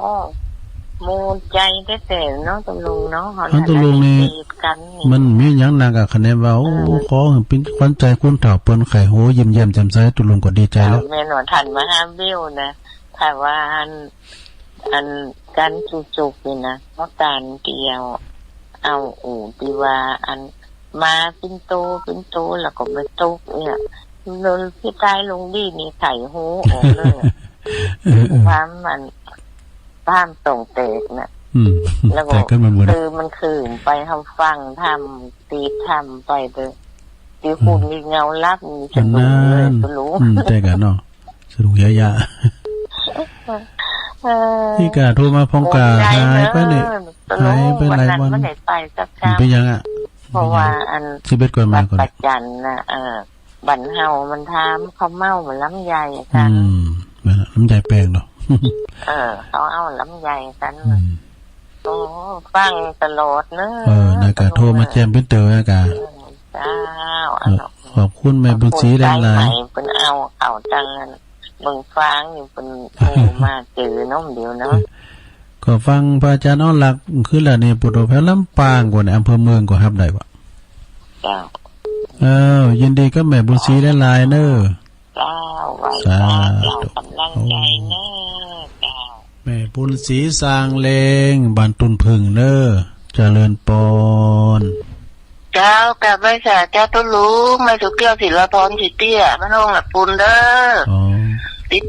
หมู่ใจ๋แต๊ๆเนาะ ตุ๊ลุงเนาะ อันตุ๊ลุงนี่ เฮาได้ติดกันนี่ มันมีหยังหนักอะ คะแนนว่า โอ้ เออ ขอให้เป็นขวัญใจคนเฒ่า เปิ้นไข้ โห ยิ้มแย้มแจ่มใส ตุ๊ลุงก็ดีใจแล้ว แม่นว่าท่านมหาวิวนะ ถ้าว่าอัน อันการจุกๆนี่นะ เพราะการเดียว เอาอู่ที่ว่าอันมาเป็นโตเป็นโตแล้วก็ไปตกเนี่ย โดนพี่ตายลงดีนี่ไถ่หูออกเลยอะ เออ เออ ความมัน ความต้องแตกน่ะ อืม แล้วก็ แตกขึ้นมาหมด คือมันคืนไปเฮาฟังธรรม ตีธรรมไปเด้อ ที่คุณ อืม มีเงาลับมีสะดุ้งเลย อันนั้น คุณลุง อืม แต่กันเนาะ สะดุ้งยะยะ เออ ที่กะโทรมาพองกะ หายไปเนี่ย ตกใจเนอะ หายไปหลายวัน วันนั้นไม่ได้ไปสักครั้ง เป็นยังอะ เพราะว่าอัน สิบเอ็ดก่อนมาก่อน บัดประจันน่ะ เออ บันเฮามันถามเขาเมามาลำไยกัน อืม แม่นละ ลำไยแปลงเนาะ เออ เขาเอาลำไยกัน อืม โอ้ ฟังตลอดเนอะ เออ นะกะ โทรมาแจมเป็นเต๋อนะกะ เออ เจ้า เออ อันเนาะ ขอบคุณแม่บุญศรีหลายๆ ขอบคุณสายไหม เปิ้นเอา เอาจังอัน เบิ่งฟังอยู่ เปิ้นโทรมาเจอเนาะ เดี๋ยวเนาะ ก็ฟังพระอาจารย์ออหลัก คือละนี่ ปุโตแถวลำปางกว่านี่ อำเภอเมืองก็ฮับได้วะ เจ้า เออ ยินดีกับแม่บุญศรีหลายๆเนอะ เจ้า ไหว้สา สาธุ เจ้า กำลังใจเนอะ เจ้า แม่บุญศรีสร้างเลง บ้านตุนผึ่งเนอะ เจริญปอน เจ้า กราบไหว้สาเจ้าตุ๊ลุง แม่สุแก้ว ศิลาพร ศรีเตี้ย บ้านโฮงหลักปูนเด้อ อ๋อ ติด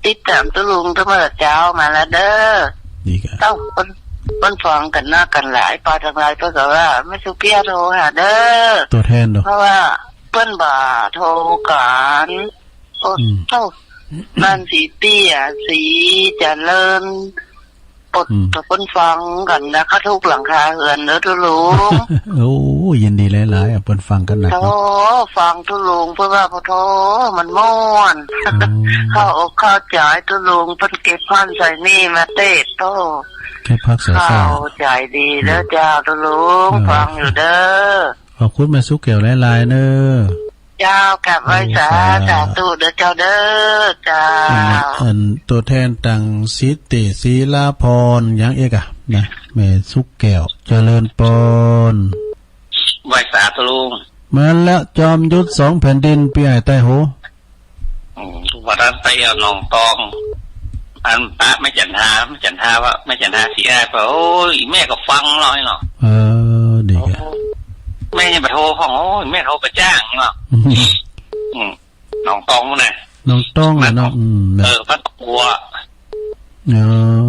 ติดตามตุ๊ลุงตั้งแต่เจ้ามาแล้วเด้อ ดีครับ เจ้า เปิ้น เปิ้นฟ้องกันนักกันหลาย ปาทั้งหลาย เปิ้นก็ว่า แม่สุแก้วโทรหาเด้อ ตัวแทนเนาะ เพราะว่าเปิ้นบ่โทรกัน โอ้ อืม เจ้า บ้านศรีเตี้ย ศรีเจริญ ปด อืม เปิ้นฟังกันนะ เขาทุกหลังคาเฮือนเด้อตุ๊ลุง โอ้ ยินดีหลายๆ อ่ะ เปิ้นฟังกันนะ โอ้ ฟังตุ๊ลุง เปิ้นว่า โอ้โธ่ มันม่วน อืม เข้าอกเข้าใจตุ๊ลุง เปิ้นเก็บฮั่นใส่นี่มาเตะโต้ เก็บฮักใส่โต้ เข้าใจดีเด้อ อืม เจ้าตุ๊ลุง เออ ฟังอยู่เด้อ ขอบคุณแม่สุแก้วหลายๆเนอะ เจ้า กราบไหว้สา เออ สา สาธุเด้อเจ้าเด้อ เจ้า อัน อันตัวแทนตังสิทธิศิลาพร หยังอีกอะนะ แม่สุแก้ว เจริญปอน ไหว้สาตุ๊ลุง มาแล้ว จอมยุทธสองแผ่นดิน ปี้อ้ายใต้โห อืม วันนั้นไปเอาหนองตอง อันปะแม่จันทา แม่จันทาว่า แม่จันทาสีอ้ายว่า โอ้ย แม่ก็ฟังเราเนาะ เออ ดีครับ โอ้ แม่ยังไปโทรห้อง โอ้ย แม่โทรไปจ้างเนาะ อืม อืม หนองตองนะ หนองตองน่ะเนาะ มัน อืม เออ พัดกัว เออ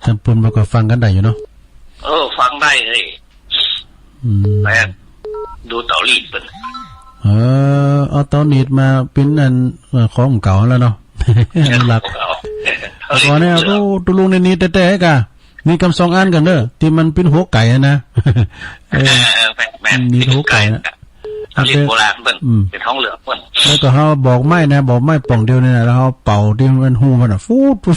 ท่านเปิ้นบ่ก็ฟังกันได้อยู่เนาะ เออ ฟังได้เลย อืม แม่น ดูเต๋าลีดเปิ้น เออ เอาเต๋าลีดมาเป็นอัน เอ่อ ของเก่าแล้วเนาะ อนุรักษ์ ของเก่า แต่ก่อนเนี่ย ตุ๊ลุงนี่หนีแต๊ๆ กะ มีกำสองอันกันเด้อ ตี้มันเป็นหัวไก่อะนะ เออ เออ แม่นๆ มีหัวไก่นะ เต๋าลีดโบราณเปิ้น อืม เป็นทองเหลืองเปิ้น แล้วก็เฮาบอกไม้นะ บอกไม้ป่องเดียวนี่นะ แล้วเฮาเป่าตี้มันฮู้มันน่ะ ฟูด ฟูด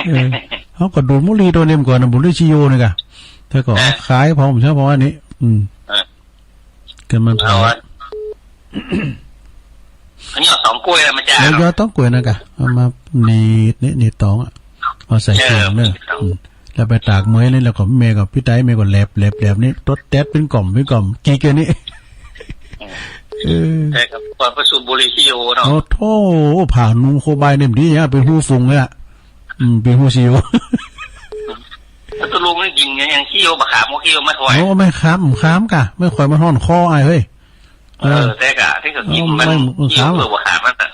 เออ เฮาก็ดูดมุลีตัวนี้ก่อนนะ บุหรี่ชีโยนี่กะ แล้วก็ เออ ขายพร้อม ใช่ เพราะว่านี้ อืม เออ เกิดมันเผา เอาอะ อันนี้เอาตองกล้วยมาจ้ะ แล้วยอดตองกล้วยนะกะ เอามาหนีบนี่ หนีบตองอะ เอาใส่ เออ ถุงเนอะ เอา อืม แล้วไปตากเมื่อยนี่ แล้วก็แม่ก็ ปี้ไต้แม่ก็แหลบ แหลบ แหลบนี่ ตดแต๊ดเป็นก่อม เป็นก่อม กี่เกลือนี่ อืม เออ แต่กับก่อนไปสูบบุหรี่ที่อยู่เนาะ โอ้โธ่ ผ่าหนูโคบายเนี่ยดีนะ เป็นฮู้ฟุงเลยอะ อืม เป็นฮู้ซิว แล้วตกลงนี่กินกันยัง ขี้โยบะขามบ่ ขี้โยไม้ข่อย โอ้ ไม้ขาม ขามกะ ไม้ข่อยมันฮ้อนคออ้ายเฮ้ย เออ เออ แต่กะ ที่เขากินมัน เออ ไม้ ขี้โย ขาม เออ บะขามมันน่ะ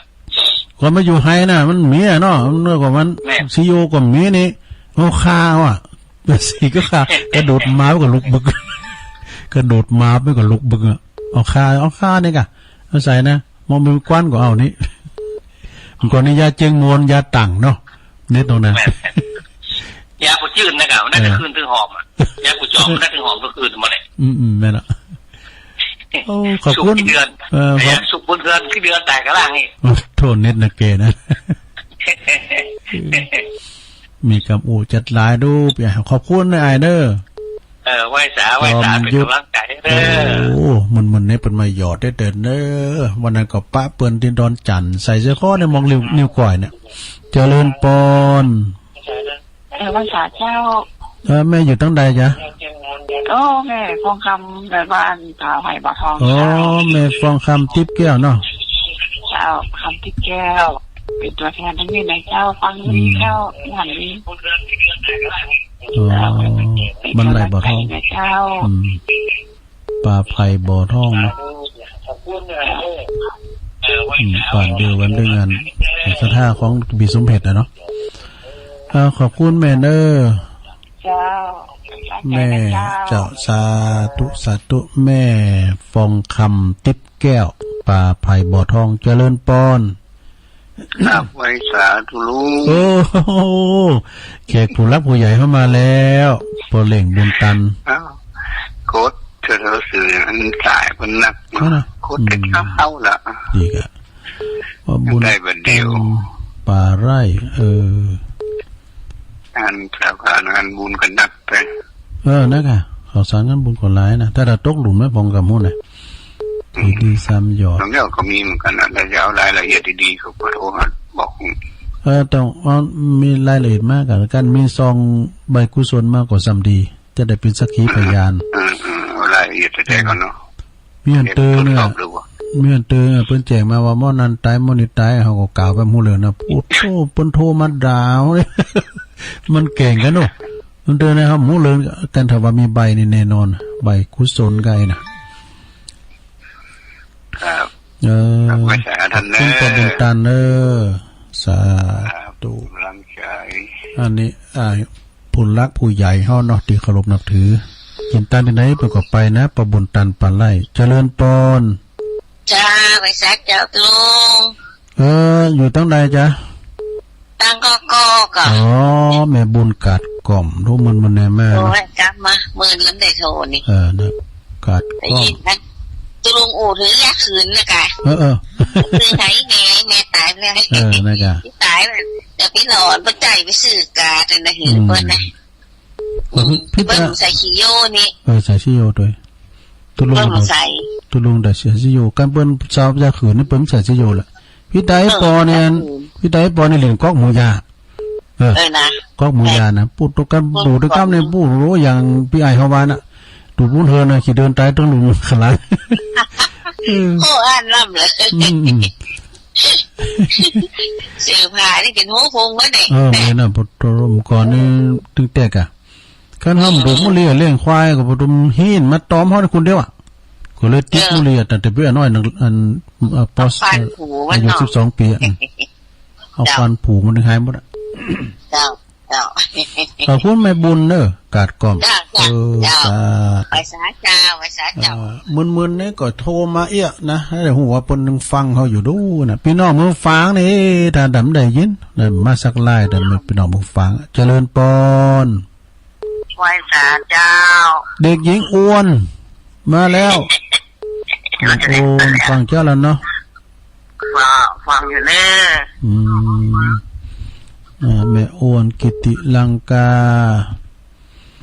ก่อนมาอยู่ไฮน่ะ มันมีอะเนาะ มันเมื่อก่อนมัน แม่น ขี้โยก็มีนี่ เอาข่าว่ะ เป็นสีก็ข่า กระโดดมามันก็ลุกบึก กระโดดมามันก็ลุกบึกอะ เอาข่า เอาข่านี่กะ เอาใส่นะ มองเป็นควันก็เอานี่ มันก่อนนี่ยาเจียงมวน ยาตังเนาะ เน็ตตรงนั้น แม่น ยาผู้จืดนะครับ มันน่าจะ เออ คืนถึงหอมอะ ยาผู้จอมมันน่าถึงหอมก็คืนมาเลย อืม อืม แม่นละ โอ้ ขอบคุณ สุกที่เดือน เออ ขอบ สุกบนเดือนที่เดือนตายกะล่างนี่ โทษเน็ตนะแกนะ มีกำอู้จัดหลายดู ขอบคุณนะอ้ายเด้อ เออ ไหว้สา ไหว้สา เป็นกำลังใจเด้อ โอ้ มึนๆ นี่เปิ้นมาหยอดได้เดินเด้อ วันนั้นก็ปะเปิ้นที่ดอนจันทน์ ใส่เสื้อคอในมองริ้ว นิ้วก้อยเนี่ย เจริญปอน เออ ไหว้สาเจ้า เออ แม่อยู่ตั้งใดจ๊ะ โอ้ แม่ฟองคำ แม่บ้านป่าไผ่บ่อทอง อ๋อ เจ้า แม่ฟองคำติ๊บแก้วเนาะ เจ้า คำติ๊บแก้ว เป็นตัวแทนทั้งนี้นะเจ้า ฟัง อืม นี้เจ้า หันนี้ อ๋อ บ้านไร่บ่อทอง เจ้า อืม ป่าไผ่บ่อทองเนาะ อืม บ้านเดียวกันด้วยงานศรัทธาของพี่สมเพชรนะเนาะ อ่า ขอบคุณแม่เด้อ เจ้า แม่ เจ้า สาธุ สาธุ แม่ฟองคำติ๊บแก้ว ป่าไผ่บ่อทอง เจริญปอน ครับ ไหว้สาธุลุง โอ้โห แขกผู้หลักผู้ใหญ่เข้ามาแล้ว พ่อเล่งบุญตัน อ้าว กดเถอะ เถอะ สื่ออันสายมันหนักเนาะ นั่นน่ะ กดแต่ อืม เช้าละ ดีกะ ว่าบุญ ได้บัดเดียว ตันป่าไร่ เออ งานสาขางานบุญกันนักไป เออ นะกะ ข่าวสารงานบุญก็หลายนะ ถ้าเราตกหลุมไม่พองกับหมู่นะ อืม ดีๆ ซ้ำหยอด ตรงนี้ก็มีเหมือนกันนะ แต่จะเอารายละเอียดดีๆ ก็ขอโทรหาบอก เออ ต้องเอา มีรายละเอียดมากกัน มีซองใบกุศลมากกว่าซ้ำดี จะได้เป็นสักขีพยาน เออ เออ เอารายละเอียดแท้ๆ ก่อนเนาะ มีอันเตอเนี่ย เดี๋ยวตรวจสอบดูว่า มีอันเตอเนี่ย เปิ้นแจ้งมาว่าหม้อนั้นตาย หม้อนี้ตาย เฮาก็กล่าวไปหมู่เลยนะ โอ้โห เปิ้นโทรมาด่าเฮาเลย มันแกล้งกันเนาะ มันเตอเนี่ยครับ หมู่เลยกัน ถ้าว่ามีใบนี่แน่นอน ใบกุศลไก่นะ ครับ เออ ครับ ไหว้สาท่านเนอะ ขอบคุณป้าบุญตันเนอะ สาธุ ครับ กำลังใจ อันนี้ อ่า ผู้หลักผู้ใหญ่เฮาเนาะ ที่เคารพนับถือ กินตันที่ไหนเปิ้นก็ไปนะ ป้าบุญตันปานไร่ เจริญปอน จ้า ไหว้สาเจ้าลุง เออ อยู่ตั้งใดจ๊ะ ตั้งก็ก็ก็ อ๋อ แม่บุญกาดกล่อม รู้มันมันแน่แม่ โอ้ นะ ย กลับมา มื้อนั้นได้โทรนี่ เออ นะ กาดกล่อม ได้ยินนะ ตุลุงอู้ถือยาคืนนะกะ เออ เออ คือไหนแม่ แม่ตายไปแล้ว เออ นะกะ ตายไปแล้ว เดี๋ยวพี่หลอนบ่ใจไปซื้อกาดนะ หือ อืม เปิ้นนะ เออ พี่ เปิ้น ตา ใส่ขี้โยนี่ เออ ใส่ขี้โยด้วย ตุลุง เปิ้นใส่ ตุลุงได้ใส่ขี้โย กันเปิ้นเซายาคืนนี่เปิ้นใส่ขี้โยแหละ พี่ตาไอ้ปอเนี่ย เออ พี่ตาไอ้ปอเนี่ยเล่นก๊อกหมูยา เออ เออนะ ก๊อกหมูยานะ ปูดตกกัน เออ ปูดตกกันเนี่ย ปูดโอ้อย่างพี่ไอ้เฮาว่าน่ะ ตูดปูนเฮินน่ะ ขี้เดินตายต้องหลุมขลาด เออ โอ้ อันล้ำเลย อืม อืม เสื้อผ้านี่เป็นหัวโพงเบิดเด้ เออ แม่นน่ะ ปะโตรมก่อนนี่ตึงแตกอะ คันเฮาบ่ดูดมูเลียเลี้ยงควายก็บ่ดูดหินมาตอมเฮาคนเดียวอะ ก็เลยติด เออ มูเลียตั้งแต่เปียน้อยนั่น อัน เอ่อ ปอ เอาฟันผูมัน อายุ เนาะ สิบสองปีอะ อืม เอา เจ้า ฟันผูมันหายหมดอะ เจ้า เจ้า ขอบคุณแม่บุญเด้อกาดกล่อม เจ้า เจ้า เออ เจ้า สาธุ ไหว้สาเจ้า ไหว้สาเจ้า เอ่อ มึนๆ นี่ก็โทรมาเอี้ยนะ ให้ได้ฮู้ว่าเปิ้นฟังเฮาอยู่ดูนะ พี่น้องเมืองฝางนี่ ถ้าดำได้ยิน ได้มาสักไลน์ แต่พี่น้องเมืองฝาง เจริญปอน ไหว้สาเจ้า เด็กหญิงอ้วน มาแล้ว อ้วน ฟังเจ้าแล้วเนาะ ฟัง ฟังอยู่เน่อ อืม อ่า แม่อ้วน กิติลังกา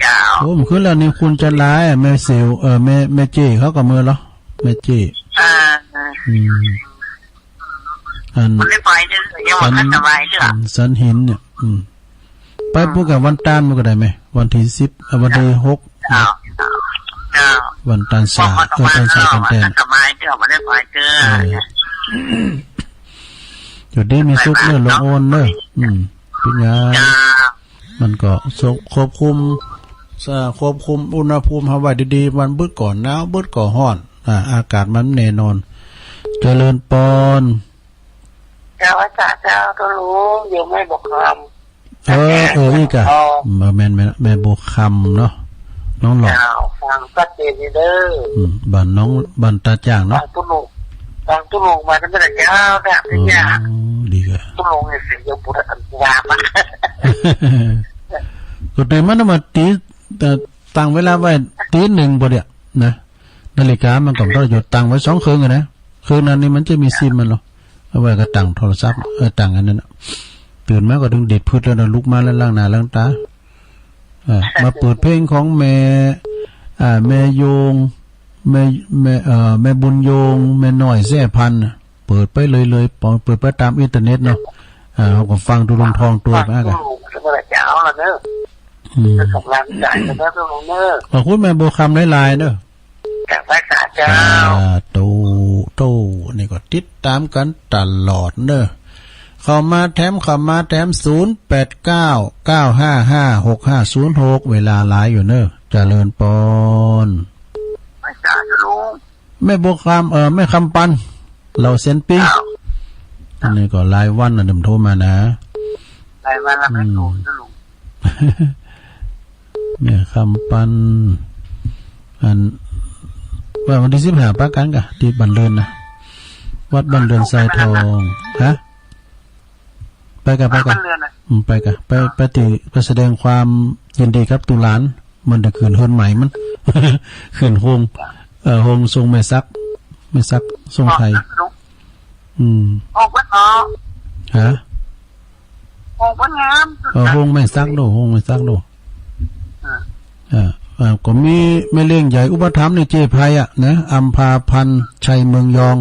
เจ้า โอ้ มันขึ้นแล้วนี่ คุณจันทร์ลาย แม่เสว เอ่อ แม่ แม่เจ้เขาก็มือเหรอ แม่เจ้ อ่า อืม อัน บ่ได้ไปเด้อ ยังบ่ทันสบายเด้อ สัน อืม สันหินเนี่ย อืม ไป อ่า พูดกับวันตานมันก็ได้ไหม วันที่สิบ เอ่อ วันที่หก เจ้า เจ้า วันตานสา เออ ตานสา วันตานแตน บ่ทันสบายเด้อ บ่ได้ไปเด้อ เออ อยู่ดีมีสุขเนอะ หลวงโอนเนอะ อืม เป็นไง เจ้า มันก็ควบคุม เอ่อ ควบคุมอุณหภูมิเฮาไว้ดีๆ มันบึดก็หนาว บึดก็ร้อน อ่า อากาศมันแน่นอน เจริญปอน เจ้า อาจารย์เจ้า ตกลงอยู่แม่บัวคำ เออ เออ อีกอะ อ๋อ เออ แม่นๆ แม่บัวคำเนาะ น้องหลอด เจ้า ฟังชัดเจนดีเด้อ อืม บ้านน้อง บ้านตาจ้างเนาะ ฟังตุลุง ฟังตุลุงมาตั้งแต่เช้าเนี่ย อ๋อ เป็นยาก ดีกะ ตุลุงเนี่ยเสียงเดียวปุระอันตรายมาก ก็ตื่นมาต้องมาตี เอ่อ ตั้งเวลาไว้ตีหนึ่งบ่เดียวนะ นาฬิกามันก็บ่ต้องหยุด ตั้งไว้สองเครื่องอะนะ เครื่องนั้นนี่มันจะมีซิมมันเหรอ เอาไว้ก็ตั้งโทรศัพท์ เออ ตั้งอันนั้นน่ะ ตื่นมาก็ต้องดีดพืชแล้วนะ ลุกมาแล้วล้างหน้าล้างตา เออ มาเปิดเพลงของแม่ อ่า แม่โยง แม่ แม่ เอ่อ แม่บุญโยง แม่น้อยแซ่พันธุ์น่ะ เปิดไปเลยๆ เปิดไปตามอินเทอร์เน็ตเนาะ อ่า เฮาก็ฟังตุลุงทองตัวไป ฟัง อ่ะ ตุลุง เจ้าละเนอะ อืม จะส่งแรงใจกันเนอะ ตกลงเนอะ ขอบคุณแม่บัวคำหลายๆ เนอะ จากภาษาเจ้า สาธุ โต นี่ก็ติดตามกันตลอดเนอะ เข้ามาแถม เข้ามาแถม ศูนย์แปดเก้า เก้าห้าห้า หกห้าศูนย์หก เวลาหลายอยู่เนอะ เจริญปอน ภาษาเจ้าลุง แม่บัวคำ เอ่อ แม่คำปัน เหล่าเซียนปิ้ง อ้าว อันนี้ก็หลายวันนะ เดิมโทรมานะ หลายวันแล้ว อืม ไม่โทรเจ้าลุง แม่คำปัน อัน ว่าวันที่สิบห้าปะกั๋นกะ ที่บ้านเรือนนะ วัดบ้านเรือนทรายทอง ฮะ ไปกะ ไปกะ วัดบ้านเรือนนะ อืม ไปกะ ไป ไปติ ไปแสดงความยินดีกับตุ๊หลาน มันได้ขึ้นเฮือนใหม่มัน ขึ้นโฮง เอ่อ โฮงทรงแม่สัก แม่สักทรงไทย อ๋อ อืม โฮงเปิ้นเนาะ ฮะ โฮงเปิ้นงาม เออ โฮงแม่สักโด โฮงแม่สักโด อ่า อ่า อ่า ก็มีแม่เลี้ยงใหญ่อุปถัมภ์ในเจ้ไพรอะนะ อัมพาพันธ์ชัยเมืองยอง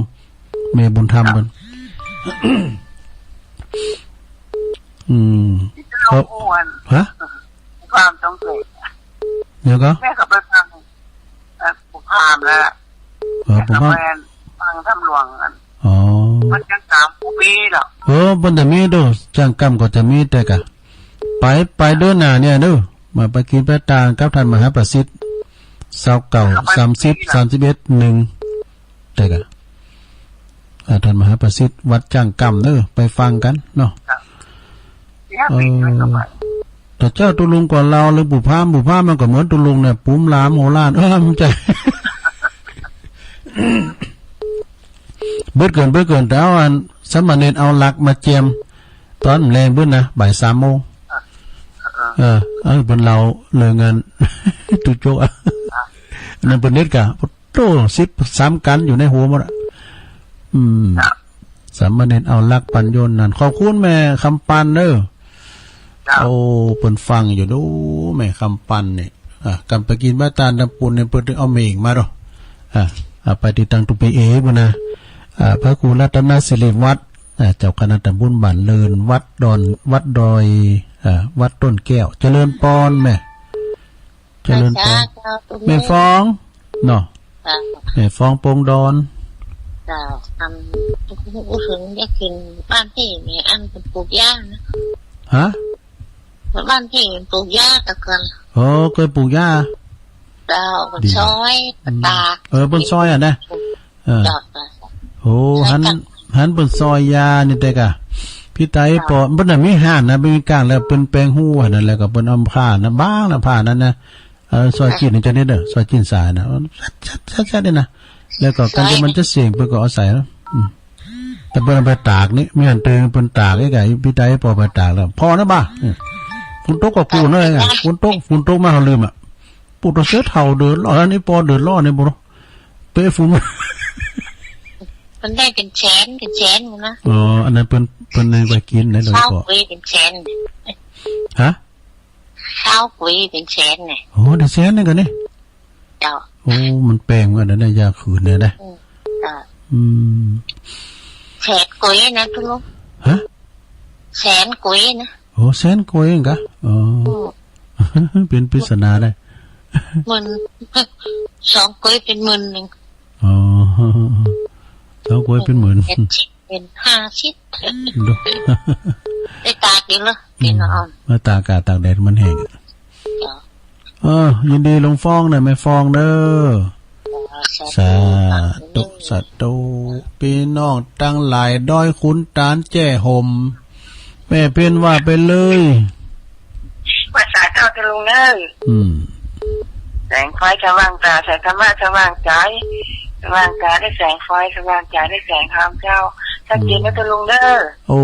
แม่บุญธรรมเปิ้น อืม ครับ ฮะ ความต้องเกิด เดี๋ยวก็ แม่ก็ไปฟัง เอ่อ ผู้พราหมณ์แล้ว เออ ผู้พราหมณ์ แม่ก็ไปฟังถ้ำหลวงกัน อ๋อ มันยังสามผู้ปีเหรอ เออ เปิ้นจะมีโด จ้างกำก็จะมีแต่กะ ไป ไปเดือนหน้าเนี่ยเด้อ มาไปกินไปตางกับท่านมหาประสิทธิ์ ซาวเก้า สามสิบ สามสิบเอ็ด หนึ่ง แต่กะ อ่า ท่านมหาประสิทธิ์วัดจ้างกำเด้อ ไปฟังกันเนาะ ครับ เออ แต่เจ้าตุลุงก็เล่าเรื่องผู้พราหมณ์ ผู้พราหมณ์มันก็เหมือนตุลุงเนี่ย ปุ๋มหลามโหราณ เออ มันจะ เบิดเกิน เบิดเกิน แต่เอาอันสามเณรเอาหลักมาเจียม ตอนแลงเบิดนะ บ่ายสามโมง เออ อันเปิ้นเล่าเรื่องงาน ตุ๊โจ๊กอะ อันนั้นเปิ้นเน็ตกะ โต้ สิบสามกั๋นอยู่ในหัวหมดอะ อืม ครับ สามเณรเอาหลักปัญโยนนั่น ขอบคุณแม่คำปันเด้อ ครับ โอ้ เปิ้นฟังอยู่ดู แม่คำปันนี่ อ่ะ กำไปกินบ้านตาลตำปูนเนี่ย เปิ้นถึงเอาเมงมาดอก อ่ะ อ่ะ ไปติดตามตุปีเอบุญนะ อ่ะ พระครูรัตนสิริวัฒน์ อ่ะ เจ้าคณะตำบลบ้านเลิน วัดดอน วัดดอย อ่ะ วัดต้นแก้ว เจริญปอนแม่ เจริญปอน เจ้า เจ้า แม่ฟอง เนาะ เจ้า แม่ฟองโป่งดอน เจ้า อัน อู้ถึงอยากกินบ้านพี่นี่ อันเปิ้นปลูกยานะ ฮะ บ้านพี่เปิ้นปลูกยาแต่ก่อน โอ้ เคยปลูกยา เจ้า เปิ้น ดี ซอย อืม ตาก เออ เปิ้นซอยอะนะ เออ เจ้า โอ้ หัน หันเปิ้นซอยยานี่แต่กะ พี่ไตปอ เปิ้นน่ะมีฮ้านนะ มีก้างแล้วเปิ้นแปลงฮู้หั้นนะ แล้วก็เปิ้นเอาผ้านะ บางนะ ผ้านั้นนะ เออ ซอยจีนนี่จะนี่เด้อ ซอยจีนสายนะ ชัดๆๆๆ นี่นะ แล้วก็กันจะมันจะเสี่ยงเปิ้นก็เอาใส่นะ อืม แต่เปิ้นเอาไปตากนี่ มีหันเติงเปิ้นตากไอ้ไก่ พี่ไตปอไปตากแล้ว พอนะบ่า อืม ฝนตกก็กูเนอะ ฝนตก ฝนตกมาเขาลืมอะ ปูตัวเสื้อเฒ่าเดือดร้อน อันนี้ปอเดือดร้อนนี่บ่ เปะฝุ่น มันได้เป็นแสน เป็นแสนอยู่นะ อ๋อ อันนั้นเปิ้น เปิ้นได้ไปกินนะ หลวงพ่อ เศร้ากุยเป็นแสน ฮะ เศร้ากุยเป็นแสนเนี่ย โอ้ ได้แสนหนึ่งกันนี่ เจ้า โอ้ มันแปงเหมือนกันนะ ยาขืนเนี่ยนะ อืม เจ้า อืม แสนกุยนะทุกคน ฮะ แสนกุยนะ โอ้ แสนกุยเองกะ อ๋อ อืม เป็นปริศนาได้ หมื่น สองกุยเป็นหมื่นหนึ่ง อ๋อ สองกุยเป็นหมื่น เจ็ดสิบ เป็นห้าสิบ ดู ได้ตากอยู่เหรอ พี่น้อง มาตากอากาศตากแดดมันแห้งอะ จ้ะ เออ ยินดีลุงฟองนะ แม่ฟองเด้อ สาธุ สาธุ สาธุ พี่น้องตังหลายดอยขุนตาลแจ้ห่ม แม่เพ็ญว่าไปเลย ว่าสาธุเจ้าลุงเด้อ อืม แสงไฟสว่างตา แสงธรรมะสว่างใจ สว่างตาได้แสงไฟ สว่างใจได้แสงธรรมเจ้า ชัดเจนนะเจ้าลุงเด้อ โอ้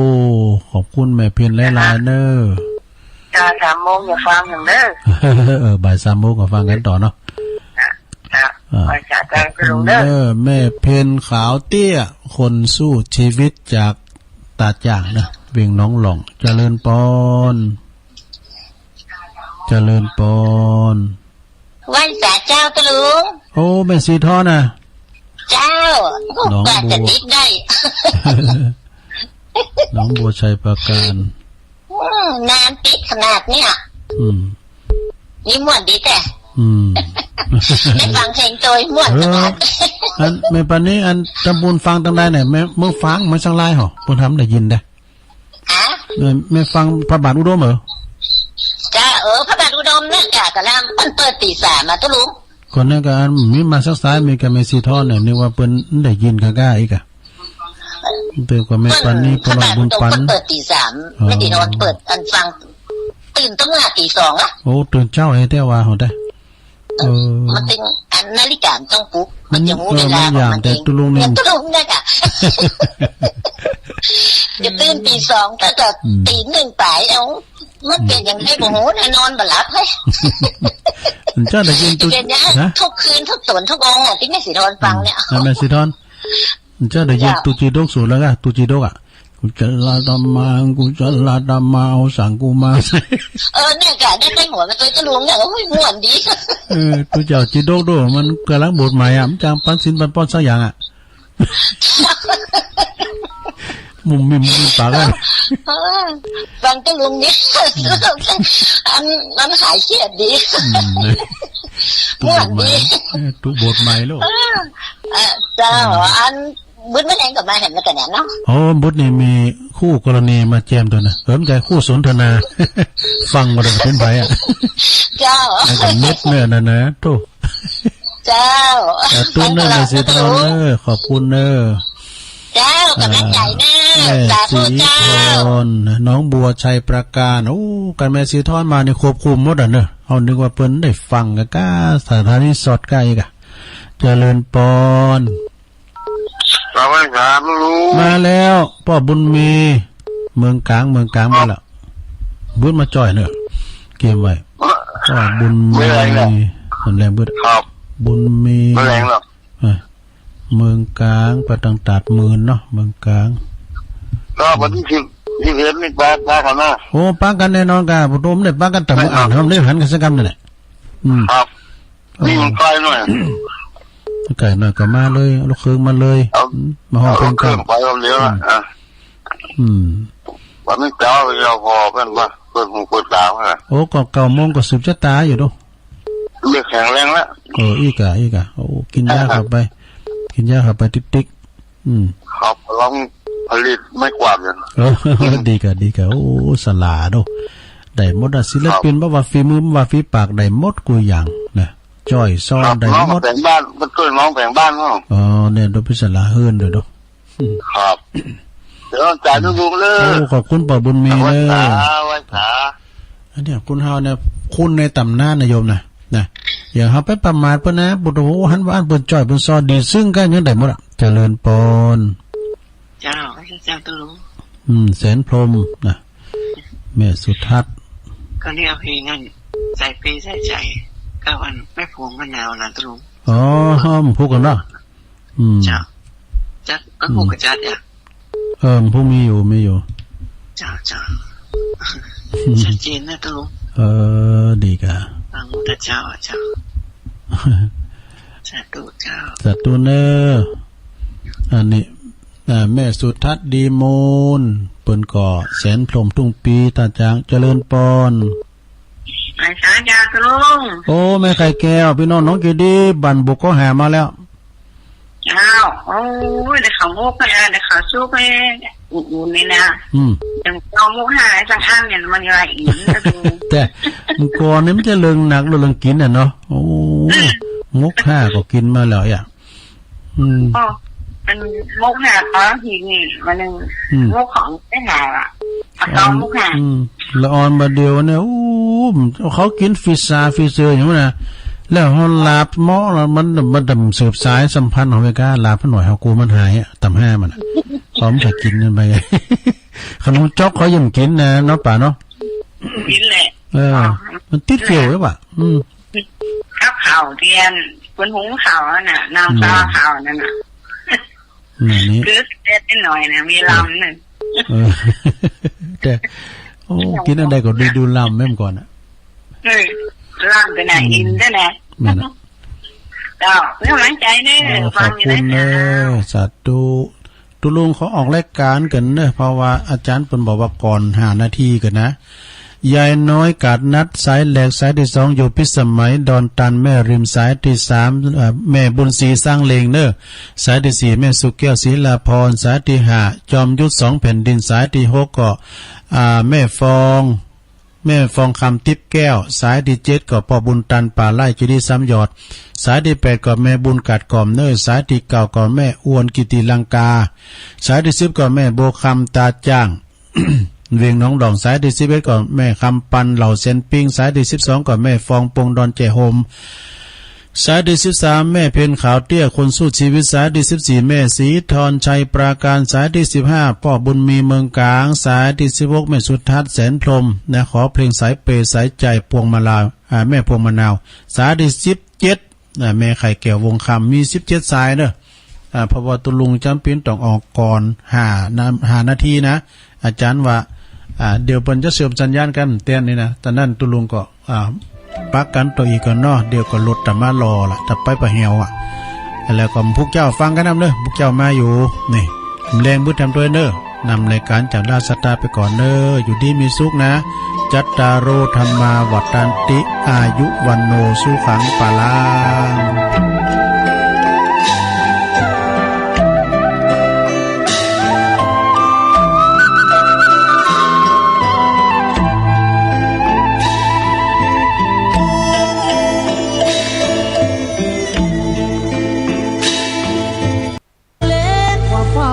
ขอบคุณแม่เพ็ญหลายๆเด้อ จ้า สามโมงอย่าฟังอย่างเด้อ เออ บ่ายสามโมงก็ฟังกันต่อเนาะ จ้ะ จ้ะ อ่า ไหว้สาเจ้าเจ้าลุงเด้อ เออ แม่เพ็ญขาวเตี้ย คนสู้ชีวิตจากตาดจ้างนะ เวียงหนองหล่อง เจริญปอน เจริญปอน ไหว้สาเจ้าเจ้าลุง โอ้ แม่สีทอนนะ เจ้า น้องบัว กว่าจะติดได้ หนองบัวชัยปราการ อืม นานติดขนาดเนี่ย อืม นี่ม่วนดีแต่ อืม ได้ฟังเพลงโดยม่วนขนาด เออ อัน แม่ปานนี้ อันตำบุญฟังตังใดเนี่ย แม่ เมื่อฟัง ไม่ช่างไรหรอ บุญทำได้ยินได้ ฮะ แม่ แม่ฟังพระบาทอุดมเหรอ จ้า เออ พระบาทอุดมเนี่ยจ้ะ กำลังเปิ้นเปิดตีสามมาตุลุง คนนั้นก็อันมีมาสักสาย มีกับแม่สีทอนเนี่ย นึกว่าเปิ้นได้ยินข้าก้าอีกอะ เปิ้นก็แม่ปานนี้ เปิ้น พระบาทอุดม พระบุญปัน เปิ้นเปิดตีสาม อ๋อ แม่สีทอนเปิดอันฟัง ตื่นตั้งแต่ตีสองอะ โอ้ ตื่นเช้าไอ้แต่ว่าเขาได้ เออ มันเป็นอันนาฬิกามันต้องปลุก มันจะรู้ เออ เวลาของมันเอง มันอย่างแต่ตุลุงนี่ เนี่ยตุลุงเนี่ยค่ะ จะตื่นตีสอง ถ้าเกิด อืม ตีหนึ่งไป เอ้า มันเป็นอย่างไรบ่ฮู้นะ นอนบ่หลับเฮ้ย มันจะได้ยินตุ เป็นอย่างเงี้ย ฮะ ทุกคืนทุกตนทุกองค์อะ ที่แม่สีทอนฟังเนี่ย อืม แม่สีทอน เจ้าได้ยิน เจ้า ตุ๊จีดกสูตรแล้วกะ ตุ๊จีดกอะ กุศลธรรมา กุศลธรรมา เอาสังกูมา เออ เนี่ยกะ ได้ไปหัวมันตัวจะลุงเนี่ย โอ้ย ม่วนดี เออ ตุ๊เจ้าจีดกดู มันกำลังบวชใหม่อะ มันจางปันศีลปันป้อนสักอย่างอะ มุมมิมมุมปากอะ เออ ฟังเจ้าลุงเนี่ย อืม อัน มันหายเครียดดี อืม ม่วนดี ตุ๊บวชใหม่ เออ ตุ๊บวชใหม่ลูก เออ เออ เจ้า อืม อัน บุญมันแรงกับมาหันมากันเนี่ยเนาะ โอ้ บุญนี่มีคู่กรณีมาแจมตัวนะ เออ ไม่ใช่คู่สนทนา ฟังมาเลยเป็นไผอะ เจ้า แล้วก็เน็ตเนี่ยนะนะ โธ่ เจ้า ขอบคุณเนอะ แม่สีทอนเนอะ ขอบคุณเนอะ เจ้า กำลังใจเนอะ อ่า แม่ สาธุ สีทอน เจ้า หนองบัวชัยปราการ โอ้ กันแม่สีทอนมานี่ควบคุมหมดอ่ะเนอะ เอานึกว่าเปิ้นได้ฟังกันก้า สถานีสดใกล้กะ เจริญปอน สวัสดีครับลุง มาแล้ว ป้อบุญมี เมืองกลาง เมืองกลาง ครับ มาแล้ว บุญมาจ่อยเนอะ เกมไว้ เอ่อ ป้อบุญมี ไม่เป็นไรหรอก คนแรงบุญ ครับ บุญมี ไม่แรงหรอก เอ่อ เมืองกลาง ไปทางตาดหมื่นเนาะ เมืองกลาง ก็วันที่สิบ สิบเอ็ดนี่ปะ ปะกันนะ โอ้ ปะกันแน่นอนครับ ผมได้ปะกันแต่เมื่ออ่าน ไม่ครับ ผมได้หันกันสักคำนั่นแหละ อืม ครับ นี่มันใกล้หน่อย ไกลหน่อยก็มาเลย เอาลูกเคิงมาเลย เอา อืม มาฮ้องเพลง เอาลูกเคิง กัน ไปคนเดียวนะ อืม อ่ะ อืม วันนี้เช้าเราพอเป็นว่าเปิดหูเปิดตามา โอ้ ก็เก้าโมงก็สืบชะตาอยู่ดู เรียกแข็งแรงแล้ว เออ อีกอ่ะ อีกอ่ะ โอ้ กินยาเข้าไป กินยาเข้าไปติ๊กๆ อืม ครับ ลองผลิตไม้กวาดอยู่ เออ ดีกะ ดีกะ โอ้ สลาดโด ได้หมดอะ ศิลปิน ครับ บ่ว่าฝีมือ บ่ว่าฝีปาก ได้หมดกู้อย่างนะ จ้อยซ้อน ครับ ได้หมด น้องแต่งบ้าน มาช่วยน้องแต่งบ้านเนาะ อ๋อ เนี่ย โดยเป็นสลาเฮือนโดยโด ครับ เดี๋ยวจ่ายลูกๆเลย โอ้ ขอบคุณป้อบุญมีเนอะ ไหว้สา ไหว้สา อันเนี้ย คนเฮาเนี่ย คนในตำนานนะโยมนะ นะ อย่าเฮาไปประมาทเปิ้นนะ ปุตโธ หันว่าอันเปิ้นจ้อย เปิ้นซ้อนดี ซึ่งกันยังได้หมดอะ เจริญปอน เจ้า เจ้าตุลุง อืม แสนพรหมนะ แม่สุทัศน์ ก็เรียกเพลงนั่น ใส่เปย์ใส่ใจ ก็วันแม่พวงมะนาวนะตุลุง อ๋อ ห้อมพูกกันเนาะ อืม เจ้า จัด ก็คงกระจัดอ่ะ อืม เออ พวกมีอยู่ มีอยู่ เจ้า เจ้า ชัดเจนนะตุลุง เออ ดีกะ ฟังแต่เจ้าอ่ะ เจ้า สาธุเจ้า สาธุเนอะ อันนี้ อ่า แม่สุทัศน์ดีมูล เปิ้นก็แสนพรหมทุ่งปี ท่าจาง เจริญปอน ไหว้สาเจ้าตุลุง โอ้ แม่ไข่แก้ว พี่น้องหนองเกดี บ้านบุกก็แห่มาแล้ว อ้าว โอ้ย ได้ข้าวหมกไปแล้ว ได้ข้าวสุกไป อุ่นๆ นี่นะ อืม ยังเอาหมกหาสังอันเนี่ย มันยังว่าอีกนะดู แต่ เมื่อก่อนนี่มันจะเรื่องหนักเรื่องกินน่ะเนาะ โอ้ อืม หมกห้าก็กินมาแล้วอ่ะ อืม อ๋อ มันหมกห้าตอนหินนี่ มันหนึ่ง อืม หมกของได้หาอ่ะ เอาตอนหมกห้า อืม ละอ่อนบาดเดียวเนี่ย โอ้ เขากินฟรีซาฟรีเซอร์อย่างนั้นนะ แล้วเขาลาบหม้อแล้วมัน มันดำสืบสายสัมพันธ์ของเมกา ลาบหน่อยเขากลัวมันหายอะ ตำห้ามันอะ เขาไม่กินนั่นไป ขนมจ๊อกเขายังกินนะเนาะ ป่าเนาะ กินแหละ เออ อ๋อ มันติดเกี่ยวหรือเปล่า อืม กับข้าวเทียน คนหุงข้าวน่ะ น้ำซอ อืม ข้าวนั่นน่ะ นั่นนี่ คือเล็กน้อยนะ มีลำหนึ่ง เออ แต่ โอ้ กินอันใดก็ดีดูลำแม่มก่อนอะ เออ ลำไปไหน อืม อินด้วยนะ นั่นน่ะ ก็เป็นกำลังใจเด้อ เออ ฟังอยู่ ขอบคุณเด้อ นะ สาธุ ตุลุงขอออกรายการกันเนอะ เพราะว่าอาจารย์เปิ้นบอกว่าก่อนห้านาทีกันนะ ยายน้อยกาดนัดสายแรก สายที่สองอยู่พิสมัยดอนตันแม่ริม สายที่สาม เอ่อ แม่บุญศรีสร้างเลงเนอะ สายที่สี่แม่สุแก้วศิลาพร สายที่ห้าจอมยุทธสองแผ่นดิน สายที่หกก็ อ่า แม่ฟอง แม่ฟองคำทิพย์แก้ว สายที่เจ็ดก็พ่อบุญตันป่าไร่เจดีย์สามยอด สายที่แปดก็แม่บุญกาดกล่อมเนอะ สายที่เก้าก็แม่อวนกิติลังกา สายที่สิบก็แม่บัวคำตาจ้าง เวียงหนองดอง สายที่สิบเอ็ดก็แม่คำปันเหล่าเซนปิง สายที่สิบสองก็แม่ฟองปงดอนแจโฮม สายที่สิบสามแม่เพ็ญขาวเตี้ยคนสู้ชีวิต สายที่สิบสี่แม่ศรีธรชัยปราการ สายที่สิบห้าพ่อบุญมีเมืองกลาง สายที่สิบหกแม่สุทัศน์แสนพรหมนะ ขอเพลงสายเปย์สายใจพวงมาลา อ่า แม่พวงมะนาว สายที่สิบเจ็ด อ่า แม่ไข่แก้ววงคำ มีสิบเจ็ดสายเนอะ อ่า เพราะว่าตุลุงจำเป็นต้องออกก่อนห้านา- ห้านาทีนะ อาจารย์ว่า อ่า เดี๋ยวเปิ้นจะเสื่อมสัญญาณกันเตี้ยนี่นะ ตอนนั้นตุลุงก็ อ่า ปะกันต่ออีกก่อนเนาะ เดี๋ยวก็รถตามมารอละ ถ้าไปปะแหวอะ แล้วก็พวกเจ้าฟังกันนำเนอะ พวกเจ้ามาอยู่ นี่ แรงบึดทำด้วยเนอะ นำรายการจากราชสตาไปก่อนเนอะ อยู่ดีมีสุขนะ จัตตาโรธรรมาวัฏฏันติ อายุวัณโณสุขังพลัง